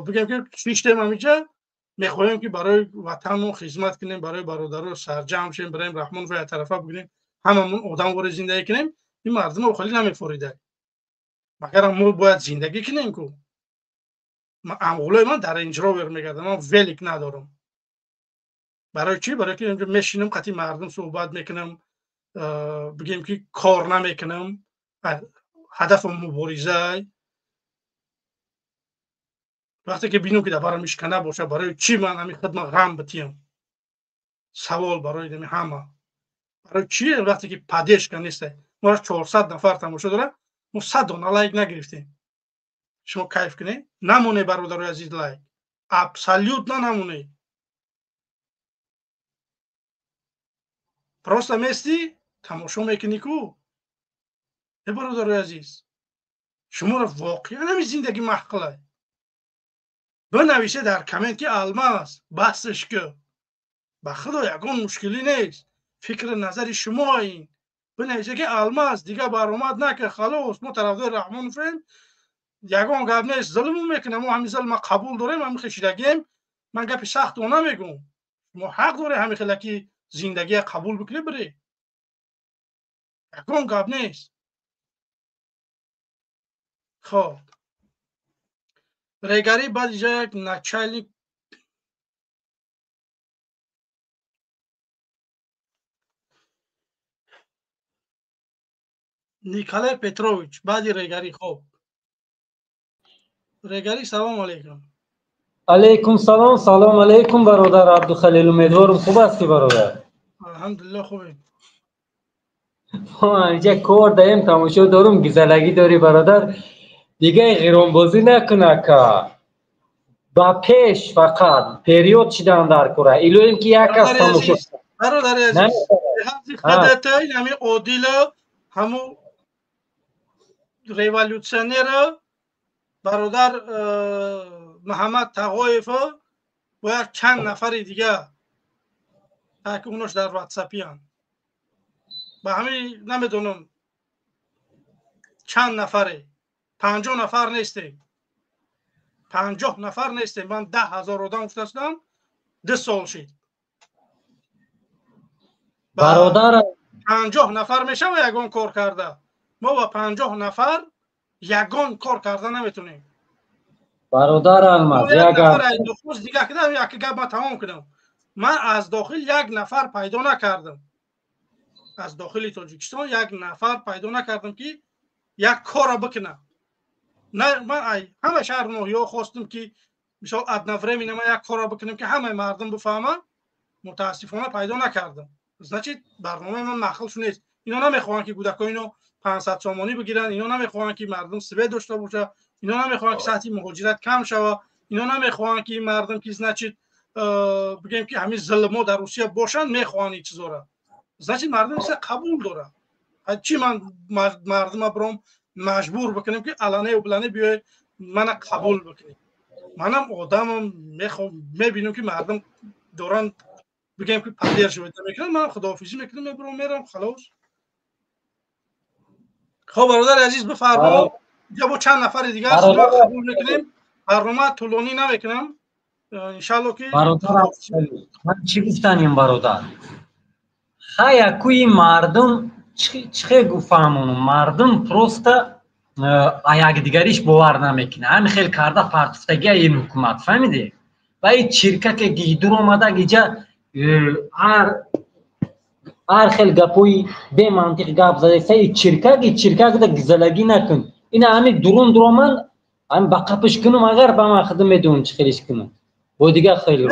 бигем, ки шиштем ҳаминҷа, мехоҳем, ки барои ватанмон хизмат кунем, барои бародаро сарҷамъ шем, барои Раҳмонов як тарафа бигирем, ҳамамон одамвори зиндагӣ кунем. Ин мардумо холӣ намефорида. Магарам мо бояд зиндагӣ кунем ку. Амғулои ман дар Рейндж Ровер мегардам, ман велик надорам. Барои чӣ? Барои ки инҷо мешинам, қатъи мардум суҳбат мекунам, бигем, ки кор намекунам, ҳадафам мубориза. Вақте ки бинам, ки дар барам ишкана бошад, барои чӣ ман ҳамин хидма ғам битиям? Савол барои ҳама: барои чӣ, вақте ки поддержка нест? Моро 400 нафар тамошо дорад, мо 100 дона лайк нагирифтем. Шумо кайф кунед, намоне, бародарои азиз, лайк абсолютно намоне. Просто местӣ, тамошо мекунӣ ку. Э, бародарои азиз, шуморо воқеан ҳамин зиндагӣ маҳқилай. Бинависе дар коммент, ки Алмаз, басш ку. Ба худо, ягон мушкилӣ нест, фикри назари шумо ин. Бинависе, ки Алмаз, дига баромад накар, халос, мо тарафдори Раҳмоновем, ягон гап нест, зулму мекунам, мо ҳамин зулма қабул дорем, ҳамин хешидагием. Ман гапи сахт намегӯм, шумо ҳақ доред ҳамин хелаки зиндагия қабул бикунед, бире, ягон гап нест. Хоб, регари баъд иҷа як начальник. Николай Петрович баъди регари. Хоб, регари, салому алейкум. Алейкум салом, салом алейкум, бародар Абдухалил, умедворам, хуб ҳастӣ, бародар? Алҳамдулилло, хубем. Инҷа кор даем, тамошо дорум, гизалагӣ дорӣ, бародар. Дига ғиромбозӣ накун, ака, ба пеш, фақат вперёд шидан дар кора. Илоҳим, ки як кас тамошо Бародари азиз, ҳами Одила, ҳаму революционера, бародар Муҳаммад Тағоев бояд чанд нафари дига, ки унош дар ватсапиян, ба ҳамин намедонам чанд нафаре, 50 нафар нестем, 50 нафар нестем. Ман 10 000 одам гуфта шудам, 2 сол шид. Бародар. 50 нафар мешава ягон кор карда. Мо ба 50 нафар ягон кор карда наметонем. Бародар Алмаз, як нафар дига кардам, як гап ман тамом кунам. Ман аз дохил як нафар пайдо накардам. Аз дохили Тоҷикистон як нафар пайдо накардам, ки як корро бикунам. Ман ҳама шаҳр ноҳияҳо хостам, ки мисол одновременно ман як корро бикунам, ки ҳамаи мардум бифаҳманд. Мутаассифона, пайдо накардам. Значит, барномаи ман маъқулшу нест. Ино намехоҳанд, ки кӯдакҳо ино 500 сомонӣ бигиранд, ино намехоҳанд, ки мардум свет дошта бошад, ино намехоҳанд, ки сатҳи муҳоҷират кам шавад, ино намехоҳанд, ки мардум, ки, значит, бигӯем, ки ҳамин зулмҳо дар Русия бошанд, мехоҳанд ин чизора. Значит, мардум иса қабул дорад. Чӣ ман мардума биром маҷбур бикунем, ки аланеу булане биёед, мана қабул бикунем? Манам одамам, мебинам, ки мардум доранд, бигӯем, ки поддерживать мекунанд, ман худоҳофизӣ мекунам, мебурам, мерам, халос. Хоб, бародари азиз, бифармо. Ҷа бо чанд нафари дигар қабул мекунем, барнома тӯлонӣ намекунам, иншалло, ки Бародар, ман чӣ гуфтанем, бародар? Хаякуи мардум чӣ фаҳмонум? Мардум просто якдигариш бовар намекунад. Ҳами хел карда партуфтагия ин ҳукумат, фаҳмидӣ? Ва и чиркаке гидур омада иҷа ҳар хел гапои бемантиқ гап задаиста. И чиркак, и чиркакда гизалагӣ накун. Ина ҳами дурун дуроман, ҳами ба қапиш кунум, агар ба ман худам медонам чӣ хелиш кунам бо дигар. Хеле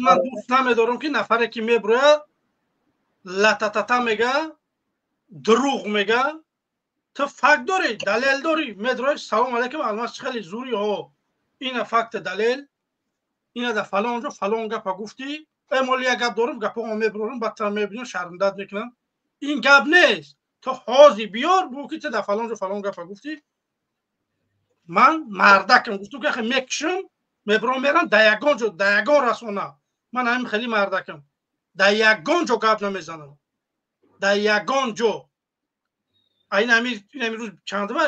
ман дӯст намедорам, ки нафаре ки меброяд, лататата мега, дурӯғ мега. Ту факт дорӣ, далел дорӣ, медрои: «Салом алейкум, Алмаз, чӣ хеле зури?» Ҳо, ина факта, далел, ина да фалон ҷо фалон гапа гуфтӣ. Э, моли як гап дорам, гапоам мебурорам, баъдтар мебинам, шармдат мекунам. Ин гап нест. Ту ҳозир биёр, бу ки ту да фалон ҷо фалон гапа гуфтӣ. Ман мардакам, гуфтум, ки мекушам, мебурам, мерам да ягон ҷо, да ягон расона. Ман ҳамин хеле мардакам, да ягон ҷо гап намезанам, да ягон ҷо. Ин ҳами рӯз чандума?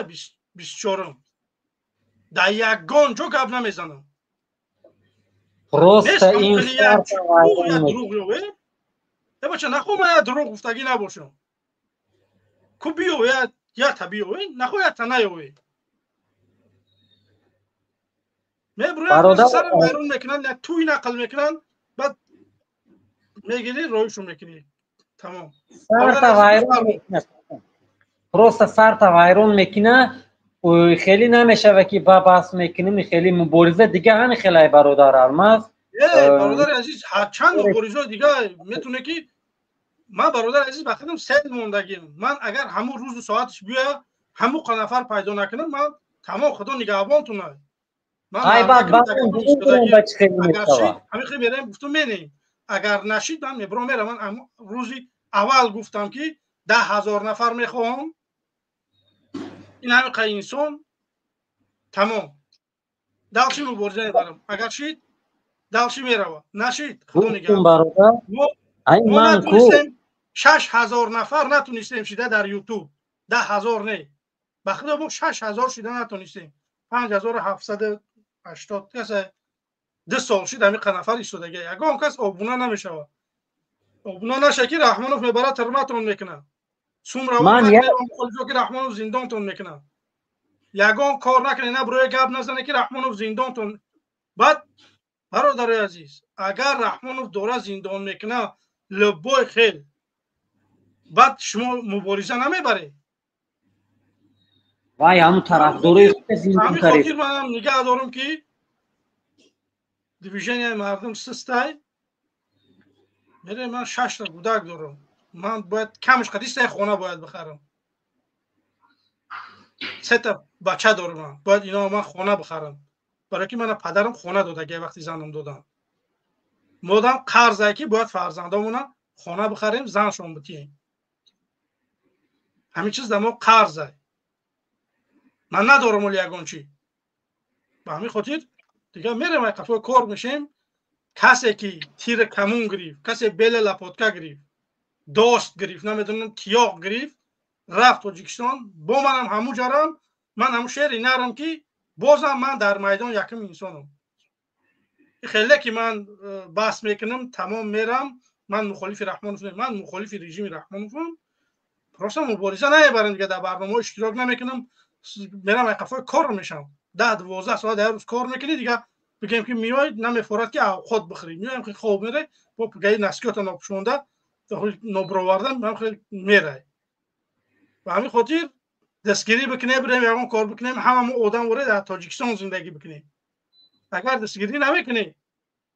24-ум. Да ягон ҷо гап намезанам. Просто ин дурӯғ бача, нахо ман я дурӯғ гуфтагӣ набошам. Ку биё, ята биё, нахо ята наёве. Мебурӯяд, сара вайрон мекунанд, туй нақл мекунанд, баъд мегирӣ, роҳишон мекунӣ, тамом. Просто сарта вайрон мекуна. Хеле намешава, ки ба баҳс мекунем, хеле мубориза дига ҳами хелай, бародар Алмаз. Бародари азиз, чанд муборизаи дига метоне, ки ман, бародари азиз, ба худам сел мондагим. Ман агар ҳамун рӯзу соаташ биёя, ҳамун қа нафар пайдо накунам, ман тамом, худо нигаҳбонтона. Ҳамин хел мерем, гуфтум, менем. Агар нашид, ман мебурам, мерам. Ман рӯзи аввал гуфтам, ки 10 000 нафар мехоҳам. Ин ҳамин қа инсон, тамом. Дальше мубориза мебарам. Агар шид, дальше мерава, нашид, худо нигаҳбон. Мо натунистем 6000 нафар, натунистем шида дар Ютуб. 10 000 не, ба худо, мо 6000 шида натунистем, 5780 каса. 2 сол шид, ҳамин қа нафар истодага, ягон кас обуна намешавад. Обуна наша, ки Раҳмонов мебарад, тирматон мекунад. Сумравки Раҳмонов зиндонтон мекунад. Ягон кор накунед, на броя гап назане, ки Раҳмонов зиндонтон. Баъд, бародари азиз, агар Раҳмонов дора зиндон мекунад любой хел, баъд шумо мубориза намебаред. Вай, ҳамун тарафдорои Ҳамин хотир манам нигаҳ дорам, ки движение мардум систай мере. Ман шашта кӯдак дорам, ман бояд камаш қади се хона бояд бихарам. Сета бача дорам, ман бояд ино ман хона бихарам, барои ки мана падарам хона додаги вақти занам додам. Модам қарзае, ки бояд фарзандомона хона бихарем, заншон битием. Ҳамин чиз дар мо қарзай. Ман надорам оли ягон чӣ. Ба ҳамин хотир дигар мерем, ай қафои кор мешем. Касе ки тира камун гирифт, касе бела лопатка гирифт, дост гирифт, намедонам, тиёқ гирифт, рафт Тоҷикистон, бо манам ҳамун ҷарам. Ман ҳамун шери нарам, ки бозам ман дар майдон якум инсонам. Хеле ки ман баҳс мекунам, тамом, мерам. Ман мухолифи Раҳмонов, ман мухолифи режими Раҳмоновам. Просто мубориза намебарем, дига дар барномаҳо иштирок намекунам, мерам қафои кор мешавам. 10-12 соат дар рӯз кор мекунӣ, дига бигем ки меои, намефорад ки авқот бихӯрӣ, меоям ки хоб мерай, бо гаи наскиёта нопӯшонда нобировардан мерай. Ба ҳамин хотир дастгирӣ бикунем, бирем ягон кор бикунем, ҳама мо одам воре дар Тоҷикистон зиндагӣ бикунем. Агар дастгирӣ намекунӣ,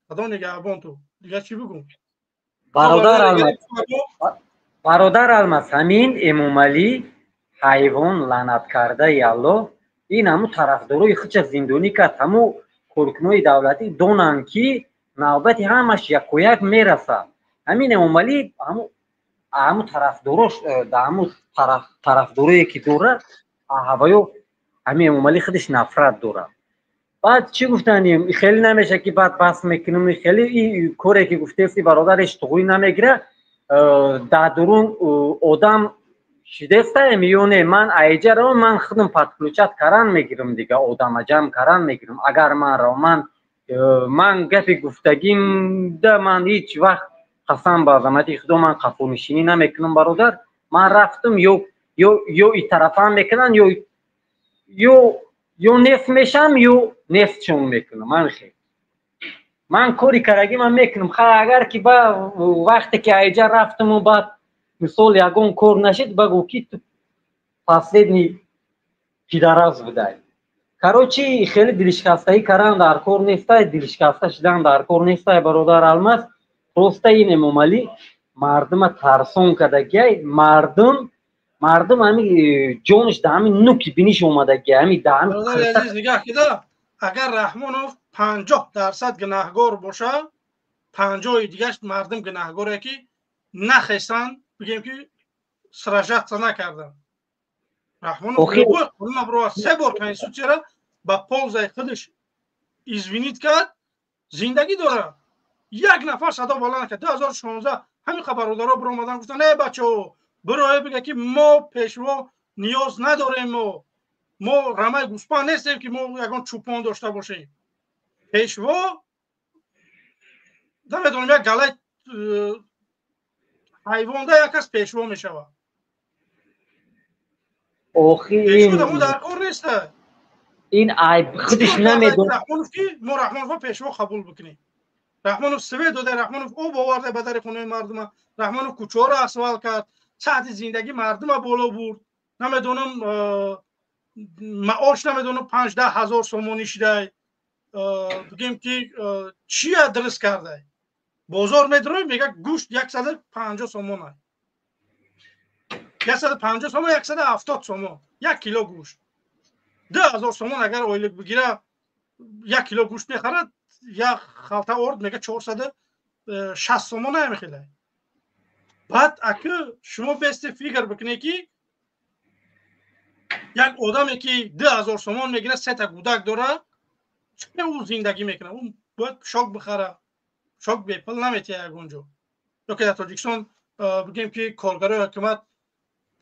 худо нигаҳбон ту. Дига чӣ бигӯм? Бародар Алмаз, ҳамин Эмомалӣ ҳайвон лаънаткардаи Аллоҳ, ин ҳамун тарафдорои худша зиндонӣ кард. Ҳамун коркунои давлатӣ донанд, ки навбати ҳамаш якояк мерасад. Ҳамин Эмомалӣ ҳамун тарафдорош, ҳамун тарафдорое ки дорад, ҳаваё ҳамин Эмомалӣ худаш нафрат дорад. Баъд чӣ гуфтанем, хеле намеша ки баъд баҳс мекунем, хеле и коре ки гуфтеси, бародареш туғрӣ намегира, дар дурун одам шидестаем ё не? Ман айҷа равам, ман худам подключать каран мегирам, дига одама ҷамъ каран мегирам. Агар ман равам, ман гапи гуфтагимда ман ҳеҷ вақт, қасам ба азамати Худо, ман қафонишинӣ намекунам, бародар. Ман рафтам, ё итарафам мекунанд, ё нест мешам, ё нестшон мекунам. Ман хел ман кори карагӣ ман мекунам. Ха, агар ки ба вақте ки айҷа рафтаму баъд мисол ягон кор нашид, багӯ ки ту последний пидараз будай. Короче, хеле дилшикастагӣ кардан дар кор нестай, дилшикаста шидан дар кор нестай, бародар Алмаз. Просто ин Эмомалӣ мардума тарсон кардагиай, мардум ҳами ҷониш да ҳами нуки биниш омадагиай, ҳами да ҳами. Нигоҳ кида, агар Раҳмонов 50% гунаҳгор боша, 50-и дигаш мардум гунаҳгоре, ки нахестанд, бигем ки сражаться накарданд. Раҳмонов се бор конститутсияра ба пользаи худаш изменить кард, зиндагӣ дорад, як нафар садо баланд накард. 2016 ҳамин бародаро биромадан, гуфтанд: «Не, бачаҳо, бирое бига ки мо пешво ниёз надорем, мо рамаи гӯспанд нестем, ки мо ягон чӯпон дошта бошем». Пешво намедонам, як галаи ҳайвонда як кас пешво мешавад. Охи. Дар кор неста. Ин айб худиш намедонад. Ки мо Раҳмонова пешво қабул бикунем. Раҳмонов свет дода, Раҳмонов об оварда ба дари хонаи мардума, Раҳмонов кӯчаҳоро асфалт кард, сатҳи зиндагии мардума боло бурд. Намедонам, маош, намедонам, 5-10 ҳазор сомонӣ шидай. Бигем ки чия дуруст кардай? Бозор медроем, мега гӯшт 150 сомона, 150 сомон, 170 сомон як кило гӯшт. 2000 сомон агар ойлик бигира, як кило гӯшт мехарад. Як халта орд мега 460 сомон намехелай. Баъд аки шумо бести фикр бикунед, ки як одаме ки 2000 сомон мегирад, сета гудак дорад, чӣ ӯ зиндагӣ мекунад? Ӯ бояд пӯшок бихара, пӯшок бепул наметиҳад ягон ҷо. Ё ки дар Тоҷикистон, бигем ки коргарои ҳукумат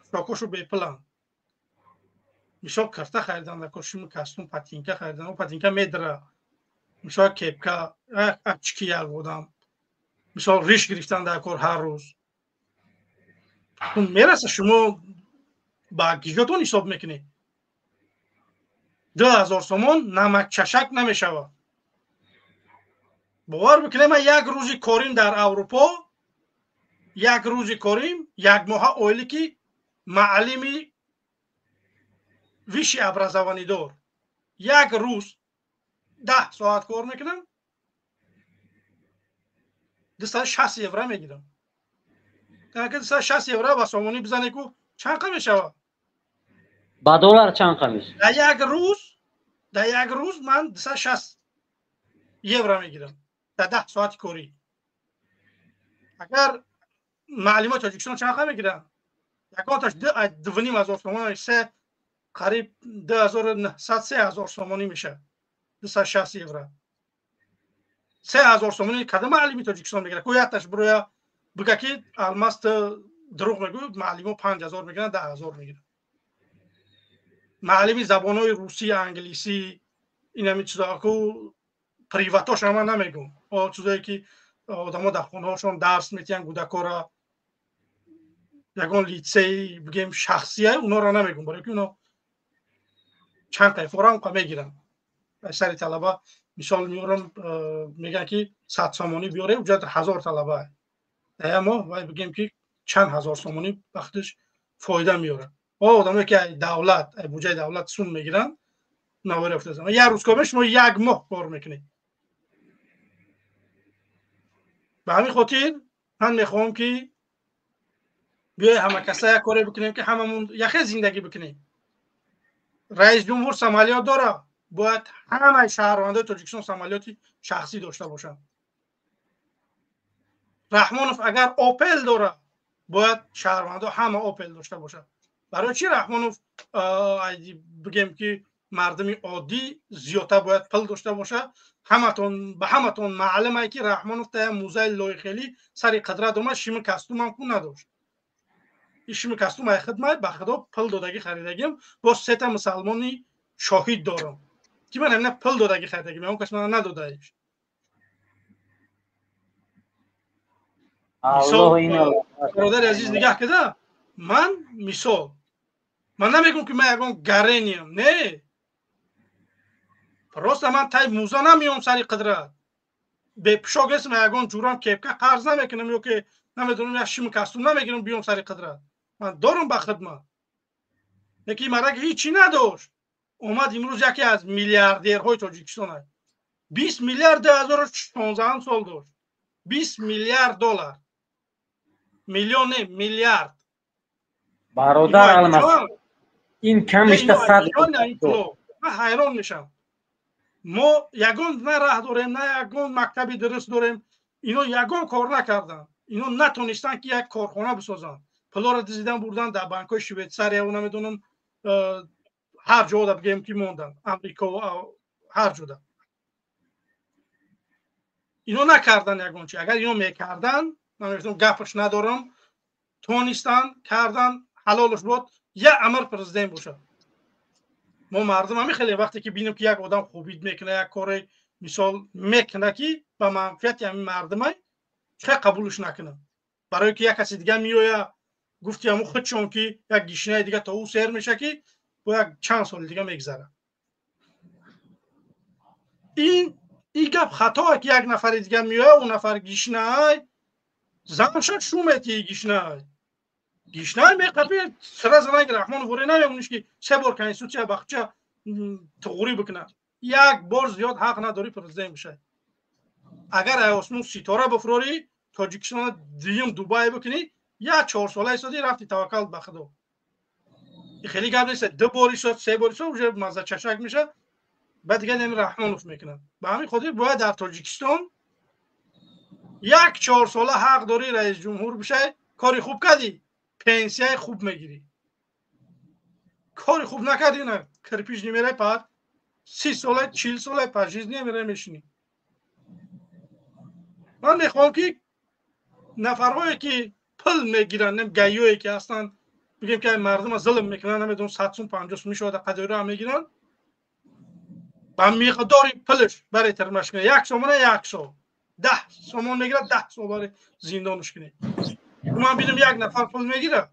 пӯшокҳошу бепуланд. Мисол, кирта харидан, шими костюм, ботинка харидан, ботинка медира, мисол, кепка, очки, як одам, мисол, риш гирифтан дар кор ҳар рӯз мераса. Шумо ба гиҷотон ҳисоб мекунед, 2000 сомон намакчашак намешавад. Бовар бикунед, ман як рӯзи корим дар Аврупо, як рӯзи корим, як моҳа ойлики маълими высший образование дор, як рӯз 10 соат кор мекунам, 260 евро мегирам. 260 евро ба сомонӣ бизане ку, чанд қа мешавад? Ба доллар чанд қа мешавад? Дар як рӯз ман 260 евро мегирам дар 10 соати корӣ. Агар маълимоти Тоҷикистон чанд қа мегиранд? Ягонташ 2,5 ҳазор сомон, се, қариб 2900, 3000 сомонӣ мешавад. 260 евро 3000 сомонӣ кадом маълими Тоҷикистон мегирад? Ку якташ бироя бига ки Алмаз, ту дурӯғ мегӯ, маълимо 5000 мегиранд, 10 000 мегиранд. Маълими забонҳои русӣ, англисӣ, инами чизо ку, приватош ама намегӯм, чизое ки одамо дар хонаҳошон дарс метиҳанд гудакора. Ягон литсей бигем шахсия, унора намегум, барои ки уно чанд тайфора ҳам мегиранд. Сари талаба мисол меорам, мегӯянд ки 100 сомонӣ биёре, уҷа 1000 талаба. Дар моҳ вай бигем ки чанд ҳазор сомонӣ вақтиш фоида меорад. Одамое ки давлат, буҷаи давлат сум мегиранд, навори афтазан. Як рӯз кор шумо як моҳ кор мекунед. Ба ҳамин хотир ман мехоҳам ки биёй ҳама каса як коре бикунем ки ҳамамон яхе зиндагӣ бикунем. Раис ҷумҳур самолёт дора, бояд ҳамаи шаҳрвандои Тоҷикистон самолёти шахсӣ дошта бошанд. Раҳмонов агар Опел дора, бояд шаҳрвандо ҳама Опел дошта бошанд. Барои чӣ Раҳмонов бигем ки мардуми оддӣ зиёдтар бояд пул дошта бошад? Ҳаматон ба ҳаматон маълум ай ки Раҳмонов та як музаи лоиқелӣ сари қудрат омад, шими костюмам ку надошт. Ин шими костюм ай хидмат ба худо пул додагӣ харидагим, боз сета мусалмони шоҳид дорам ки ман ҳамина пул додагӣ харидагим, он кас мана надодаиш. Бародари азиз, нигаҳ кида, ман мисол ман намегӯм ки ман ягон гарениям, не, просто ман тай муза намеом сари қудрат, бепушок нестам, ягон ҷурам кепка қарз намекунам ё ки намедонам як шими костюм намегирам биём сари қудрат. Ман дорам ба хидмат. Лекин марак ҳечи надошт, омад имрӯз яке аз миллиардерҳои Тоҷикистон аст. 20 миллиард 2016 сол дошт, 20 миллиард доллар, миллион не, миллиард. Бародар Алмаз, ин камишта сад. Ман ҳайрон мешавам. Мо ягон на раҳ дорем, на ягон мактаби дуруст дорем. Ино ягон кор накарданд, ино натонистанд ки як корхона бисозанд. Пулоро дизидан бурдан дар банкҳои Швейтсария, намедонам ҳар ҷода бигем ки монданд, Амрико, ҳар ҷода. Ино накардан ягон чи. Агар ино мекарданд, ман мегуфтам гапаш надорам, тонистанд, кардан, ҳалолш буд, як амр президент бошад. Мо мардум ҳамин хеле вақте ки бинем ки як одам хубид мекунад, як коре мисол мекунад ки ба манфиати ҳамин мардумай, чӣ қабулш накунам? Барои ки як каси дига меояд, гуфти ҳамун худшон ки як гишнаи дига то ӯ сер меша ки бо як чанд соли дига мегзарад. Ин гап хатое ки як нафари дига меояд, ӯ нафар гишнаай, занша шумети гишнаай. Гишнаай меқапи сара занак Раҳмонов воре намемониш ки се бор конститутсия бахча туғрӣ бикунад. Як бор зиёд ҳақ надорӣ президент бишавӣ. Агар ай осмон ситора бифурорӣ, Тоҷикистона дуюм Дубай бикунӣ, як 4 сола истоди рафти таваккал ба Худо. Хеле гап нест, ду бор истод, се бор истод, уже маза чашак мешавад, баъд дига нами Раҳмонов мекунад. Ба ҳамин хотир бояд дар Тоҷикистон як 4 сола ҳақ дорӣ раис ҷумҳур бишавӣ, кори хуб кардӣ, пенсияи хуб мегирӣ. Кори хуб накардӣ, на кирпич немерай, пад 30 сола, 40 сола пожизненно немерай мешинӣ. Ман мехоҳам ки нафарҳое ки пул мегиранд, нем гаёе ки ҳастанд, бигем ки мардума зулм мекунанд, намедонам 100 сум, 50 сум мешавад, қадиро ҳам мегиранд, ба миқдори пулаш барои термаш кунад. Як сомона як сол, 10 сомон мегирад, 10 сол барои зиндонаш кунед. Ман бинам як нафар пул мегирад,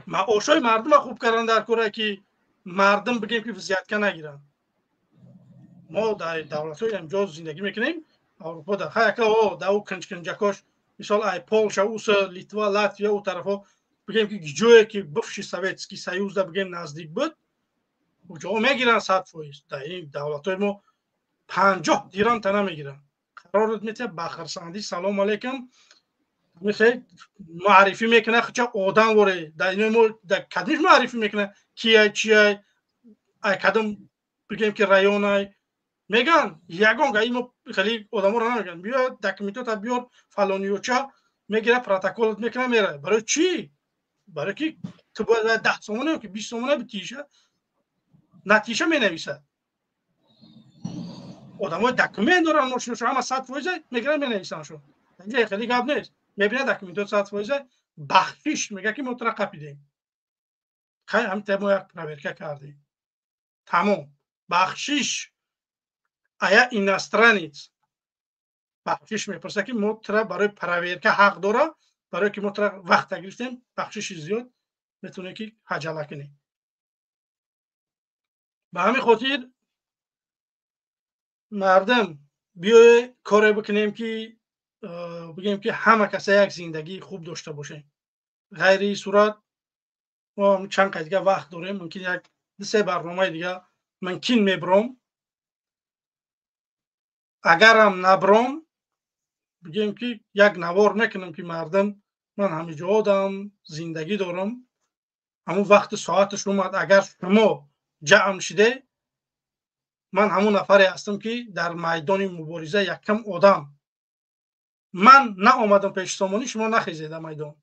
маошҳои мардума хуб кардан дар кора ки мардум бигем ки взятка нагиранд. Мо дар давлатҳои ҳамҷо зиндагӣ мекунем, Аврупо дар хаяка о дар ӯ кинҷкинҷакош, мисол ай Полша, Уса, Литва, Латвия, ӯ тарафҳо бигем ки ҷое ки бывший Советский Союз да бигем наздик буд, ҷо мегиранд 100%. Дар ин давлатҳои мо 50 дирам та намегиранд. Қарорат метиҳад ба хурсандӣ, салом алейкум, мехе муаррифӣ мекунад, хуча одам воре. Дар инои мо дар кадмиш муаррифӣ мекунад, кияй, чияй, ай кадом бигем ки районай меган, ягон га имо хеле одаморо намеган, биё документота биёр, фалониёча мегира, протоколот мекунад, меравад. Барои чӣ? Барои ки ту бояд 10 сомона ё ки 20 сомона битиша, натиҷа менависад. Одамои документ доранд, мошинашо ҳама 100% мегиранд, менависандшо. Инҷа хеле гап нест. Мебинад документот 100%, бахшиш мега ки мо тура қапидем. Хай ҳам мо як проверка кардем. Тамом. Бахшиш ая иностранец бахшиш мепурсад ки мо тура барои проверка ҳақ дора, Барое ки мо тра вақта гирифтем, бахшиши зиёд, метавонем ки ҳаҷала кунем. Ба ҳамин хотир, мардум, биёе коре бикунем, ки бигем, ки ҳама каса як зиндагии хуб дошта бошем. Ғайри ин сурат мо чанд қай дига вақт дорем, мумкин як ду-се барномаи дига мумкин мебуром. Агарам набуром, бигем, ки як навор мекунам, ки мардум, ман ҳамиҷоодам, зиндагӣ дорам. Ҳамун вақти соаташ омад, агар шумо ҷамъ шиде, ман ҳамун нафаре ҳастам, ки дар майдони мубориза якам одам. Ман наомадам пеши Сомонӣ, шумо нахезед дар майдон.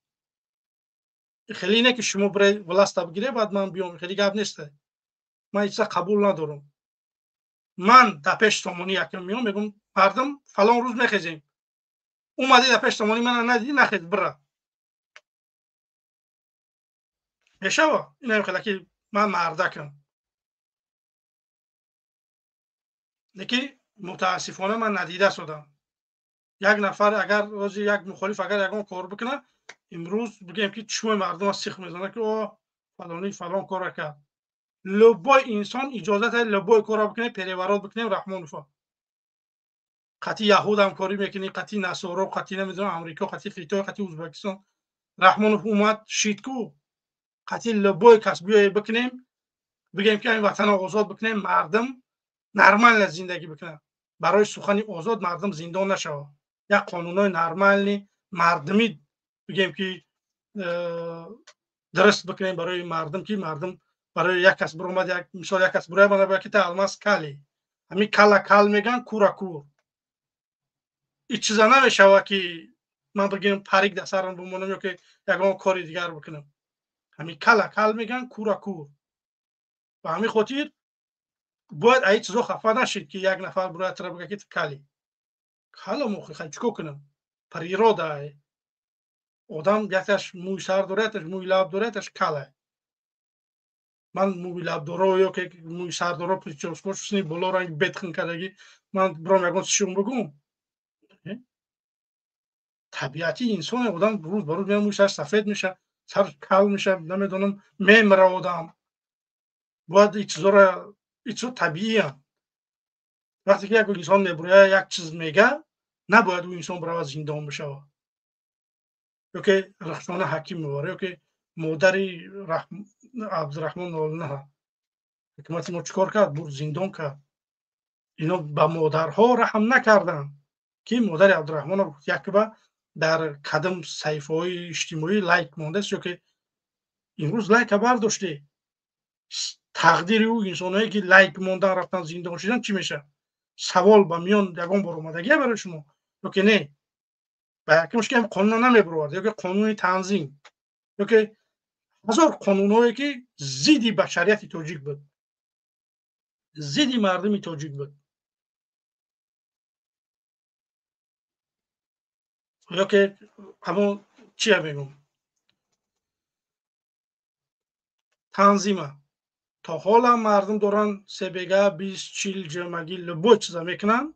Хеле не ки шумо бире власта бигире, баъд ман биём. Хеле гап нест, ман ҳеҷ чиза қабул надорам. Ман дар пеши Сомонӣ якам меом, мегӯм: мардум, фалон рӯз мехезем. Омадӣ, дар пеши Сомонӣ мана надидӣ, нахез, бира. Мешава инам хела ки ман мардакам. Лекин мутаассифона ман надида шудам. Як нафар агар рози як мухолиф агар ягон кор бикунад, имрӯз бигем, ки чишмои мардума сих мезанад, ки о, фалонӣ фалон кора кард. Любой инсон иҷозат любой кора бикунем, переворот бикунем. Раҳмонова қатъи яҳуд ҳамкорӣ мекунӣ, қатъи насоро, қатъи намедонам Амрико, қатъи Хитой, қатъи Ӯзбекистон. Раҳмонов омад, шид ку. Қатъи любой кас биёе бикунем, бигем, ки ин ватанро озод бикунем, мардум нормально зиндагӣ бикунад. Барои сухани озод мардум зиндон нашавад. Як қонунҳои нормальный мардумӣ, бигем, ки дуруст бикунем барои мардум, ки мардум барои як кас биромад, як мисол, як кас бирояд, мана бояд ки та алмаз кали. Ҳамин кала кал меган, кура кур. Ин чиза намешавад, ки ман бигем, парик дар сарам бимонам ё ки ягон кори дигар бикунам. Ҳамин кала кал меган, кура кур. Ба ҳамин хотир бояд аз ин чизо хафа нашид, ки як нафар бирояд, тра бигӯяд, ки ту кали. Калам охи, хай чӣ кор кунам? Природа. Одам якташ мӯи сар дорад, якташ мӯи лаб дорад, якташ кала. Ман мӯи лабдоро ё ки мӯи сардоро, прическош сини боло ранг бетхин кардагӣ, ман биром ягон чизшон бигӯм? Табиати инсоне, одам рӯз ба рӯз меояд, мӯи сараш сафед мешавад, сараш кал мешавад, намедонам, мемира одам. Бояд ин чизоро, ин чизо табииянд. Вақте ки як инсон мебурояд, як чиз мега, набояд ӯ инсон биравад зиндон бишавад. Ё ки Рахшона Ҳакимова, ё ки модари Абдураҳмон Нолинаҳа. Ҳукумати мо чӣ кор кард? Бурд, зиндон кард. Ино ба модарҳо раҳм накарданд, ки модари Абдураҳмонов якба дар кадом саҳифаҳои иҷтимоӣ лайк мондааст, ё ки имрӯз лайка бардоште. Тақдири ӯ инсонҳое, ки лайк мондан, рафтан зиндон шудан, чӣ мешавад? Савол ба миён ягон бор омадагия барои шумо ё ки не? Ба якумш ки қонуна намебуровард, ё ки қонуни танзим, ё ки ҳазор қонунҳое, ки зидди башарияти тоҷик буд, зидди мардуми тоҷик буд. Ё ки ҳамон чия мегӯм, танзима то ҳолам мардум доранд, себега 20-40 ҷамагӣ любой чиза мекунанд.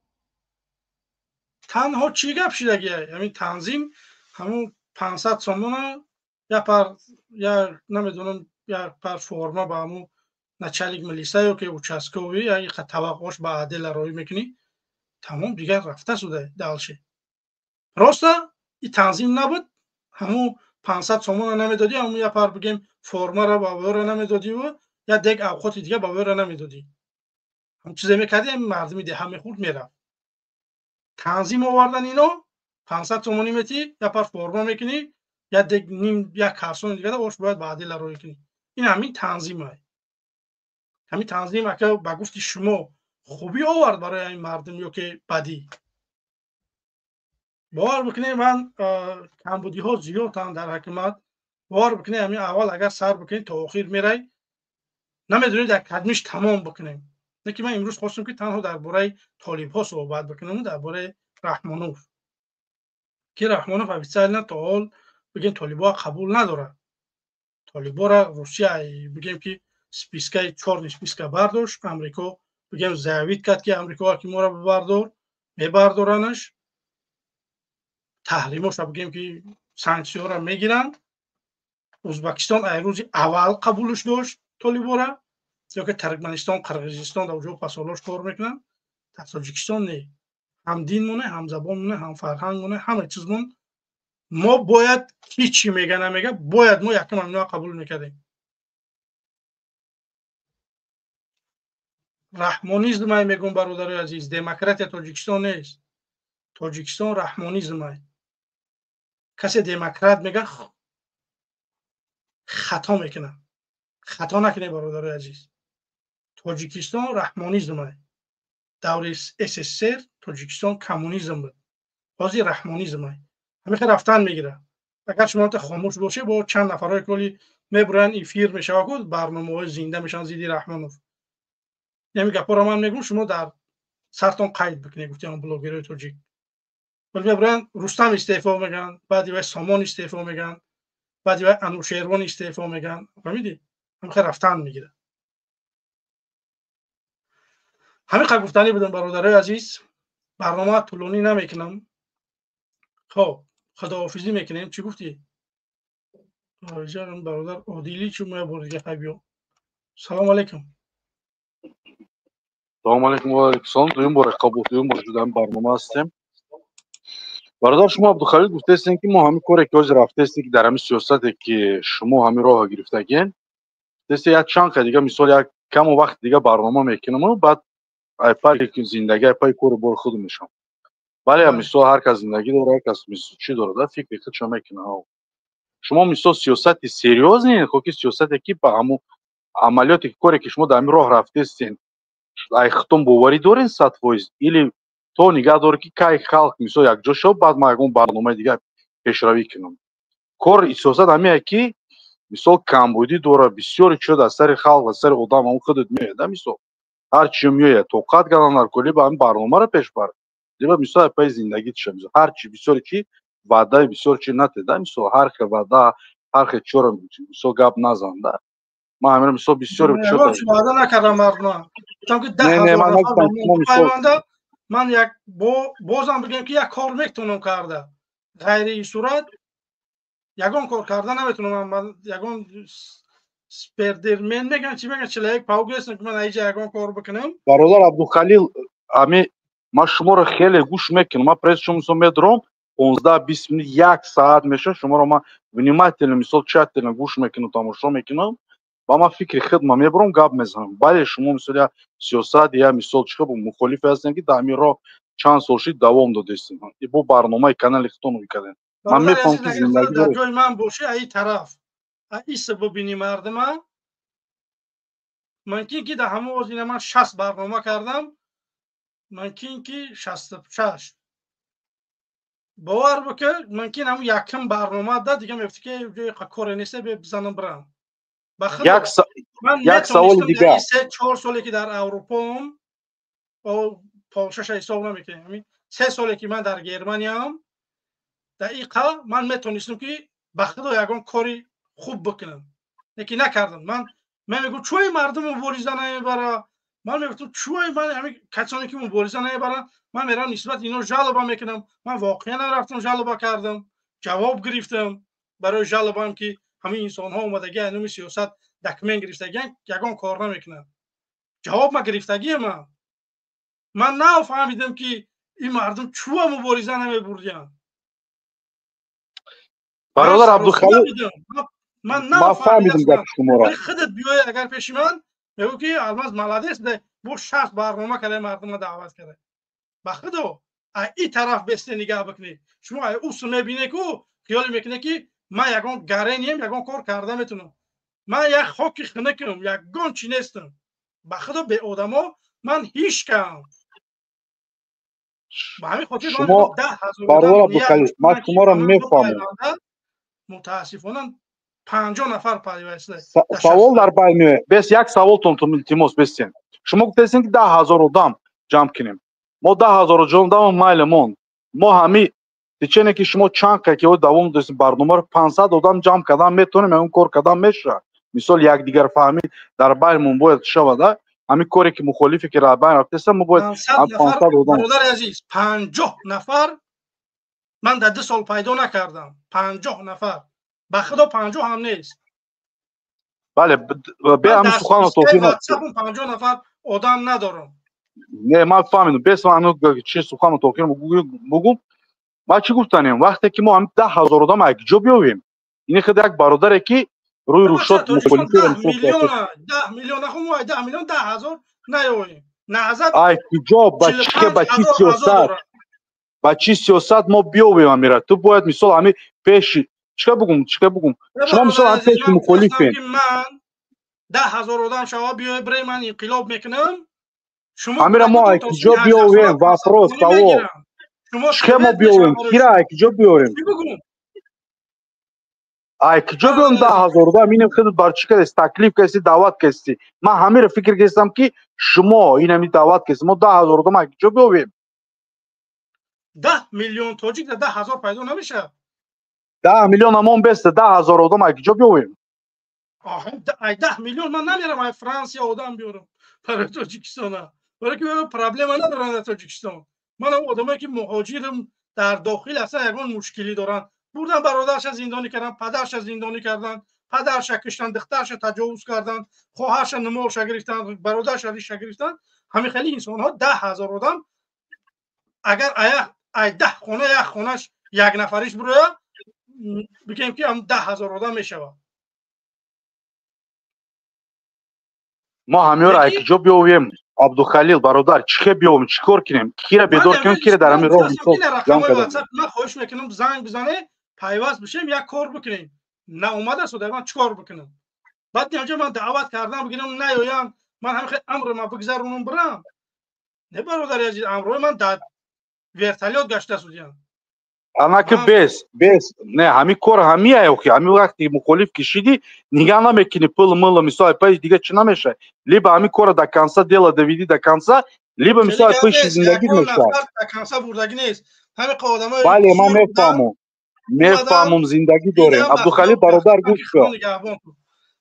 Танҳо чӣ гап шидагия? Ҳамин танзим, ҳамун 500 сомона, як пар, як намедонам, як пар форма ба ҳамун начальник милиса ё ки участковый, як таваққуш ба адела роҳӣ мекунӣ, тамом, дигар рафта шуда дальше. Просто и танзим набуд, ҳамун 500 сомона намедодӣ, ҳамун як пар, бигем, формаро ба вора намедодиву як дег авқоти дига ба вора намедодӣ. Ҳам чизе мекардӣ, мардуми деҳа мехӯрд, мерафт. Танзим овардан ино, 500 сомонӣ метӣ, як пар форма мекунӣ, як дег ним, як карсони дигара ош бояд ба адила роҳӣ кунӣ. Ин ҳамин танзим ай. Ҳамин танзим, ака, ба гуфти шумо, хубӣ овард барои ҳамин мардум ё ки бадӣ? Бовар бикунед, ман камбудиҳо зиёданд дар ҳукумат. Бовар бикунед, ҳамин аввал агар сар бикунед, то охир мерай, намедонед дар кадмиш тамом бикунем. Лекин ман имрӯз хостам, ки танҳо дар бораи толибҳо суҳбат бикунем, дар бораи Раҳмонов, ки Раҳмонов официально то ҳол, бигем, толибҳо қабул надорад. Толибҳоро Русия, бигем, ки спискаи чёрный списка бардошт. Амрико, бигем, заявить кард, ки Амрико ки моро бибардор, мебардоранаш. Таҳримоша, бигем, ки Санксияро мегиранд. Ӯзбекистон ай рӯзи аввал қабулш дошт толибора, ё ки Туркманистон, Қирғизистон дар ҷо пасолош кор мекунанд. Дар Тоҷикистон не. Ҳам динмоне, ҳам забонмоне, ҳам фарҳангмоне, ҳама чизмон. Мо бояд ки чӣ мега намега, бояд мо якум ҳаминоа қабул мекардем. Раҳмонизмай мегӯм, бародарои азиз, демократия Тоҷикистон нест. Тоҷикистон раҳмонизмай. Касе демократ мега, хато мекунад. Хато накунед, бародарои азиз. Тоҷикистон раҳмонизмай. Даври СССР Тоҷикистон коммунизм буд. Ҳозир раҳмонизмай. Ҳамин рафтан мегирад. Агар шумо хомӯш бошед, бо чанд нафарҳое ки мебуранд, эфир мешавад, барномаҳои зинда мешаванд зидди Раҳмонов. Ҳамин гапҳоро ман мегӯм, шумо дар сартон қайд бикунед, гуфтем блогерҳои тоҷик. Вале мебуранд, Рустам истеъфо мегӯянд, баъди вай Сомон истеъфо мегӯянд, баъди вай Анушервон истеъфо мегӯянд. Фаҳмидӣ? Ҳамин хел рафтан мегирад. Ҳамин қадр гуфтанӣ будам, бародарои азиз. Барнома тӯлонӣ намекунам. Хоб, худоҳофизӣ мекунем. Чӣ гуфтӣ? Бародар Одилӣ, чун мо як бор дига хай биё. Салому алайкум. Салому алайкум ва алайкум салом. Дуюм бор қабул, дуюм бор шуда барнома ҳастем. Бародар, шумо Абдухалил гуфтаестем, ки мо ҳамин коре ки ҳозир рафтаестем, ки дар ҳамин сиёсате ки шумо ҳамин роҳа гирифтагин, гуфтаесте як чанд қа дига, мисол як каму вақт дига барнома мекунам, баъд айпай зиндагӣ, айпай кору бори худ мешавам. Бале, мисол ҳар кас зиндагӣ дорад, ҳар кас мисол чӣ дорад, да, фикри худшо мекунад. Шумо мисол сиёсати серьёзне, хо ки сиёсате ки ба ҳамун амалиёте ки коре ки шумо дар ҳамин роҳ рафтаестен, ай худтон боварӣ дорен 100% или то нигаҳ доред, ки кай халқ мисол якҷо шавад, баъд ман ягон барномаи дигар пешравӣ кунам? Кор сиёсат ҳамие ки мисол камбудӣ дорад, бисёре чиё дар сари халқ, дар сари одам ҳамон худат меояд, да, мисол ҳар чиё меояд, тоқат кардан дар кор, либо ҳамин барномаро пеш бар, либо мисол айпаи зиндагӣ тиша. Мисол ҳар чи бисёре чи ваъдаи бисёр чи натед, да, мисол ҳар хел ваъда, ҳар хел чиёро мисол гап назан, да. Ман ҳаминро мисол бисёре чиё ваъда накардам мардума. Гуфтам ки 10 Не, не, ҳазор ман нафар нагуфтам, ба шумо мо мисол пайванда, ман як бозам бигӯям ки як кор метавонам карда. Ғайри ин сурат ягон кор карда наметавонам. Ман ягон Спайдермен мегӯям, чӣ мегӯям, человек паук нестам, ки ман аиҷа ягон кор бикунам. Бародар Абдухалил, ами ман шуморо хеле гӯш мекунам. Ман пресс шумо мисол медорам, 15-20 минут, як саат мешавад, шуморо ман внимательно, мисол тщательно гӯш мекунам, тамошо мекунам ва ман фикри худма мебарам, гап мезанам. Бале, шумо мисол я сиёсат, я мисол чӣ хел мухолифе ҳастем, ки дар ҳамин роҳ чанд сол шид давом додестем. Бо барномаи канали худтон мекардем. Ман Бародари мефаҳмам, азиз, ки агар зиндагӣ худат дар доред. ҷои ман бошӣ, аи тараф, аиса бибинӣ мардума, мумкин ки дар ҳамон озина ман 60 барнома кардам, мумкин ки 66. Бовар бикун, мумкин ҳамун якум барнома да дига мегуфти ки ҷои коре нест, бе бизанам бирам. Ба худо ман Як саволи метавонистам дар дигар. ин 3-4 соле ки дар Аврупоам, Полшаша ҳисоб намекунем, ҳамин 3 соле ки ман дар Германияам, дар ин қа ман метавонистам ки ба худо ягон кори хуб бикунам, лекин накардам. Ман мегӯм, чӯи мардум мубориза намебара. Ман мегуфтам, чӯи ман ҳамин касоне ки мубориза намебаранд, ман меравам нисбат ино жалоба мекунам. Ман воқеан рафтам, жалоба кардам, ҷавоб гирифтам барои жалобам, ки ҳамин инсонҳо омадагӣ аз номи сиёсат документ гирифтагиан, ягон кор намекунанд. Ҷавоб ма гирифтагие. Ман нафаҳмидам, ки ин мардум чӯа мубориза намебурдиянд. Бародар Абдухалил, ман ман фаҳмидам гапи шуморо. Худат биёй агар пеши ман, мегӯ ки Алмаз молодец, бо 60 барнома карда, мардума даъват карда. Ба худо ай и тараф бесте нигаҳ бикунед. Шумо ай усу мебине ку хиёле мекунед, ки ман ягон гарением, ягон кор карда метавонам. Ман як хоки хунукам, ягон чӣ нестам. Ба худо, беодамо ман ҳеҷ кам. Ба ҳамин хотир шумо бародар Абдухалил, ман шуморо мефаҳмам. Мутаассифона 50 нафар пайваста. Савол дар байн меояд. Бес як саволтон илтимос, бестен. Шумо гуфтаестем, ки 10 000 одам ҷамъ кунем. Мо 10 000 одам майли монд. Мо ҳами течение ки шумо чанд ка ки давом достем барномаро, 500 одам ҷамъ кардан метавонем, ягон кор кардан мешавад. Мисол якдигарфаҳмӣ дар байнмон бояд шавад, ҳамин коре ки мухолифе ки байн рафтеста, мо бояд 500 одам. Бародари азиз, 50 нафар Ман дар 2 сол пайдо накардам 50 нафар. Ба худо 50 ҳам нест. Бале, бе ҳамин суханро тофиқ. 50 нафар одам надорам. Не, ман фаҳмидам. Бес ман чи суханро тофиқ бугум. Ман чӣ гуфтанем? Вақте ки мо ҳамин 10 000 одам як ҷо биёвем, ин худ як бародаре ки рӯи рушод мухолифиро 10 миллион наху мо 10 миллион 10 000 наёвем. Наҳзат ай куҷо, ба чӣ, ба чӣ сиёсат, ба чӣ сиёсат мо биёвем амира? Ту бояд мисол ҳамин пеши чӣ бугум, чӣ бугум? Шумо мисол ҳамин пеши мухолифем. Ман 10 000 одам шава биёй бирей, ман инқилоб мекунам. Шумо ҳамира мо ай куҷо биёвем? Вопрос, савол. Чӣ мо биёвем? Кира ай куҷо биёрем? Ай куҷо биём 10 000 одам? Инем худат бар чӣ кардест? Таклиф кардести, даъват кардести. Ман ҳамира фикр кардестам, ки шумо ин ҳами даъват кардест, мо 10 000 одам ай куҷо биёвем? 10 миллион тоҷик дар 10 000 пайдо намешавад. 10 миллион амон беста, 10 000 одам ай куҷо биёвем? Ай 10 миллион ман намерам ай Франсия одам биёрам барои Тоҷикистона, барои ки проблема надорам дар Тоҷикистон. Ман одамое ки муҳоҷирам дар дохил аслан ягон мушкилӣ доранд. Бурдан бародарша зиндонӣ кардан, падарша зиндонӣ кардан, падарша киштан, духтарша таҷовуз кардан, хоҳарша нумолша гирифтан, бародарша риша гирифтан. Ҳамин хели инсонҳо 10 000 одам агар ай 10 хона як хонаш як нафариш бироя, бигем ки ҳам 10 000 одам мешавад. Мо ҳамёро ай куҷо биёвем, Абдухалил бародар? Чӣ хел биёвем, чӣ кор кунем, кира бедор кунем, кира дар ҳамин роҳ мисол ҷамъ кардем? Ман хоҳиш мекунам, занг бизане, пайваст бишем, як кор бикунем. Наомада суд, ман чӣ кор бикунам? Баъд инҷо ман даъват кардам, бигирам, наёям, ман ҳамин хел амри ма бигзаронам, бирам. Не, бародари азиз, амрои ман дар вертолёт гашта судян. Анаки бес бес не, ҳамин кор ҳамия охи. Ҳамин вақти мухолиф кишидӣ, нигаҳ намекунӣ пул мыл, мисол ай паши дига чӣ намешавад. Либо ҳамин кора до конца дела доведи, до конца, либо мисол ай паши зиндагит мешавад. До конца бурдагӣ нест. Ҳамин одамои Бале, ман мефаҳмам, мефаҳмам, зиндагӣ дорем. Абдухалил бародар, гӯш кун.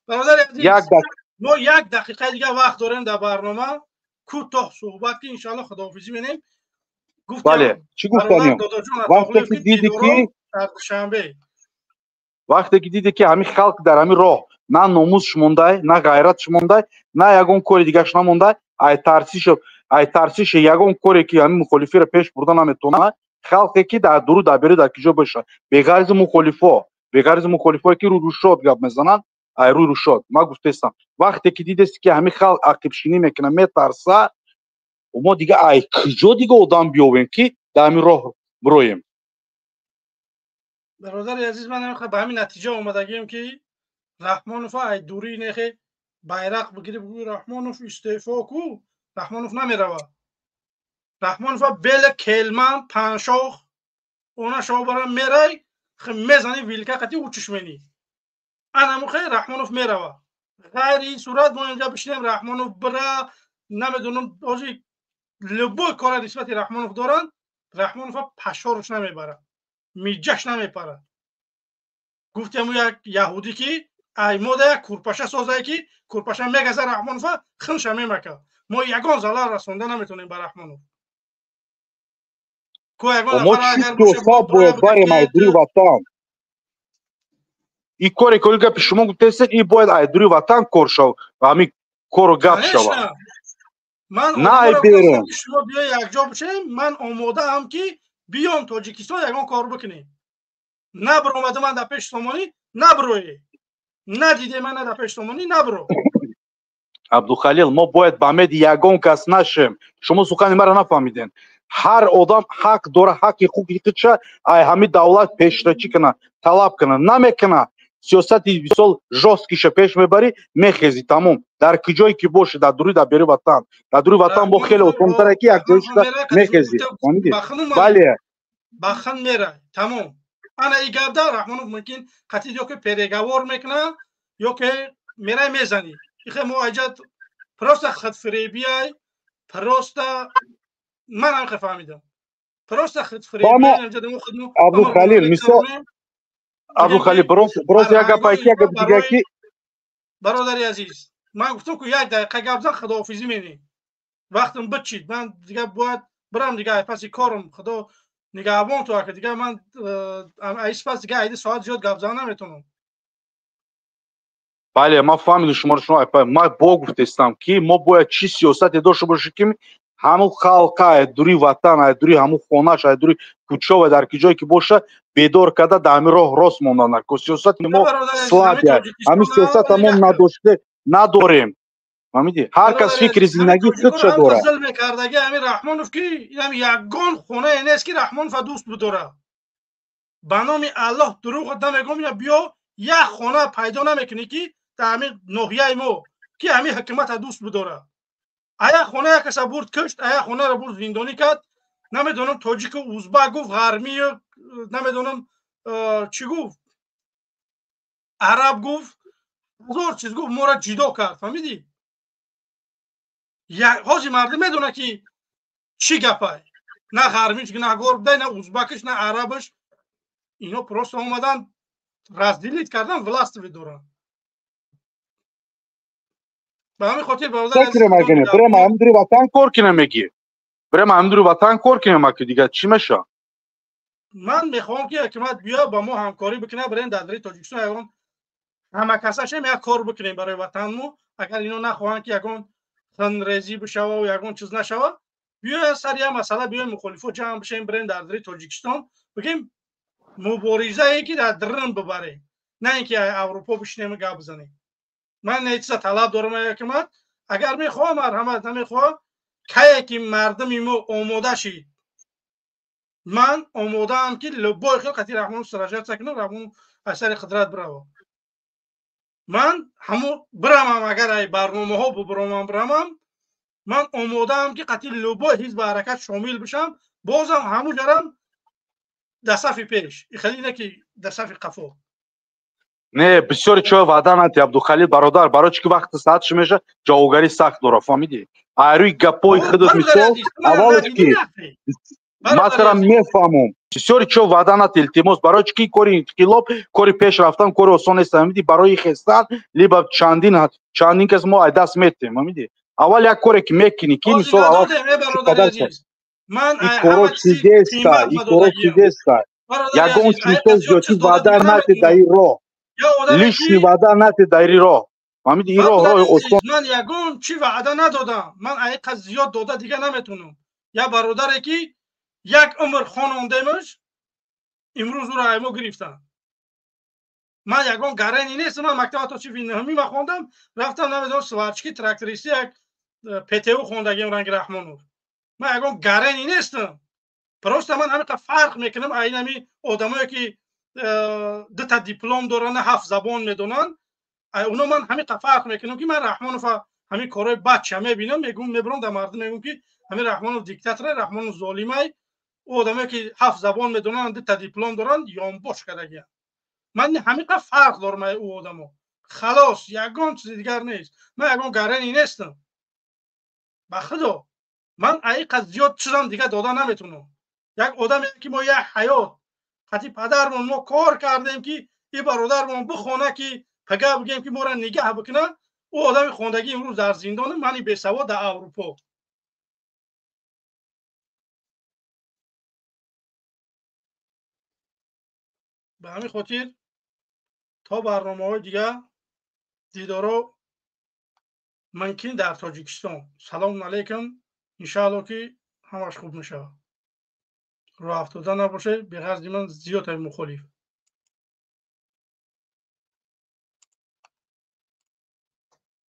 Бародари азиз, мо як дақиқаи дига вақт дорем дар барнома, кӯтоҳ суҳбат ки иншоалло худоҳофизӣ менем. Бале, чӣ гуфтанем? Вақте ки диди ки вақте ки диде ки ҳамин халқ дар ҳамин роҳ на номусш мондай, на ғайратш мондай, на ягон кори дигаш намондай, ай тарсише ягон коре ки ҳамин мухолифиро пеш бурда наметавонад. Халқе ки дар дуру дар беру дар киҷо бошад, беғарзи мухолифо, беғарзи мухолифое ки рӯй рушод гап мезананд, ай рӯй рушод ман гуфтаистам, вақте ки дидест ки ҳамин халқ ақибшинӣ мекунад, метарса, мо дига ай куҷо дига одам биёвем, ки дар ҳамин роҳ бироем? Бародари азиз, ман ба ҳамин натиҷа омадагием, ки Раҳмонов ай дурӣ нехе байрақ бигири, бигӯи «Раҳмонов, истеъфо ку», Раҳмонов намеравад. Раҳмонов бела келман паншох она шобара мерай, мезани вилка қати учиш мени анамухе Раҳмонов меравад. Ғайри ин сурат мо инҷа бишинем, Раҳмонов бира, намедонам, ҳози любой кора нисбати Раҳмонов доранд, Раҳмонов пашоруш намебарад, миҷҷаш намепарад. Гуфтему як яҳудӣ ки ай мода як курпаша созае, ки курпаша мегаза Раҳмонова, хунша мемака. Мо ягон залал расонда наметонем ба Раҳмонов. Мо чӣ сиёсат бояд барем ай дури ватан? И коре ки гапи шумо гуфтаистед, и бояд ай дури ватан кор шав, ҳамин кору гап шавад. Ман на ай берун. Шумо биё, якҷо бишем, ман омодаам, ки биём Тоҷикистон, ягон кор бикунем. Набиромада ман дар пеши сомонӣ набироe, надиде ман дар пеши сомонӣ набиро. Абдухалил, мо бояд ба меди ягон кас нашем. Шумо сухани маро нафаҳмидем. Ҳар одам ҳақ дора, ҳаққи ҳуқуқиша ай ҳамин давлат пешрачӣ кунад, талаб кунад. Намекунад, сиёсати мисол жёсткий ша пеш мебарӣ, мехезӣ, тамом, дар куҷое ки бошӣ, дар дури, дар бери ватан. Дар дури ватан бо хеле осонтаре, ки як ҷой шуда мехезӣ. Бале. Бахан мера, тамом. Ана и гапда Раҳмонов мумкин қатъи ё ки переговор мекунад, ё ки мерай мезанӣ. Ихе мо айҷат просто худфиребиай, просто ман ҳам фаҳмидам, просто худфиребиай. Абдухалил, мисол, Абдухалил, просто як гап айки, як гап дига ки Бародари азиз, ман гуфтам ку як дақиқа гап зан, худоҳофизӣ менем. Вақтам бичид, ман дига бояд бирам, дига паси корам. Худо. Нигаҳбон ту ака, дигар ман айспас дигар айди соат зиёд гап зан наметавонам. Бале, ман фаҳмидам шуморо. Шумо ман бо гуфтестам, ки мо бояд чӣ сиёсате дошта бошем, ки ҳамун халқа ай дури ватан, ай дури ҳамун хонаш, ай дури кӯчова, дар ки ҷое ки боша, бедор карда дар ҳамин роҳ рост мондан. Сиёсати мо слабия, ҳамин сиёсата мо надоште надорем. Фаҳмидӣ? Ҳар кас фикри зиндагии худша дорад. Зулм мекардаги ҳамин Раҳмонов, ки инам ягон хонае нест, ки Раҳмонова дӯст бидорад. Ба номи Аллоҳ дурӯғ намегӯм, ина биё, як хона пайдо намекунӣ, ки дар ҳамин ноҳияи мо, ки ҳамин ҳукумата дӯст бидорад. Ая хона як каса бурд кушт, ая хонаро бурд зиндонӣ кард, намедонам, тоҷику узбак гуфт, ғармию намедонам чӣ гуфт, араб гуфт, ҳазор чиз гуфт, моро ҷидо кард. Фаҳмидӣ? Ҳозир мардум медонад, ки чӣ гапай. На ғармиш гунаҳгор будай, на узбакиш, на арабаш. Ино просто омадан, разделить кардан, власть доранд. Ба ҳамин хотир, бародар, бирем ҳамдури ватан кор кинем, мегӣ, бирем ҳамдури ватан кор кинем, аки дигар чӣ меша? Ман мехоҳам, ки ҳукумат биё, ба мо ҳамкорӣ бикунад, бирем дар дари Тоҷикистон, ягон ҳамакасашем, як кор бикунем барои ватанмо. Агар ино нахоҳанд, ки ягон хунрезӣ бишава, ягон чиз нашава, биёянд сари як масъала, биёем, мухолифо ҷамъ бишем, бирем дар дари Тоҷикистон, бигем муборизае, ки дар дрн бибарем, на ин ки Аврупо бишинем, гап бизанем. Ман не чиза талаб дорам аз ҳукумат. Агар мехоҳам, марҳамат, намехоҳам, кае ки мардуми мо омода шид, ман омодаам, ки любой хел қати Раҳмонов сражаться кунам, Раҳмонов аз сари қудрат бирава. Ман ҳамун бирамам, агар ай барномаҳо бубуромам, бирамам, ман омодаам, ки қати любой ҳизби ҳаракат шомил бишам, бозам ҳамун ҷарам дар сафи пеш, хеле не ки дар сафи қафо. Не, бисёри чой ваъда надиҳ, Абдухалил бародар, барои чӣ ки вақти саатш меша, ҷавобгарӣ сахт дора, фаҳмидӣ? Айрӯи гапҳои худат, мисол, аввалаш ки масалан мефаҳмам, бисёри чо ваъда надиҳ, илтимос, барои чӣ ки кори инқилоб, кори пеш рафтан кори осон нест, фаҳмидӣ? Барои хестан либо чандин чандин кас мо ай даст метем, фаҳмидӣ? Аввал як коре ки мекунӣ, ки мисол, аввал ман и коро чизеста, и коро чизеста, ягон чизо зиёдӣ ваъда надиҳ дар ин роҳ, лишний ваъда надиҳ дар ин роҳ, фаҳмидӣ? Ин роҳ роҳи осон. Ман ягон чӣ ваъда надодам, ман аиқа зиёд дода дига наметавонам. Як бародаре, ки як умр хонондемаш, имрӯз ӯро аймо гирифтанд. Ман ягон гарани нестам. Ман мактаба то синфи нӯҳумӣ ма хондам, рафтам, намедонам, сварщики, трактористи, як ПТУ хондагиам, ранги Раҳмонов. Ман ягон гарани нестам, просто ман ҳамиқа фарқ мекунам айнами одамое, ки дута диплом доранд, ҳафт забон медонанд, уно. Ман ҳамиқа фарқ мекунам, ки ман Раҳмонова ҳамин корҳои бадша мебинам, мегӯм, мебурам дар мардум, мегӯм, ки ҳамин Раҳмонов диктаторе, Раҳмонов золимай. Ӯ одамое, ки ҳафт забон медонанд, дута диплом доранд, ёнбош кардагианд. Ман ҳамиқа фарқ дорам ӯ одамо, халос, ягон чизи дигар нест. Ман ягон гарани нестам, ба худо, ман аиқа зиёд чизам дига дода наметавонам. Як одаме, ки мо як ҳаёт қати падармон мо кор кардем, ки и бародармон бихона, ки пага бигем, ки моро нигаҳ бикунад, ӯ одами хондагӣ имрӯз дар зиндону, мани бесавод дар Аврупо. Ба ҳамин хотир то барномаҳои дигар дидоро мумкин дар Тоҷикистон. Салому алайкум, иншаалло, ки ҳамаш хуб мешавад. Роҳ афтода набошед, беғарзи ман зиёд мухолиф.